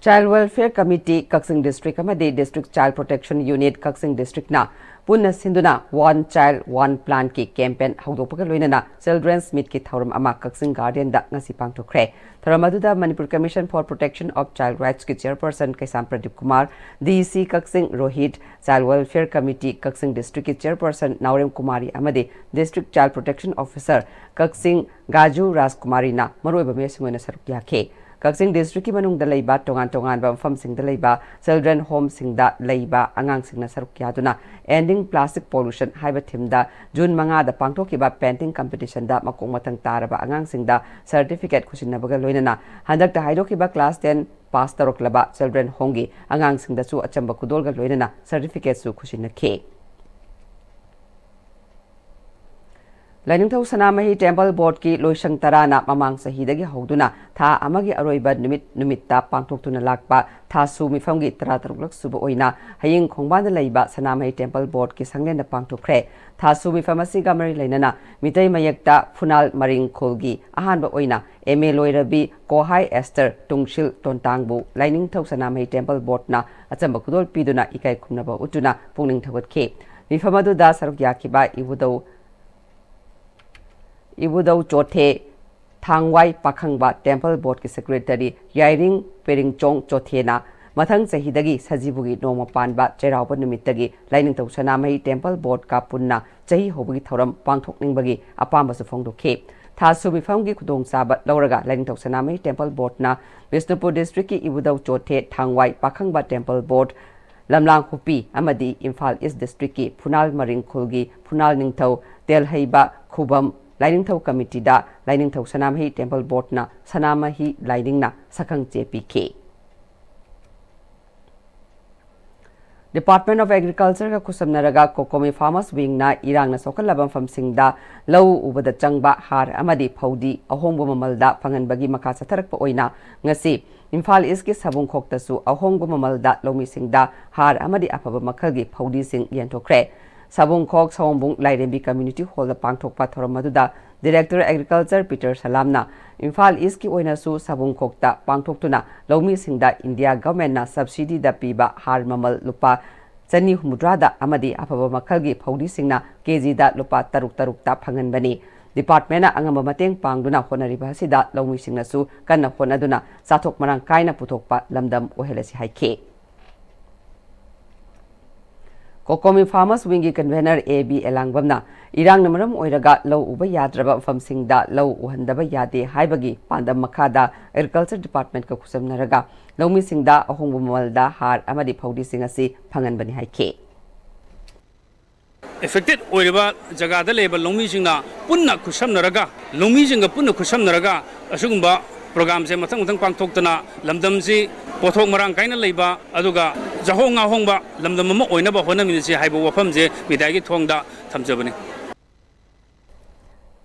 Child Welfare Committee ꯀꯛꯆꯤꯡ District ꯑꯃꯗꯤ District Child Protection Unit ꯀꯛꯆꯤꯡ Districtꯅ ꯄꯨꯟꯅ ꯁꯤꯟꯗꯨꯅ One Child One Plant ꯀꯤ campaign ꯍꯧꯗꯣꯛꯄꯒ ꯂꯣꯏꯅꯅ Children's Meet ꯀꯤ ꯊꯧꯔꯝ ꯑꯃ ꯀꯛꯆꯤꯡ Garden ꯗ ꯉꯁꯤ ꯄꯥꯡꯊꯣꯛꯈ꯭ꯔꯦ꯫ ꯊꯧꯔꯝ ꯑꯗꯨꯗ Manipur Commission for Protection of Child Rights ꯀꯤ chairperson ꯀꯩꯁꯥꯝ ꯄ꯭ꯔꯗꯤꯞ ꯀꯨꯃꯥꯔ, D C ꯀꯛꯆꯤꯡ ꯔꯣꯍꯤꯠ, Child Welfare Committee ꯀꯛꯆꯤꯡ district ꯀꯤ chairperson ꯅꯥꯎꯔꯦꯝ ꯀꯨꯃꯥꯔꯤ ꯑꯃꯗꯤ District Child Protection Officer ꯀꯛꯆꯤꯡ ꯒꯥꯖꯨ ꯔꯥꯖꯀꯨꯃꯥꯔꯤꯅ ꯃꯔꯨꯑꯣꯏꯕ ꯃꯤꯑꯣꯏꯁꯤꯡ ꯑꯣꯏꯅ ꯁꯔꯨꯛ ꯌꯥꯈꯤ꯫ ꯀꯛꯆꯤꯡ district ꯀꯤ ꯃꯅꯨꯡꯗ ꯂꯩꯕ ꯇꯣꯉꯥꯟ ꯇꯣꯉꯥꯟꯕ ꯃꯐꯝꯁꯤꯡꯗ ꯂꯩꯕ children home ꯁꯤꯡꯗ ꯂꯩꯕ ꯑꯉꯥꯡꯁꯤꯡꯅ ꯁꯔꯨꯛ ꯌꯥꯗꯨꯅ Ending Plastic Pollution ꯍꯥꯏꯕ theme ꯗ June ꯃꯉꯥꯗ ꯄꯥꯡꯊꯣꯛꯈꯤꯕ painting competition ꯗ ꯃꯀꯣꯛ ꯃꯊꯪ ꯇꯥꯔꯕ ꯑꯉꯥꯡꯁꯤꯡꯗ certificate ꯈꯨꯠꯁꯤꯟꯅꯕꯒ ꯂꯣꯏꯅꯅ ꯍꯟꯗꯛꯇ ꯍꯥꯏꯗꯣꯛꯈꯤꯕ class ten pass ꯇꯧꯔꯛꯂꯕ children home ꯒꯤ ꯑꯉꯥꯡꯁꯤꯡꯗꯁꯨ ꯑꯆꯝꯕ ꯈꯨꯗꯣꯜꯒ ꯂꯣꯏꯅꯅ certificate ꯁꯨ ꯈꯨꯠꯁꯤꯟꯅꯈꯤ꯫ ꯂꯥꯏꯅꯤꯡꯊꯧ ꯁꯅꯥꯃꯍꯤ Temple Board ꯀꯤ ꯂꯣꯏꯁꯪ ꯇꯔꯥꯅ ꯃꯃꯥꯡ ꯆꯍꯤꯗꯒꯤ ꯍꯧꯗꯨꯅ ꯊꯥ ꯑꯃꯒꯤ ꯑꯔꯣꯏꯕ ꯅꯨꯃꯤꯠ ꯅꯨꯃꯤꯠꯇ ꯄꯥꯡꯊꯣꯛꯇꯨꯅ ꯂꯥꯛꯄ ꯊꯥꯁꯨ ꯃꯤꯐꯝꯒꯤ ꯇꯔꯥꯇꯔꯨꯛꯂꯛ ꯁꯨꯕ ꯑꯣꯏꯅ ꯍꯌꯦꯡ ꯈꯣꯡꯕꯥꯟꯗ ꯂꯩꯕ ꯁꯅꯥꯃꯍꯤ Temple Board ꯀꯤ ꯁꯪꯂꯦꯟꯗ ꯄꯥꯡꯊꯣꯛꯈ꯭ꯔꯦ꯫ ꯊꯥꯁꯨ ꯃꯤꯐꯝ ꯑꯁꯤꯒ ꯃꯔꯤ ꯂꯩꯅꯅ ꯃꯤꯇꯩ ꯃꯌꯦꯛꯇ ꯐꯨꯅꯥꯜ ꯃꯔꯤꯡ ꯈꯨꯜꯒꯤ ꯑꯍꯥꯟꯕ ꯑꯣꯏꯅ M A ꯂꯣꯏꯔꯕꯤ ꯀꯣꯍꯥꯏ ꯑꯦꯁꯇꯔ ꯇꯨꯡꯁꯤꯜ ꯇꯣꯟꯇꯥꯡꯕꯨ ꯂꯥꯏꯅꯤꯡꯊꯧ ꯁꯅꯥꯃꯍꯤ Temple Board ꯅ ꯑꯆꯝꯕ ꯈꯨꯗꯣꯜ ꯄꯤꯗꯨꯅ ꯏꯀꯥꯏ ꯈꯨꯝꯅꯕ ꯎꯠꯇꯨꯅ ꯄꯨꯛꯅꯤꯡ ꯊꯧꯒꯠꯈꯤ꯫ ꯃꯤꯐꯝ ꯑꯗꯨꯗ ꯁꯔꯨꯛ ꯌꯥꯈꯤꯕ ꯏꯕꯨꯙꯧ ꯏꯕꯨꯙꯧ ꯆꯣꯊꯦ ꯊꯥꯡꯋꯥꯏ ꯄꯥꯈꯪꯕ Temple Board ꯀꯤ secretary ꯌꯥꯏꯔꯤꯡ ꯄꯦꯔꯤꯡꯆꯣꯡ ꯆꯣꯊꯦꯅ ꯃꯊꯪ ꯆꯍꯤꯗꯒꯤ ꯁꯖꯤꯕꯨꯒꯤ ꯅꯣꯡꯃ ꯄꯥꯟꯕ ꯆꯩꯔꯥꯎꯕ ꯅꯨꯃꯤꯠꯇꯒꯤ ꯂꯥꯏꯅꯤꯡꯊꯧ ꯁꯅꯥꯃꯍꯤ Temple Board ꯀ ꯄꯨꯟꯅ ꯆꯍꯤ ꯍꯧꯕꯒꯤ ꯊꯧꯔꯝ ꯄꯥꯡꯊꯣꯛꯅꯤꯡꯕꯒꯤ ꯑꯄꯥꯝꯕꯁꯨ ꯐꯣꯡꯗꯣꯛꯈꯤ꯫ ꯊꯥꯁꯨ ꯃꯤꯐꯝꯒꯤ ꯈꯨꯗꯣꯡꯆꯥꯕ ꯂꯧꯔꯒ ꯂꯥꯏꯅꯤꯡꯊꯧ ꯁꯅꯥꯃꯍꯤ Temple Board ꯅ ꯕꯤꯁꯅꯨꯄꯨꯔ district ꯀꯤ ꯏꯕꯨꯙꯧ ꯆꯣꯊꯦ ꯊꯥꯡꯋꯥꯏ ꯄꯥꯈꯪꯕ Temple Board, ꯂꯝꯂꯥꯡ ꯍꯨꯄꯤ ꯑꯃꯗꯤ ꯏꯝꯐꯥꯜ East district ꯀꯤ ꯐꯨꯅꯥꯜ ꯃꯔꯤꯡ ꯈꯨꯜꯒꯤ ꯐꯨꯅꯥꯜ ꯅꯤꯡꯊꯧ ꯇꯦꯜꯍꯩꯕ ꯈꯨꯕꯝ ꯂꯥꯏꯅꯤꯡꯊꯧ committee ꯗ ꯂꯥꯏꯅꯤꯡꯊꯧ ꯁꯅꯥꯃꯍꯤ Temple Board ꯅ ꯁꯅꯥꯃꯍꯤ ꯂꯥꯏꯅꯤꯡꯅ ꯁꯛꯈꯪ ꯆꯦ ꯄꯤꯈꯤ꯫ Department of Agriculture ꯒ ꯈꯨꯠꯁꯝꯅꯔꯒ COCOMI Farmers Wing ꯅ ꯏꯔꯥꯡꯅ ꯁꯣꯛꯍꯜꯂꯕ ꯃꯐꯝꯁꯤꯡꯗ ꯂꯧ ꯎꯕꯗ ꯆꯪꯕ ꯍꯥꯔ ꯑꯃꯗꯤ ꯐꯧꯗꯤ ꯑꯍꯣꯡꯕ ꯃꯃꯜꯗ ꯐꯪꯍꯟꯕꯒꯤ ꯃꯈꯥ ꯆꯠꯊꯔꯛꯄ ꯑꯣꯏꯅ ꯉꯁꯤ ꯏꯝꯐꯥꯜ East ꯀꯤ ꯁꯕꯨꯡꯈꯣꯛꯇꯁꯨ ꯑꯍꯣꯡꯕ ꯃꯃꯜꯗ ꯂꯧꯃꯤꯁꯤꯡꯗ ꯍꯥꯔ ꯑꯃꯗꯤ ꯑꯐꯕ ꯃꯈꯜꯒꯤ ꯐꯧꯗꯤꯁꯤꯡ ꯌꯦꯟꯊꯣꯛꯈ꯭ꯔꯦ꯫ ꯁꯕꯨꯡꯈꯣꯛ ꯁꯑꯣꯝꯕꯨꯡ ꯂꯥꯏꯔꯦꯝꯕꯤ Community Hall ꯗ ꯄꯥꯡꯊꯣꯛꯄ ꯊꯧꯔꯝ ꯑꯗꯨꯗ Director Agriculture ꯄꯤꯇꯔ ꯁꯂꯥꯝꯅ ꯏꯝꯐꯥꯜ East ꯀꯤ ꯑꯣꯏꯅꯁꯨ ꯁꯕꯨꯡꯈꯣꯛꯇ ꯄꯥꯡꯊꯣꯛꯇꯨꯅ ꯂꯧꯃꯤꯁꯤꯡꯗ India Government ꯅ subsidy ꯗ ꯄꯤꯕ ꯍꯥꯔ ꯃꯃꯜ ꯂꯨꯄꯥ ꯆꯅꯤ ꯍꯨꯝꯐꯨꯇꯔꯥꯗ ꯑꯃꯗꯤ ꯑꯐꯕ ꯃꯈꯜꯒꯤ ꯐꯧꯗꯤꯁꯤꯡꯅ ꯀꯦꯖꯤꯗ ꯂꯨꯄꯥ ꯇꯔꯨꯛ ꯇꯔꯨꯛꯇ ꯐꯪꯍꯟꯕꯅꯤ꯫ ꯗꯤꯄꯥꯔꯠꯃꯦꯟꯅ ꯑꯉꯝꯕ ꯃꯇꯦꯡ ꯄꯥꯡꯗꯨꯅ ꯍꯣꯠꯅꯔꯤꯕ ꯑꯁꯤꯗ ꯂꯧꯃꯤꯁꯤꯡꯅꯁꯨ ꯀꯟꯅ ꯍꯣꯠꯅꯗꯨꯅ ꯆꯥꯊꯣꯛ ꯃꯔꯥꯡ ꯀꯥꯏꯅ ꯄꯨꯊꯣꯛꯄ ꯂꯝꯗꯝ ꯑꯣꯏꯍꯜꯂꯁꯤ ꯍꯥꯏꯈꯤ꯫ ꯀꯣꯀꯣꯃꯤ ꯐꯥꯔꯃꯔꯁ ꯋꯤꯡꯒꯤ ꯀꯟꯚꯦꯅꯔ ꯑꯦ ꯕꯤ ꯑꯦꯂꯥꯡꯕꯝꯅ ꯏꯔꯥꯡꯅ ꯃꯔꯝ ꯑꯣꯏꯔꯒ ꯂꯧ ꯎꯕ ꯌꯥꯗ꯭ꯔꯕ ꯃꯐꯝꯁꯤꯡꯗ ꯂꯧ ꯎꯍꯟꯗꯕ ꯌꯥꯗꯦ ꯍꯥꯏꯕꯒꯤ ꯄꯥꯟꯗꯝ ꯃꯈꯥꯗ ꯑꯦꯒ꯭ꯔꯤꯀꯜꯆꯔ ꯗꯤꯄꯥꯔꯠꯃꯦꯟꯠꯀ ꯈꯨꯠꯁꯝꯅꯔꯒ ꯂꯧꯃꯤꯁꯤꯡꯗ ꯑꯍꯣꯡꯕ ꯃꯃꯜꯗ ꯍꯥꯔ ꯑꯃꯗꯤ ꯐꯧꯗꯤꯁꯤꯡ ꯑꯁꯤ ꯐꯪꯍꯟꯕꯅꯤ ꯍꯥꯏꯈꯤ꯫ ꯑꯦꯐꯦꯛꯇꯦꯠ ꯑꯣꯏꯔꯤꯕ ꯖꯒꯥꯗ ꯂꯩꯕ ꯂꯧꯃꯤꯁꯤꯡꯅ ꯄꯨꯟꯅ ꯈꯨꯠꯁꯝꯅꯔꯒ, ꯂꯧꯃꯤꯁꯤꯡꯒ ꯄꯨꯟꯅ ꯈꯨꯠꯁꯝꯅꯔꯒ ꯑꯁꯤꯒꯨꯝꯕ ꯄ꯭ꯔꯣꯒ꯭ꯔꯥꯝꯁꯦ ꯃꯊꯪ ꯃꯊꯪ ꯄꯥꯡꯊꯣꯛꯇꯅ ꯂꯝꯗꯝꯁꯤ ꯄꯣꯠꯊꯣꯛ ꯃꯔꯥꯡ ꯀꯥꯏꯅ ꯂꯩꯕ ꯑꯗꯨꯒ ꯆꯥꯍꯣꯡ ꯉꯥꯍꯣꯡꯕ ꯂꯝꯗꯝ ꯑꯃ ꯑꯣꯏꯅꯕ ꯍꯣꯠꯅꯃꯤꯟꯅꯁꯤ ꯍꯥꯏꯕ ꯋꯥꯐꯝꯁꯦ ꯃꯤꯗꯤꯌꯥꯒꯤ ꯊꯣꯡꯗ ꯊꯝꯖꯕꯅꯤ꯫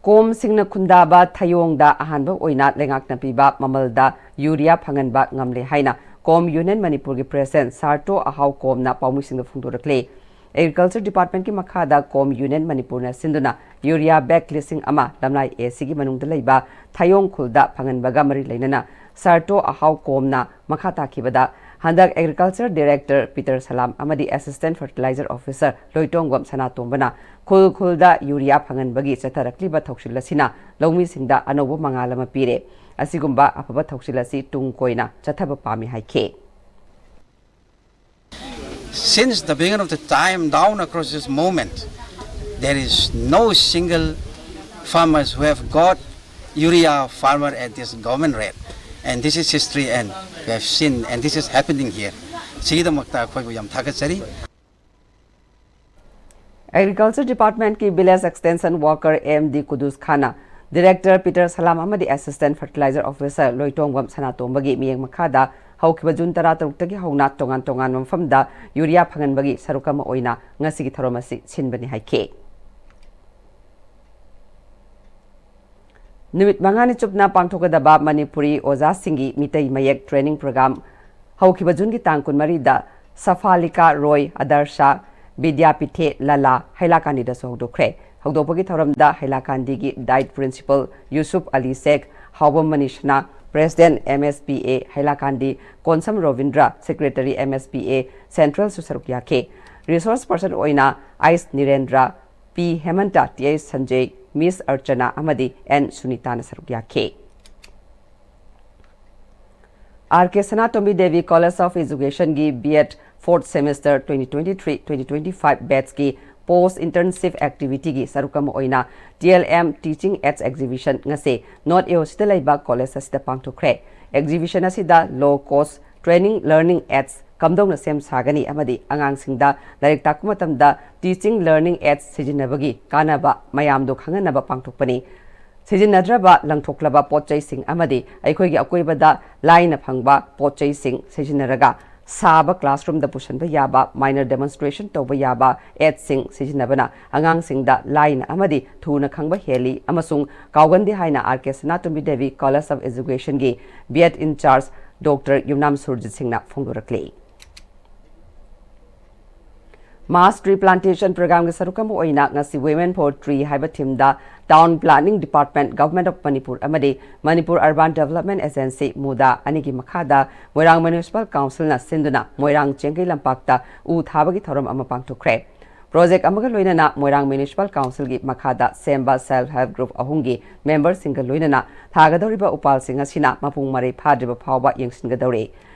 ꯀꯣꯝꯁꯤꯡꯅ ꯈꯨꯟꯗꯥꯕ ꯊꯌꯣꯡꯗ ꯑꯍꯥꯟꯕ ꯑꯣꯏꯅ ꯂꯩꯉꯥꯛꯅ ꯄꯤꯕ ꯃꯃꯜꯗ ꯌꯨꯔꯤꯌꯥ ꯐꯪꯍꯟꯕ ꯉꯝꯂꯦ ꯍꯥꯏꯅ ꯀꯣꯝ ꯌꯨꯅꯤꯌꯟ ꯃꯅꯤꯄꯨꯔꯒꯤ ꯄ꯭ꯔꯦꯁꯤꯗꯦꯟꯠ ꯁꯥꯔꯇꯣ ꯑꯍꯥꯎ ꯀꯣꯝꯅ ꯄꯥꯎꯃꯤꯁꯤꯡꯗ ꯐꯣꯡꯗꯣꯔꯛꯂꯤ꯫ ꯑꯦꯒ꯭ꯔꯤꯀꯜꯆꯔ ꯗꯤꯄꯥꯔꯠꯃꯦꯟꯠꯀꯤ ꯃꯈꯥꯗ ꯀꯣꯝ ꯌꯨꯅꯤꯌꯟ ꯃꯅꯤꯄꯨꯔꯅ ꯁꯤꯟꯗꯨꯅ ꯌꯨꯔꯤꯌꯥ ꯕꯦꯒ ꯂꯤꯁꯤꯡ ꯑꯃ ꯂꯝꯂꯥꯏ ꯑꯦ ꯁꯤꯒꯤ ꯃꯅꯨꯡꯗ ꯂꯩꯕ ꯊꯌꯣꯡ ꯈꯨꯜꯗ ꯐꯪꯍꯟꯕꯒ ꯃꯔꯤ ꯂꯩꯅꯅ ꯁꯥꯔꯇꯣ ꯑꯍꯥꯎ ꯀꯣꯝꯅ ꯃꯈꯥ ꯇꯥꯈꯤꯕꯗ ꯍꯟꯗꯛ ꯑꯦꯒ꯭ꯔꯤꯀꯜꯆꯔ ꯗꯤꯔꯦꯛꯇꯔ ꯄꯤꯇꯔ ꯁꯂꯥꯝ ꯑꯃꯗꯤ ꯑꯦꯁꯤꯁꯇꯦꯟꯠ ꯐꯔꯇꯤꯂꯥꯏꯖꯔ ꯑꯣꯐꯤꯁꯔ ꯂꯣꯏꯇꯣꯡꯕꯝ ꯁꯅꯥꯇꯣꯝꯕꯅ ꯈꯨꯜ ꯈꯨꯜꯗ ꯌꯨꯔꯤꯌꯥ ꯐꯪꯍꯟꯕꯒꯤ ꯆꯠꯊꯔꯛꯂꯤꯕ ꯊꯧꯁꯤꯜ ꯑꯁꯤꯅ ꯂꯧꯃꯤꯁꯤꯡꯗ ꯑꯅꯧꯕ ꯃꯉꯥꯜ ꯑꯃ ꯄꯤꯔꯦ꯫ ꯑꯁꯤꯒꯨꯝꯕ ꯑꯐꯕ ꯊꯧꯁꯤꯜ ꯑꯁꯤ ꯇꯨꯡ ꯀꯣꯏꯅ ꯆꯠꯊꯕ ꯄꯥꯝꯃꯤ ꯍꯥꯏꯈꯤ꯫ Since the beginning of the time down across this moment, there is no single farmers who have got urea farmer at this government rate. And this is history and we have seen and this is happening here. ꯁꯤꯒꯤꯗꯃꯛꯇ ꯑꯩꯈꯣꯏꯕꯨ ꯌꯥꯝ ꯊꯥꯒꯠꯆꯔꯤ꯫ Agriculture ꯗꯤꯄꯥꯔꯠꯃꯦꯟꯠꯀꯤ village extension worker M D Kudus ꯈꯥꯟꯅ director Peter Salam ꯑꯃꯗꯤ assistant fertilizer officer Loitongbam ꯁꯅꯥꯇꯣꯝꯕꯒꯤ ꯃꯤꯠꯌꯦꯡ ꯃꯈꯥꯗ ꯍꯧꯈꯤꯕ ꯖꯨꯟ ꯇꯔꯥꯇꯔꯨꯛꯇꯒꯤ ꯍꯧꯅ ꯇꯣꯉꯥꯟ ꯇꯣꯉꯥꯟꯕ ꯃꯐꯝꯗ ꯌꯨꯔꯤꯌꯥ ꯐꯪꯍꯟꯕꯒꯤ ꯁꯔꯨꯛ ꯑꯃ ꯑꯣꯏꯅ ꯉꯁꯤꯒꯤ ꯊꯧꯔꯝ ꯑꯁꯤ ꯁꯤꯟꯕꯅꯤ ꯍꯥꯏꯈꯤ꯫ ꯅꯨꯃꯤꯠ ꯃꯉꯥꯅꯤ ꯆꯨꯞꯅ ꯄꯥꯡꯊꯣꯛꯀꯗꯕ ꯃꯅꯤꯄꯨꯔꯤ ꯑꯣꯖꯥꯁꯤꯡꯒꯤ ꯃꯤꯇꯩ ꯃꯌꯦꯛ ꯇ꯭ꯔꯦꯅꯤꯡ ꯄ꯭ꯔꯣꯒ꯭ꯔꯥꯝ ꯍꯧꯈꯤꯕ ꯖꯨꯟꯒꯤ ꯇꯥꯡ ꯀꯨꯟꯃꯔꯤꯗ ꯁꯐꯥꯂꯤꯀꯥ ꯔꯣꯏ ꯑꯗꯔꯁꯥ ꯕꯤꯗ꯭ꯌꯥꯄꯤꯊꯦ ꯂꯂꯥ ꯍꯩꯂꯥꯀꯥꯟꯗꯤꯗꯁꯨ ꯍꯧꯗꯣꯛꯈ꯭ꯔꯦ꯫ ꯍꯧꯗꯣꯛꯄꯒꯤ ꯊꯧꯔꯝꯗ ꯍꯩꯂꯥꯀꯥꯟꯗꯤꯒꯤ DIET principal Yusuf Ali Sekh, Haobam Manisana, President M S P A Heilakandi Konsam Robindro, Secretary M S P A Central ꯁꯨ ꯁꯔꯨꯛ ꯌꯥꯈꯤ꯫ Resource person ꯑꯣꯏꯅ ꯑꯥꯏꯁ ꯅꯤꯔꯦꯟꯗ꯭ꯔ, ꯄꯤ ꯍꯦꯃꯟꯇ, ꯇꯤ ꯑꯩꯆ ꯁꯟꯖꯦ, ꯃꯤꯁ ꯑꯔꯆꯅꯥ ꯑꯃꯗꯤ ꯑꯦꯟ ꯁꯨꯅꯤꯇꯥꯅ ꯁꯔꯨꯛ ꯌꯥꯈꯤ꯫ R K Sanatombi Devi College of Education ꯒꯤ B.Ed fourth semester twenty twenty-three twenty twenty-five batch ꯀꯤ post internship activity ꯒꯤ ꯁꯔꯨꯛ ꯑꯃ ꯑꯣꯏꯅ T L M Teaching Aids Exhibition ꯉꯁꯤ North A O C ꯗ ꯂꯩꯕ college ꯑꯁꯤꯗ ꯄꯥꯡꯊꯣꯛꯈ꯭ꯔꯦ꯫ Exhibition ꯑꯁꯤꯗ low cost training learning aids ꯀꯝꯗꯧꯅ ꯁꯦꯝ ꯁꯥꯒꯅꯤ ꯑꯃꯗꯤ ꯑꯉꯥꯡꯁꯤꯡꯗ ꯂꯥꯏꯔꯤꯛ ꯇꯥꯛꯄ ꯃꯇꯝꯗ teaching learning aids ꯁꯤꯖꯤꯟꯅꯕꯒꯤ ꯀꯥꯟꯅꯕ ꯃꯌꯥꯝꯗꯨ ꯈꯪꯍꯟꯅꯕ ꯄꯥꯡꯊꯣꯛꯄꯅꯤ꯫ ꯁꯤꯖꯤꯟꯅꯗ꯭ꯔꯕ ꯂꯪꯊꯣꯛꯂꯕ ꯄꯣꯠ ꯆꯩꯁꯤꯡ ꯑꯃꯗꯤ ꯑꯩꯈꯣꯏꯒꯤ ꯑꯀꯣꯏꯕꯗ ꯂꯥꯏꯅ ꯐꯪꯕ ꯄꯣꯠ ꯆꯩꯁꯤꯡ ꯁꯤꯖꯤꯟꯅꯔꯒ ꯁꯥꯕ classroom ꯗ ꯄꯨꯁꯤꯟꯕ ꯌꯥꯕ minor demonstration ꯇꯧꯕ ꯌꯥꯕ aids ꯁꯤꯡ ꯁꯤꯖꯤꯟꯅꯕꯅ ꯑꯉꯥꯡꯁꯤꯡꯗ ꯂꯥꯏꯅ ꯑꯃꯗꯤ ꯊꯨꯅ ꯈꯪꯕ ꯍꯦꯜꯂꯤ ꯑꯃꯁꯨꯡ ꯀꯥꯎꯒꯟꯗꯦ ꯍꯥꯏꯅ R K Sanatombi Devi College of Education ꯒꯤ B.Ed in charge Doctor ꯌꯨꯝꯅꯥꯝ ꯁꯨꯔꯖꯤꯠ ꯁꯤꯡꯅ ꯐꯣꯡꯗꯣꯔꯛꯂꯤ꯫ Mass tree plantation program ꯒꯤ ꯁꯔꯨꯛ ꯑꯃ ꯑꯣꯏꯅ ꯉꯁꯤ Women for Tree ꯍꯥꯏꯕ theme the Town Planning Department, Government of Manipur ꯑꯃꯗꯤ Manipur Urban Development Agency, MUDA ꯑꯅꯤꯒꯤ ꯃꯈꯥꯗ ꯃꯣꯏꯔꯥꯡ Municipal Council ꯅ ꯁꯤꯟꯗꯨꯅ ꯃꯣꯏꯔꯥꯡ ꯆꯦꯡꯒꯩ ꯂꯝꯄꯥꯛꯇ ꯎ ꯊꯥꯕꯒꯤ ꯊꯧꯔꯝ ꯑꯃ ꯄꯥꯡꯊꯣꯛꯈ꯭ꯔꯦ꯫ Project ꯑꯃꯒ ꯂꯣꯏꯅꯅ ꯃꯣꯏꯔꯥꯡ Municipal Council ꯒꯤ ꯃꯈꯥꯗ ꯁꯦꯝꯕ Self Help Group ꯑꯍꯨꯝꯒꯤ member ꯁꯤꯡꯒ ꯂꯣꯏꯅꯅ ꯊꯥꯒꯗꯧꯔꯤꯕ ꯎꯄꯥꯜꯁꯤꯡ ꯑꯁꯤꯅ ꯃꯄꯨꯡ ꯃꯔꯩ ꯐꯥꯗ꯭ꯔꯤꯕ ꯐꯥꯎꯕ ꯌꯦꯡꯁꯤꯟꯒꯗꯧꯔꯤ꯫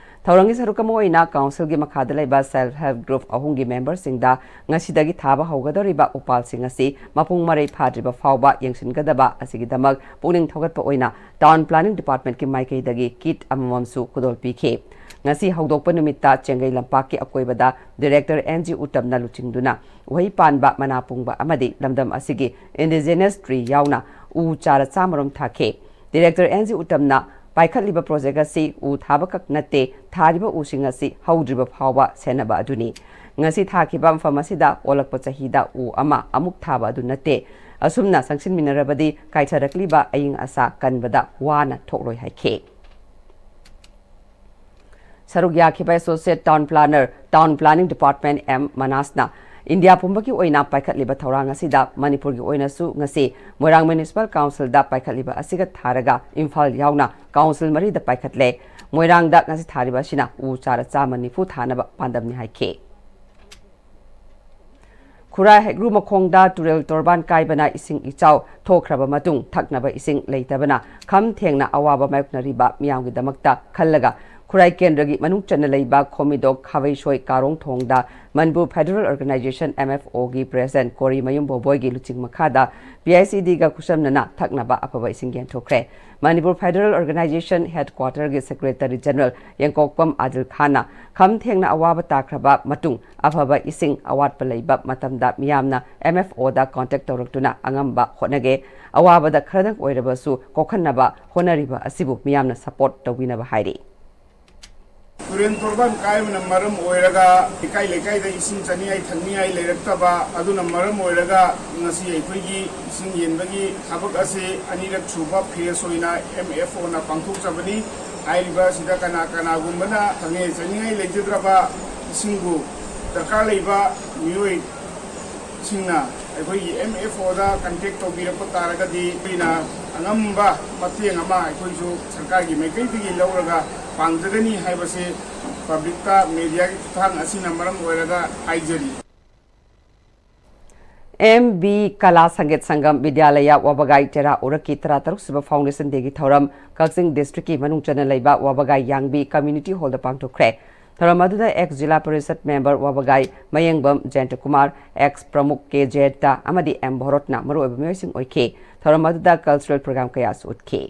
ꯊꯧꯔꯝꯒꯤ ꯁꯔꯨꯛ ꯑꯃ ꯑꯣꯏꯅ Council ꯒꯤ ꯃꯈꯥꯗ ꯂꯩꯕ Self Help Group ꯑꯍꯨꯝꯒꯤ member ꯁꯤꯡꯗ ꯉꯁꯤꯗꯒꯤ ꯊꯥꯕ ꯍꯧꯒꯗꯧꯔꯤꯕ ꯎꯄꯥꯜꯁꯤꯡ ꯑꯁꯤ ꯃꯄꯨꯡ ꯃꯔꯩ ꯐꯥꯗ꯭ꯔꯤꯕ ꯐꯥꯎꯕ ꯌꯦꯡꯁꯤꯟꯒꯗꯕ ꯑꯁꯤꯒꯤꯗꯃꯛ ꯄꯨꯛꯅꯤꯡ ꯊꯧꯒꯠꯄ ꯑꯣꯏꯅ Town Planning Department ꯀꯤ ꯃꯥꯏꯀꯩꯗꯒꯤ kit ꯑꯃꯃꯝꯁꯨ ꯈꯨꯗꯣꯜ ꯄꯤꯈꯤ꯫ ꯉꯁꯤ ꯍꯧꯗꯣꯛꯄ ꯅꯨꯃꯤꯠꯇ ꯆꯦꯡꯒꯩ ꯂꯝꯄꯥꯛꯀꯤ ꯑꯀꯣꯏꯕꯗ Director N G ꯎꯇꯝꯅ ꯂꯨꯆꯤꯡꯗꯨꯅ ꯎꯍꯩ ꯄꯥꯟꯕ, ꯃꯅꯥ ꯄꯨꯡꯕ ꯑꯃꯗꯤ ꯂꯝꯗꯝ ꯑꯁꯤꯒꯤ indigenous tree ꯌꯥꯎꯅ ꯎ ꯆꯥꯔ ꯆꯥꯃꯔꯣꯝ ꯊꯥꯈꯤ꯫ Director N G ꯎꯇꯝꯅ ꯄꯥꯏꯈꯠꯂꯤꯕ project ꯑꯁꯤ ꯎ ꯊꯥꯕꯈꯛ ꯅꯠꯇꯦ, ꯊꯥꯔꯤꯕ ꯎꯁꯤꯡ ꯑꯁꯤ ꯍꯧꯗ꯭ꯔꯤꯕ ꯐꯥꯎꯕ ꯁꯦꯟꯅꯕ ꯑꯗꯨꯅꯤ꯫ ꯉꯁꯤ ꯊꯥꯈꯤꯕ ꯃꯐꯝ ꯑꯁꯤꯗ ꯑꯣꯜꯂꯛꯄ ꯆꯍꯤꯗ ꯎ ꯑꯃ ꯑꯃꯨꯛ ꯊꯥꯕ ꯑꯗꯨ ꯅꯠꯇꯦ꯫ ꯑꯁꯨꯝꯅ ꯆꯪꯁꯤꯟꯃꯤꯟꯅꯔꯕꯗꯤ ꯀꯥꯏꯊꯔꯛꯂꯤꯕ ꯑꯏꯪ ꯑꯁꯥ ꯀꯟꯕꯗ ꯋꯥꯅ ꯊꯣꯛꯂꯣꯏ ꯍꯥꯏꯈꯤ꯫ ꯁꯔꯨꯛ ꯌꯥꯈꯤꯕ Associate Town Planner, Town Planning Department M ꯃꯅꯥꯁꯅ ꯏꯟꯗꯤꯌꯥ ꯄꯨꯝꯕꯒꯤ ꯑꯣꯏꯅ ꯄꯥꯏꯈꯠꯂꯤꯕ ꯊꯧꯔꯥꯡ ꯑꯁꯤꯗ ꯃꯅꯤꯄꯨꯔꯒꯤ ꯑꯣꯏꯅꯁꯨ ꯉꯁꯤ ꯃꯣꯏꯔꯥꯡ ꯃ꯭ꯌꯨꯅꯤꯁꯤꯄꯥꯜ ꯀꯥꯎꯟꯁꯤꯜꯗ ꯄꯥꯏꯈꯠꯂꯤꯕ ꯑꯁꯤꯒ ꯊꯥꯔꯒ ꯏꯝꯐꯥꯜ ꯌꯥꯎꯅ ꯀꯥꯎꯟꯁꯤꯜ ꯃꯔꯤꯗ ꯄꯥꯏꯈꯠꯂꯦ꯫ ꯃꯣꯏꯔꯥꯡꯗ ꯉꯁꯤ ꯊꯥꯔꯤꯕ ꯑꯁꯤꯅ ꯎ ꯆꯥꯔ ꯆꯥꯝꯃ ꯅꯤꯐꯨ ꯊꯥꯅꯕ ꯄꯥꯟꯗꯝꯅꯤ ꯍꯥꯏꯈꯤ꯫ ꯈꯨꯔꯥꯏ ꯍꯩꯒ꯭ꯔꯨ ꯃꯈꯣꯡꯗ ꯇꯨꯔꯦꯜ ꯇꯣꯔꯕꯥꯟ ꯀꯥꯏꯕꯅ ꯏꯁꯤꯡ ꯏꯆꯥꯎ ꯊꯣꯛꯈ꯭ꯔꯕ ꯃꯇꯨꯡ ꯊꯛꯅꯕ ꯏꯁꯤꯡ ꯂꯩꯇꯕꯅ ꯈꯝ ꯊꯦꯡꯅ ꯑꯋꯥꯕ ꯃꯥꯌꯣꯛꯅꯔꯤꯕ ꯃꯤꯌꯥꯝꯒꯤꯗꯃꯛꯇ ꯈꯜꯂꯒ ꯈꯨꯔꯥꯏ ꯀꯦꯟꯗ꯭ꯔꯒꯤ ꯃꯅꯨꯡ ꯆꯟꯅ ꯂꯩꯕ ꯈꯣꯃꯤꯗꯣꯛ ꯈꯥꯕꯩꯁꯣꯏ ꯀꯥꯔꯣꯡ ꯊꯣꯡꯗ Manipur federal organisation, M F ꯑꯣꯒꯤ ꯄ꯭ꯔꯦꯁꯤꯗꯦꯟꯠ ꯀꯣꯔꯤ ꯃꯌꯨꯝ ꯕꯣꯕꯣꯏꯒꯤ ꯂꯨꯆꯤꯡ ꯃꯈꯥꯗ ꯄꯤ ꯑꯥꯏ ꯁꯤ ꯗꯤꯒ ꯈꯨꯠꯁꯝꯅꯅ ꯊꯛꯅꯕ ꯑꯐꯕ ꯏꯁꯤꯡ ꯌꯦꯟꯊꯣꯛꯈ꯭ꯔꯦ꯫ ꯃꯅꯤꯄꯨꯔ ꯐꯦꯗꯔꯦꯜ ꯑꯣꯔꯒꯅꯥꯏꯖꯦꯁꯟ ꯍꯦꯗꯀ꯭ꯋꯥꯇꯔꯒꯤ ꯁꯦꯀ꯭ꯔꯦꯇꯔꯤ ꯖꯦꯅꯔꯦꯜ ꯌꯦꯡꯀꯣꯛꯄꯝ ꯑꯥꯗꯤꯜ ꯈꯥꯟꯅ ꯈꯝ ꯊꯦꯡꯅ ꯑꯋꯥꯕ ꯇꯥꯈ꯭ꯔꯕ ꯃꯇꯨꯡ ꯑꯐꯕ ꯏꯁꯤꯡ ꯑꯋꯥꯠꯄ ꯂꯩꯕ ꯃꯇꯝꯗ ꯃꯤꯌꯥꯝꯅ ꯑꯦꯝ ꯑꯦꯐ ꯑꯣꯗ ꯀꯣꯟꯇꯦꯛ ꯇꯧꯔꯛꯇꯨꯅ ꯑꯉꯝꯕ ꯍꯣꯠꯅꯒꯦ꯫ ꯑꯋꯥꯕꯗ ꯈꯔꯗꯪ ꯑꯣꯏꯔꯕꯁꯨ ꯀꯣꯛꯍꯟꯅꯕ ꯍꯣꯠꯅꯔꯤꯕ ꯑꯁꯤꯕꯨ ꯃꯤꯌꯥꯝꯅ ꯁꯄꯣꯔꯠ ꯇꯧꯕꯤꯅꯕ ꯍꯥꯏꯔꯤ꯫ ꯇꯨꯔꯦꯟ ꯇꯣꯔꯕꯥꯟ ꯀꯥꯏꯕꯅ ꯃꯔꯝ ꯑꯣꯏꯔꯒ ꯂꯩꯀꯥꯏ ꯂꯩꯀꯥꯏꯗ ꯏꯁꯤꯡ ꯆꯥꯅꯤꯡꯉꯥꯏ ꯊꯛꯅꯤꯡꯉꯥꯏ ꯂꯩꯔꯛꯇꯕ ꯑꯗꯨꯅ ꯃꯔꯝ ꯑꯣꯏꯔꯒ ꯉꯁꯤ ꯑꯩꯈꯣꯏꯒꯤ ꯏꯁꯤꯡ ꯌꯦꯟꯕꯒꯤ ꯊꯕꯛ ꯑꯁꯤ ꯑꯅꯤꯔꯛ ꯁꯨꯕ ꯐꯦꯁ ꯑꯣꯏꯅ ꯑꯦꯝ ꯑꯦꯐ ꯑꯣꯅ ꯄꯥꯡꯊꯣꯛꯆꯕꯅꯤ꯫ ꯍꯥꯏꯔꯤꯕ ꯑꯁꯤꯗ ꯀꯅꯥ ꯀꯅꯥꯒꯨꯝꯕꯅ ꯊꯛꯅꯤꯡꯉꯥꯏ ꯆꯥꯅꯤꯡꯉꯥꯏ ꯂꯩꯖꯗ꯭ꯔꯕ ꯏꯁꯤꯡꯕꯨ ꯗꯔꯀꯥꯔ ꯂꯩꯕ ꯃꯤꯑꯣꯏ ꯁꯤꯡꯅ ꯑꯩꯈꯣꯏꯒꯤ ꯑꯦꯝ ꯑꯦꯐ ꯑꯣꯗ ꯀꯟꯇꯦꯛ ꯇꯧꯕꯤꯔꯛꯄ ꯇꯥꯔꯒꯗꯤ ꯑꯩꯈꯣꯏꯅ ꯑꯉꯝꯕ ꯃꯇꯦꯡ ꯑꯃ ꯑꯩꯈꯣꯏꯁꯨ ꯁꯔꯀꯥꯔꯒꯤ ꯃꯥꯏꯀꯩꯗꯒꯤ ꯂꯧꯔꯒ ꯄꯥꯡꯖꯒꯅꯤ ꯍꯥꯏꯕꯁꯤ ꯄꯕ꯭ꯂꯤꯛꯇ ꯃꯦꯗꯤꯌꯥꯒꯤ ꯈꯨꯠꯊꯥꯡ ꯑꯁꯤꯅ ꯃꯔꯝ ꯑꯣꯏꯔꯒ ꯍꯥꯏꯖꯔꯤ꯫ ꯑꯦꯝ ꯕꯤ ꯀꯂꯥ ꯁꯪꯒꯤꯠ ꯁꯪꯒꯝ ꯕꯤꯗ꯭ꯌꯥꯂꯌꯥ ꯋꯥꯕꯒꯥꯏ ꯇꯦꯔꯥ ꯎꯔꯛꯀꯤ ꯇꯔꯥꯇꯔꯨꯛ ꯁꯨꯕ ꯐꯥꯎꯟꯗꯦꯁꯟ ꯗꯦꯒꯤ ꯊꯧꯔꯝ ꯀꯛꯆꯤꯡ ꯗꯤꯁꯇ꯭ꯔꯤꯛꯀꯤ ꯃꯅꯨꯡ ꯆꯟꯅ ꯂꯩꯕ ꯋꯥꯕꯒꯥꯏ ꯌꯥꯡꯕꯤ ꯀꯝꯃ꯭ꯌꯨꯅꯤꯇꯤ ꯍꯣꯜꯗ ꯄꯥꯡꯊꯣꯛꯈ꯭ꯔꯦ꯫ ꯊꯧꯔꯝ ꯑꯗꯨꯗ ꯑꯦꯛꯁ ꯖꯤꯂꯥ ꯄꯔꯤꯁꯠ ꯃꯦꯝꯕꯔ ꯋꯥꯕꯒꯥꯏ ꯃꯌꯦꯡꯕꯝ ꯖꯌꯟꯇꯀꯨꯃꯥꯔ, ꯑꯦꯛꯁ ꯄ꯭ꯔꯃꯨꯈ ꯀꯦ ꯖꯌꯟꯇ ꯑꯃꯗꯤ ꯑꯦꯝ ꯚꯣꯔꯣꯠꯅ ꯃꯔꯨꯑꯣꯏꯕ ꯃꯤꯑꯣꯏꯁꯤꯡ ꯑꯣꯏꯈꯤ꯫ ꯊꯧꯔꯝ ꯑꯗꯨꯗ ꯀꯜꯆꯔꯦꯜ ꯄ꯭ꯔꯣꯒ꯭ꯔꯥꯝ ꯀꯌꯥꯁꯨ ꯎꯠꯈꯤ꯫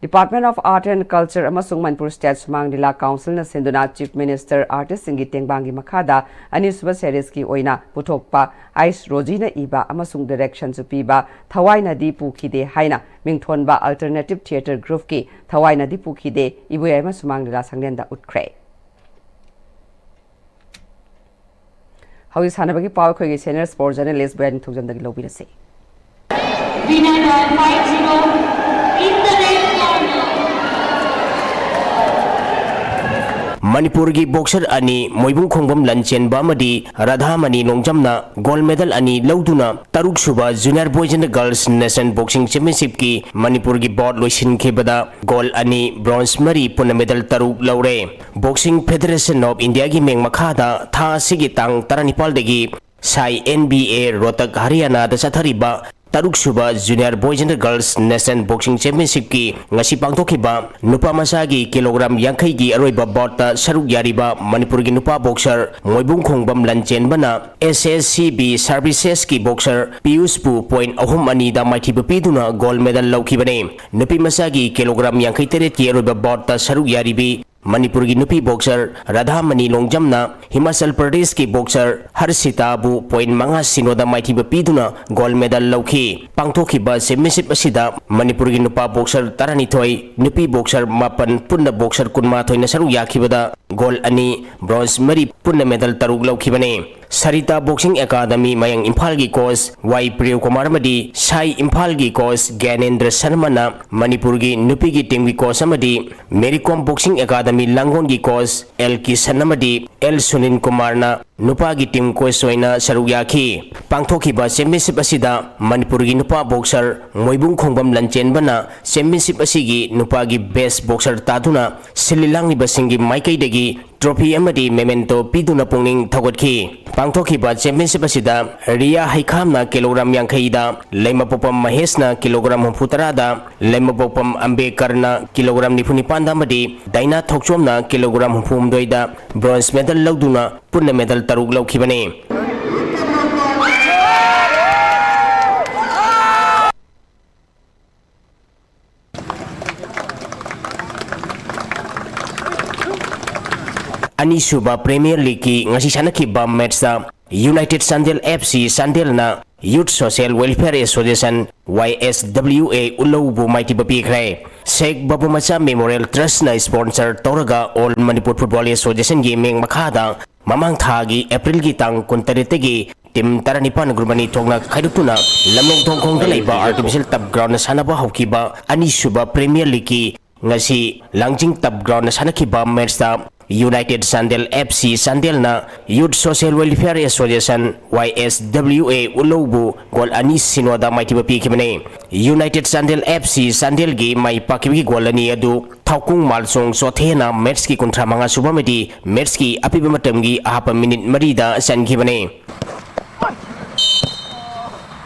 Department of Art and Culture ꯑꯃꯁꯨꯡ ꯃꯅꯤꯄꯨꯔ ꯁ꯭ꯇꯦꯠ ꯁꯨꯃꯥꯡ ꯂꯤꯂꯥ ꯀꯥꯎꯟꯁꯤꯜꯅ ꯁꯤꯟꯗꯨꯅ ꯆꯤꯐ ꯃꯤꯅꯤꯁꯇꯔ ꯑꯥꯔꯇꯤꯁꯁꯤꯡꯒꯤ ꯇꯦꯡꯕꯥꯡꯒꯤ ꯃꯈꯥꯗ ꯑꯅꯤꯁꯨꯕ ꯁꯦꯔꯤꯁꯀꯤ ꯑꯣꯏꯅ ꯄꯨꯊꯣꯛꯄ ꯑꯥꯏꯁ ꯔꯣꯖꯤꯅ ꯏꯕ ꯑꯃꯁꯨꯡ ꯗꯤꯔꯦꯛꯁꯟꯁꯨ ꯄꯤꯕ ꯊꯋꯥꯏꯅꯗꯤ ꯄꯨꯈꯤꯗꯦ ꯍꯥꯏꯅ ꯃꯤꯡꯊꯣꯟꯕ ꯑꯜꯇꯔꯅꯦꯇꯤꯚ ꯊꯤꯌꯦꯇꯔ ꯒ꯭ꯔꯨꯞꯀꯤ ꯊꯋꯥꯏꯅꯗꯤ ꯄꯨꯈꯤꯗꯦ ꯏꯕꯣꯌꯥꯏꯃ ꯁꯨꯃꯥꯡ ꯂꯤꯂꯥ ꯁꯪꯂꯦꯟꯗ ꯎꯠꯈ꯭ꯔꯦ꯫ ꯍꯧꯖꯤꯛ ꯁꯥꯟꯅꯕꯒꯤ ꯄꯥꯎ ꯑꯩꯈꯣꯏꯒꯤ ꯁꯦꯅꯤꯌꯔ ꯁ꯭ꯄꯣꯔꯠ ꯖꯔꯅꯦꯂꯤꯁ ꯕꯣꯌꯥꯅꯤ ꯊꯣꯡꯖꯝꯗꯒꯤ ꯂꯧꯕꯤꯔꯁꯤ꯫ Winner by five zero in the red corner. ꯃꯅꯤꯄꯨꯔꯒꯤ boxer ꯑꯅꯤ ꯃꯣꯏꯕꯨꯡ ꯈꯣꯡꯕꯝ ꯂꯟꯆꯦꯟꯕ ꯑꯃꯗꯤ ꯔꯥꯙꯥꯃꯅꯤ ꯂꯣꯡꯖꯝꯅ gold medal ꯑꯅꯤ ꯂꯧꯗꯨꯅ ꯇꯔꯨꯛ ꯁꯨꯕ Junior Boys and Girls National Boxing Championship ꯀꯤ ꯃꯅꯤꯄꯨꯔꯒꯤ bout ꯂꯣꯏꯁꯤꯟꯈꯤꯕꯗ gold ꯑꯅꯤ, bronze ꯃꯔꯤ, ꯄꯨꯟꯅ medal ꯇꯔꯨꯛ ꯂꯧꯔꯦ꯫ Boxing Federation of India ꯒꯤ ꯃꯤꯡ ꯃꯈꯥꯗ ꯊꯥ ꯑꯁꯤꯒꯤ ꯇꯥꯡ ꯇꯔꯥꯅꯤꯄꯥꯜꯗꯒꯤ ꯁꯥꯏ N B A ꯔꯣꯍꯇꯛ ꯍꯔꯤꯌꯥꯅꯥꯗ ꯆꯠꯊꯔꯤꯕ ꯇꯔꯨꯛ ꯁꯨꯕ Junior Boys and Girls National Boxing Championship ꯀꯤ ꯉꯁꯤ ꯄꯥꯡꯊꯣꯛꯈꯤꯕ ꯅꯨꯄꯥ ꯃꯆꯥꯒꯤ kilogram ꯌꯥꯡꯈꯩꯒꯤ ꯑꯔꯣꯏꯕ bout ꯇ ꯁꯔꯨꯛ ꯌꯥꯔꯤꯕ ꯃꯅꯤꯄꯨꯔꯒꯤ ꯅꯨꯄꯥ boxer ꯃꯣꯏꯕꯨꯡ ꯈꯣꯡꯕꯝ ꯂꯟꯆꯦꯟꯕꯅ S S C B Services ꯀꯤ boxer ꯄꯤꯌꯨꯁꯄꯨ point ꯑꯍꯨꯝ ꯑꯅꯤꯗ ꯃꯥꯏꯊꯤꯕ ꯄꯤꯗꯨꯅ gold medal ꯂꯧꯈꯤꯕꯅꯤ꯫ ꯅꯨꯄꯤ ꯃꯆꯥꯒꯤ kilogram ꯌꯥꯡꯈꯩ ꯇꯔꯦꯠꯀꯤ ꯑꯔꯣꯏꯕ bout ꯇ ꯁꯔꯨꯛ ꯌꯥꯔꯤꯕꯤ ꯃꯅꯤꯄꯨꯔꯒꯤ ꯅꯨꯄꯤ boxer ꯔꯥꯙꯥꯃꯅꯤ ꯂꯣꯡꯖꯝꯅ ꯍꯤꯃꯥꯆꯜ ꯄ꯭ꯔꯗꯦꯁꯀꯤ boxer ꯍꯔꯁꯤꯇꯥꯕꯨ point ꯃꯉꯥ ꯁꯤꯅꯣꯗ ꯃꯥꯏꯊꯤꯕ ꯄꯤꯗꯨꯅ gold medal ꯂꯧꯈꯤ꯫ ꯄꯥꯡꯊꯣꯛꯈꯤꯕ championship ꯑꯁꯤꯗ ꯃꯅꯤꯄꯨꯔꯒꯤ ꯅꯨꯄꯥ boxer ꯇꯔꯥꯅꯤꯊꯣꯏ, ꯅꯨꯄꯤ boxer ꯃꯥꯄꯟ, ꯄꯨꯟꯅ boxer ꯀꯨꯟꯃꯥꯊꯣꯏꯅ ꯁꯔꯨꯛ ꯌꯥꯈꯤꯕꯗ gold ꯑꯅꯤ, bronze ꯃꯔꯤ, ꯄꯨꯟꯅ medal ꯇꯔꯨꯛ ꯂꯧꯈꯤꯕꯅꯤ꯫ ꯁꯔꯤꯇꯥ Boxing Academy ꯃꯌꯥꯡ ꯏꯝꯐꯥꯜꯒꯤ coach ꯋꯥꯏ ꯄ꯭ꯔꯤꯌꯣ ꯀꯨꯃꯥꯔ ꯑꯃꯗꯤ ꯁꯥꯏ ꯏꯝꯐꯥꯜꯒꯤ coach ꯒ꯭ꯌꯥꯅꯦꯟꯗ꯭ꯔ ꯁꯔꯃꯅ ꯃꯅꯤꯄꯨꯔꯒꯤ ꯅꯨꯄꯤꯒꯤ team ꯒꯤ coach ꯑꯃꯗꯤ ꯃꯦꯔꯤ ꯀꯣꯝ Boxing Academy ꯂꯥꯡꯒꯣꯜꯒꯤ coach L Kisan ꯑꯃꯗꯤ ꯑꯦꯜ ꯁꯨꯅꯤꯜ ꯀꯨꯃꯥꯔꯅ ꯅꯨꯄꯥꯒꯤ team coach ꯑꯣꯏꯅ ꯁꯔꯨꯛ ꯌꯥꯈꯤ꯫ ꯄꯥꯡꯊꯣꯛꯈꯤꯕ championship ꯑꯁꯤꯗ ꯃꯅꯤꯄꯨꯔꯒꯤ ꯅꯨꯄꯥ boxer ꯃꯣꯏꯕꯨꯡ ꯈꯣꯡꯕꯝ ꯂꯟꯆꯦꯟꯕꯅ championship ꯑꯁꯤꯒꯤ ꯅꯨꯄꯥꯒꯤ best boxer ꯇꯥꯗꯨꯅ ꯁꯤꯜꯂꯤ ꯂꯥꯡꯂꯤꯕꯁꯤꯡꯒꯤ ꯃꯥꯏꯀꯩꯗꯒꯤ trophy ꯑꯃꯗꯤ memento ꯄꯤꯗꯨꯅ ꯄꯨꯛꯅꯤꯡ ꯊꯧꯒꯠꯈꯤ꯫ ꯄꯥꯡꯊꯣꯛꯈꯤꯕ championship ꯑꯁꯤꯗ ꯔꯤꯌꯥ ꯍꯩꯈꯥꯝꯅ kilogram ꯌꯥꯡꯈꯩꯗ, ꯂꯩꯃꯄꯣꯛꯄꯝ ꯃꯍꯦꯁꯅ kilogram ꯍꯨꯝꯐꯨ ꯇꯔꯥꯗ, ꯂꯩꯃꯄꯣꯛꯄꯝ ꯑꯝꯕꯦꯀꯔꯅ kilogram ꯅꯤꯐꯨ ꯅꯤꯄꯥꯟꯗ ꯑꯃꯗꯤ ꯗꯥꯏꯅꯥ ꯊꯣꯛꯆꯣꯝꯅ kilogram ꯍꯨꯝꯐꯨ ꯍꯨꯝꯗꯣꯏꯗ bronze medal ꯂꯧꯗꯨꯅ ꯄꯨꯟꯅ medal ꯇꯔꯨꯛ ꯂꯧꯈꯤꯕꯅꯤ꯫ ꯑꯅꯤꯁꯨꯕ Premier League ꯀꯤ ꯉꯁꯤ ꯁꯥꯟꯅꯈꯤꯕ match ꯇ United Chandel F C ꯆꯥꯟꯗꯦꯜꯅ Youth Social Welfare Association, Y S W A, ꯎꯠꯂꯧꯕꯨ ꯃꯥꯏꯊꯤꯕ ꯄꯤꯈ꯭ꯔꯦ꯫ ꯁꯦꯈ ꯕꯥꯕꯨ ꯃꯆꯥ Memorial Trust ꯅ sponsor ꯇꯧꯔꯒ All Manipur Football Association ꯒꯤ ꯃꯤꯡ ꯃꯈꯥꯗ ꯃꯃꯥꯡ ꯊꯥꯒꯤ April ꯒꯤ ꯇꯥꯡ ꯀꯨꯟꯇꯔꯦꯠꯇꯒꯤ team ꯇꯔꯥꯅꯤꯄꯥꯟ group ꯑꯅꯤ ꯊꯣꯛꯅ ꯈꯥꯏꯗꯣꯛꯇꯨꯅ ꯂꯝꯂꯣꯡ ꯊꯣꯡꯈꯣꯡꯗ ꯂꯩꯕ artificial turf ground ꯗ ꯁꯥꯟꯅꯕ ꯍꯧꯈꯤꯕ ꯑꯅꯤꯁꯨꯕ Premier League ꯀꯤ ꯉꯁꯤ ꯂꯥꯡꯖꯤꯡ ꯇꯞ ꯒ꯭ꯔꯥꯎꯟꯗ ꯁꯥꯟꯅꯈꯤꯕ ꯃꯦꯠꯁꯇ ꯌꯨꯅꯥꯏꯇꯦꯗ ꯆꯥꯟꯗꯦꯜ ꯑꯦꯐ ꯁꯤ ꯆꯥꯟꯗꯦꯜꯅ ꯌꯨꯠ ꯁꯣꯁꯤꯌꯦꯜ ꯋꯦꯜꯐꯤꯌꯥꯔ ꯑꯦꯁꯣꯁꯤꯌꯦꯁꯟ, ꯋꯥꯏ ꯑꯦꯁ ꯗꯕ꯭ꯂꯤꯎ ꯑꯦ, ꯎꯂꯧꯕꯨ ꯒꯣꯜ ꯑꯅꯤ ꯁꯤꯅꯣꯗ ꯃꯥꯏꯊꯤꯕ ꯄꯤꯈꯤꯕꯅꯤ꯫ ꯌꯨꯅꯥꯏꯇꯦꯗ ꯆꯥꯟꯗꯦꯜ ꯑꯦꯐ ꯁꯤ ꯆꯥꯟꯗꯦꯜꯒꯤ ꯃꯥꯏ ꯄꯥꯛꯈꯤꯕꯒꯤ ꯒꯣꯜ ꯑꯅꯤ ꯑꯗꯨ ꯊꯥꯎꯀꯨꯡ ꯃꯥꯜꯁꯣꯡ ꯆꯣꯊꯦꯅ ꯃꯦꯠꯁꯀꯤ ꯀꯨꯟꯊ꯭ꯔꯥ ꯃꯉꯥ ꯁꯨꯕ ꯑꯃꯗꯤ ꯃꯦꯠꯁꯀꯤ ꯑꯄꯤꯕ ꯃꯇꯝꯒꯤ ꯑꯍꯥꯞꯄ ꯃꯤꯅꯤꯠ ꯃꯔꯤꯗ ꯆꯟꯈꯤꯕꯅꯤ꯫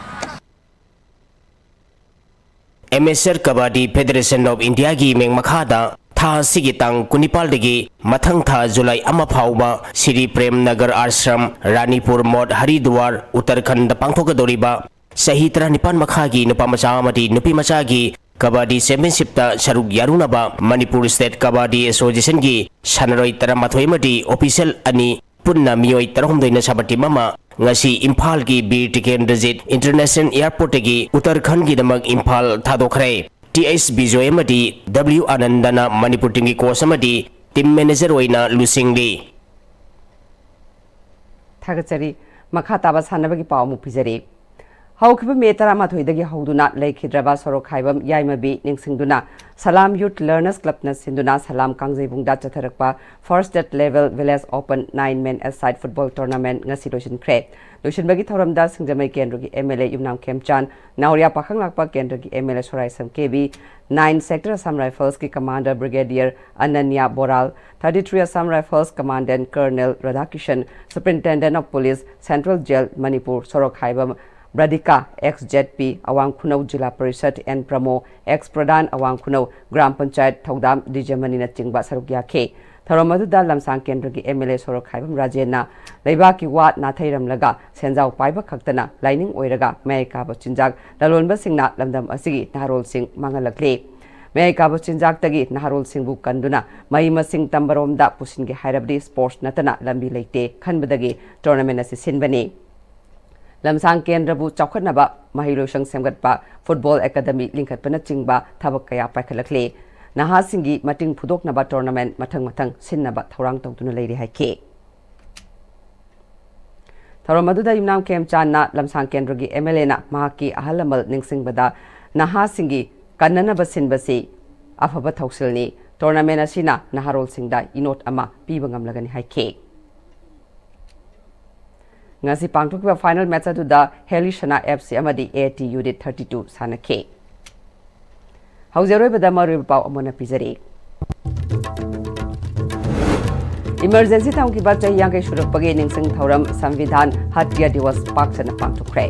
ꯑꯦꯃꯦꯆꯔ ꯀꯕꯥꯗꯤ ꯐꯦꯗꯔꯦꯁꯟ ꯑꯣꯐ ꯏꯟꯗꯤꯌꯥꯒꯤ ꯃꯦꯡ ꯃꯈꯥꯗ ꯊꯥ ꯑꯁꯤꯒꯤ ꯇꯥꯡ ꯀꯨꯟꯅꯤꯄꯥꯜꯗꯒꯤ ꯃꯊꯪ ꯊꯥ ꯖꯨꯂꯥꯏ ꯑꯃ ꯐꯥꯎꯕ ꯁꯤꯔꯤ ꯄ꯭ꯔꯦꯝ ꯅꯒꯔ ꯑꯥꯁ꯭ꯔꯝ, ꯔꯥꯅꯤꯄꯨꯔ ꯃꯣꯠ, ꯍꯔꯤꯗ꯭ꯋꯥꯔ, ꯎꯠꯇꯔꯈꯟꯗ ꯄꯥꯡꯊꯣꯛꯀꯗꯧꯔꯤꯕ ꯆꯍꯤ ꯇꯔꯥꯅꯤꯄꯥꯟ ꯃꯈꯥꯒꯤ ꯅꯨꯄꯥ ꯃꯆꯥ ꯑꯃꯗꯤ ꯅꯨꯄꯤ ꯃꯆꯥꯒꯤ ꯀꯕꯥꯗꯤ ꯆꯦꯝꯄꯤꯌꯟꯁꯤꯞꯇ ꯁꯔꯨꯛ ꯌꯥꯔꯨꯅꯕ ꯃꯅꯤꯄꯨꯔ ꯁ꯭ꯇꯦꯠ ꯀꯕꯥꯗꯤ ꯑꯦꯁꯣꯁꯤꯌꯦꯁꯟꯒꯤ ꯁꯥꯟꯅꯔꯣꯏ ꯇꯔꯥꯃꯥꯊꯣꯏ ꯑꯃꯗꯤ ꯑꯣꯐꯤꯁꯤꯌꯦꯜ ꯑꯅꯤ ꯄꯨꯟꯅ ꯃꯤꯑꯣꯏ ꯇꯔꯥꯍꯨꯝꯗꯣꯏꯅ ꯁꯥꯕ ꯇꯤꯝ ꯑꯃ ꯉꯁꯤ ꯏꯝꯐꯥꯜꯒꯤ ꯕꯤꯔ ꯇꯤꯀꯦꯟꯗ꯭ꯔꯖꯤꯠ ꯏꯟꯇꯔꯅꯦꯁꯅꯦꯜ ꯑꯦꯌꯔꯄꯣꯔꯠꯇꯒꯤ ꯎꯠꯇꯔꯈꯟꯒꯤꯗꯃꯛ ꯏꯝꯐꯥꯜ ꯊꯥꯗꯣꯛꯈ꯭ꯔꯦ꯫ ꯇꯤ ꯑꯩꯆ ꯕꯤꯖꯣꯏ ꯑꯃꯗꯤ ꯗꯕ꯭ꯂꯤꯎ ꯑꯥꯅꯟꯗꯅ ꯃꯅꯤꯄꯨꯔ ꯇꯤꯝꯒꯤ ꯀꯣꯆ ꯑꯃꯗꯤ ꯇꯤꯝ ꯃꯦꯅꯦꯖꯔ ꯑꯣꯏꯅ ꯂꯨꯆꯤꯡꯂꯤ꯫ ꯊꯥꯒꯠꯆꯔꯤ꯫ ꯃꯈꯥ ꯇꯥꯕ ꯁꯥꯟꯅꯕꯒꯤ ꯄꯥꯎ ꯑꯃꯨꯛ ꯄꯤꯖꯔꯤ꯫ ꯍꯧꯈꯤꯕ ꯃꯦ ꯇꯔꯥꯃꯥꯊꯣꯏꯗꯒꯤ ꯍꯧꯗꯨꯅ ꯂꯩꯈꯤꯗ꯭ꯔꯕ ꯁꯣꯔꯣꯛꯈꯥꯏꯕꯝ ꯌꯥꯏꯃꯕꯤ ꯅꯤꯡꯁꯤꯡꯗꯨꯅ ꯁꯂꯥꯝ ꯌꯨꯠ ꯂꯔꯅꯔꯁ ꯀ꯭ꯂꯕꯅ ꯁꯤꯟꯗꯨꯅ ꯁꯂꯥꯝ ꯀꯥꯡꯖꯩꯕꯨꯡꯗ ꯆꯠꯊꯔꯛꯄ first state level village open nine men a side football tournament ꯉꯁꯤ ꯂꯣꯏꯁꯤꯟꯈ꯭ꯔꯦ꯫ ꯂꯣꯏꯁꯤꯟꯕꯒꯤ ꯊꯧꯔꯝꯗ ꯁꯤꯡꯖꯃꯩ ꯀꯦꯟꯗ꯭ꯔꯒꯤ ꯑꯦꯝ ꯑꯦꯜ ꯑꯦ ꯌꯨꯝꯅꯥꯝ ꯈꯦꯝꯆꯥꯟ, ꯅꯥꯎꯔꯤꯌꯥ ꯄꯥꯈꯪꯂꯥꯛꯄ ꯀꯦꯟꯗ꯭ꯔꯒꯤ M L A Soraisam Kebi, nine sector Assam ꯔꯥꯏꯐꯜꯁꯀꯤ commander brigadier Ananya Borah, thirty three Assam rifles commandant colonel Radhakishan, superintendent of police central jail Manipur Sorokhaibam Bradika, X Z P ꯑꯋꯥꯡ ꯈꯨꯅꯧ ꯖꯤꯂꯥ ꯄꯔꯤꯁꯗ and ꯄ꯭ꯔꯃꯣ, X ꯄ꯭ꯔꯙꯥꯟ ꯑꯋꯥꯡ ꯈꯨꯅꯧ gram panchayat ꯊꯧꯗꯥꯝ ꯗꯤꯖꯃꯅꯤꯅꯆꯤꯡꯕ ꯁꯔꯨꯛ ꯌꯥꯈꯤ꯫ ꯊꯧꯔꯝ ꯑꯗꯨꯗ ꯂꯝꯁꯥꯡ ꯀꯦꯟꯗ꯭ꯔꯒꯤ ꯑꯦꯝ ꯑꯦꯜ ꯑꯦ ꯁꯣꯔꯣꯛꯈꯥꯏꯕꯝ ꯔꯥꯖꯦꯟꯅ ꯂꯩꯕꯥꯛꯀꯤ ꯋꯥ ꯅꯥꯊꯩꯔꯝꯂꯒ ꯁꯦꯟꯖꯥꯎ ꯄꯥꯏꯕ ꯈꯛꯇꯅ ꯂꯥꯏꯅꯤꯡ ꯑꯣꯏꯔꯒ ꯃꯌꯥꯏ ꯀꯥꯕ ꯆꯤꯟꯖꯥꯛ ꯂꯂꯣꯟꯕꯁꯤꯡꯅ ꯂꯝꯗꯝ ꯑꯁꯤꯒꯤ ꯅꯍꯥꯔꯣꯜꯁꯤꯡ ꯃꯥꯡꯍꯜꯂꯛꯂꯤ꯫ ꯃꯌꯥꯏ ꯀꯥꯕ ꯆꯤꯟꯖꯥꯛꯇꯒꯤ ꯅꯍꯥꯔꯣꯜꯁꯤꯡꯕꯨ ꯀꯟꯗꯨꯅ ꯃꯍꯩ ꯃꯁꯤꯡ ꯇꯝꯕꯔꯣꯝꯗ ꯄꯨꯁꯤꯟꯒꯦ ꯍꯥꯏꯔꯕꯗꯤ ꯁ꯭ꯄꯣꯔꯠꯁ ꯅꯠꯇꯅ ꯂꯝꯕꯤ ꯂꯩꯇꯦ ꯈꯟꯕꯗꯒꯤ ꯇꯣꯔꯅꯥꯃꯦꯟꯠ ꯑꯁꯤ ꯁꯤꯟꯕꯅꯤ꯫ ꯂꯝꯁꯥꯡ ꯀꯦꯟꯗ꯭ꯔꯕꯨ ꯆꯥꯎꯈꯠꯅꯕ, ꯃꯍꯩ ꯂꯣꯏꯁꯪ ꯁꯦꯝꯒꯠꯄ, ꯐꯨꯠꯕꯣꯜ ꯑꯦꯀꯥꯗꯃꯤ ꯂꯤꯡꯈꯠꯄꯅꯆꯤꯡꯕ ꯊꯕꯛ ꯀꯌꯥ ꯄꯥꯏꯈꯠꯂꯛꯂꯤ꯫ ꯅꯍꯥꯁꯤꯡꯒꯤ ꯃꯇꯤꯡ ꯐꯨꯗꯣꯛꯅꯕ ꯇꯣꯔꯅꯥꯃꯦꯟꯠ ꯃꯊꯪ ꯃꯊꯪ ꯁꯤꯟꯅꯕ ꯊꯧꯔꯥꯡ ꯇꯧꯗꯨꯅ ꯂꯩꯔꯤ ꯍꯥꯏꯈꯤ꯫ ꯊꯧꯔꯝ ꯑꯗꯨꯗ ꯌꯨꯝꯅꯥꯝ ꯈꯦꯝꯆꯥꯟꯅ ꯂꯝꯁꯥꯡ ꯀꯦꯟꯗ꯭ꯔꯒꯤ ꯑꯦꯝ ꯑꯦꯜ ꯑꯦꯅ ꯃꯍꯥꯛꯀꯤ ꯑꯍꯜ ꯂꯃꯟ ꯅꯤꯡꯁꯤꯡꯕꯗ ꯅꯍꯥꯁꯤꯡꯒꯤ ꯀꯟꯅꯅꯕ ꯁꯤꯟꯕꯁꯤ ꯑꯐꯕ ꯊꯧꯁꯤꯜꯅꯤ꯫ Tournament ꯑꯁꯤꯅ ꯅꯍꯥꯔꯣꯜꯁꯤꯡꯗ ꯏꯅꯣꯠ ꯑꯃ ꯄꯤꯕ ꯉꯝꯂꯒꯅꯤ ꯍꯥꯏꯈꯤ꯫ ꯉꯁꯤ ꯄꯥꯡꯊꯣꯛꯈꯤꯕ final match ꯑꯗꯨꯗ ꯍꯦꯂꯤꯁꯅꯥ F C ꯑꯃꯗꯤ A T Unit thirty two ꯁꯥꯟꯅꯈꯤ꯫ ꯍꯧꯖꯤꯛ ꯑꯔꯣꯏꯕꯗ ꯃꯔꯨꯑꯣꯏꯕ ꯄꯥꯎ ꯑꯃꯨꯛ ꯍꯟꯅ ꯄꯤꯖꯔꯤ꯫ Emergency ꯊꯝꯈꯤꯕ ꯆꯍꯤ ꯌꯥꯡꯈꯩ ꯁꯨꯔꯛꯄꯒꯤ ꯅꯤꯡꯁꯤꯡ ꯊꯧꯔꯝ ꯁꯪꯕꯤꯙꯥꯟ ꯍꯠꯌꯥ ꯗꯤꯋꯁ ꯄꯥꯛ ꯁꯟꯅ ꯄꯥꯡꯊꯣꯛꯈ꯭ꯔꯦ꯫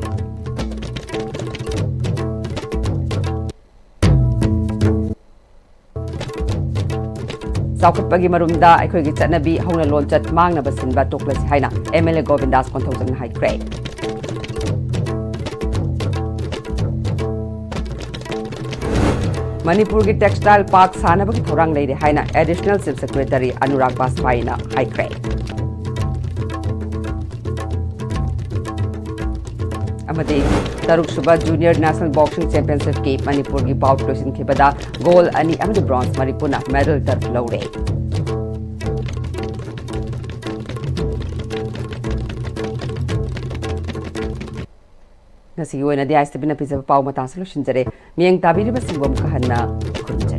ꯆꯥꯎꯈꯠꯄꯒꯤ ꯃꯔꯨꯝꯗ ꯑꯩꯈꯣꯏꯒꯤ ꯆꯠꯅꯕꯤ ꯍꯧꯅ ꯂꯣꯟꯆꯠ ꯃꯥꯡꯅꯕ ꯁꯤꯟꯕ ꯇꯣꯛꯂꯁꯤ ꯍꯥꯏꯅ M L A ꯒꯣꯕꯤꯟꯗꯥꯁ ꯀꯣꯟꯊꯧꯖꯝꯅ ꯍꯥꯏꯈ꯭ꯔꯦ꯫ ꯃꯅꯤꯄꯨꯔꯒꯤ textile park ꯁꯥꯅꯕꯒꯤ ꯊꯧꯔꯥꯡ ꯂꯩꯔꯦ ꯍꯥꯏꯅ Additional Chief Secretary ꯑꯅꯨꯔꯥꯒ ꯕꯥꯖꯄꯥꯏꯅ ꯍꯥꯏꯈ꯭ꯔꯦ꯫ ꯑꯃꯗꯤ ꯇꯔꯨꯛꯁꯨꯕ Junior National Boxing Championship ꯀꯤ ꯃꯅꯤꯄꯨꯔꯒꯤ bout ꯂꯣꯏꯁꯤꯟꯈꯤꯕꯗ gold ꯑꯅꯤ ꯑꯃꯗꯤ bronze ꯃꯔꯤꯄꯨꯅ medal ꯇꯔꯨꯛ ꯂꯧꯔꯦ꯫ ꯉꯁꯤꯒꯤ ꯑꯣꯏꯅꯗꯤ ꯑꯥꯏ ꯑꯦꯁ ꯇꯤ ꯚꯤꯅ ꯄꯤꯖꯕ ꯄꯥꯎ ꯃꯇꯥꯡꯁꯤ ꯂꯣꯏꯁꯤꯟꯖꯔꯦ꯫ ꯃꯤꯠꯌꯦꯡ ꯇꯥꯕꯤꯔꯤꯕꯁꯤꯡꯕꯨ ꯑꯃꯨꯛꯀ ꯍꯟꯅ ꯈꯨꯔꯨꯝꯖꯔꯤ꯫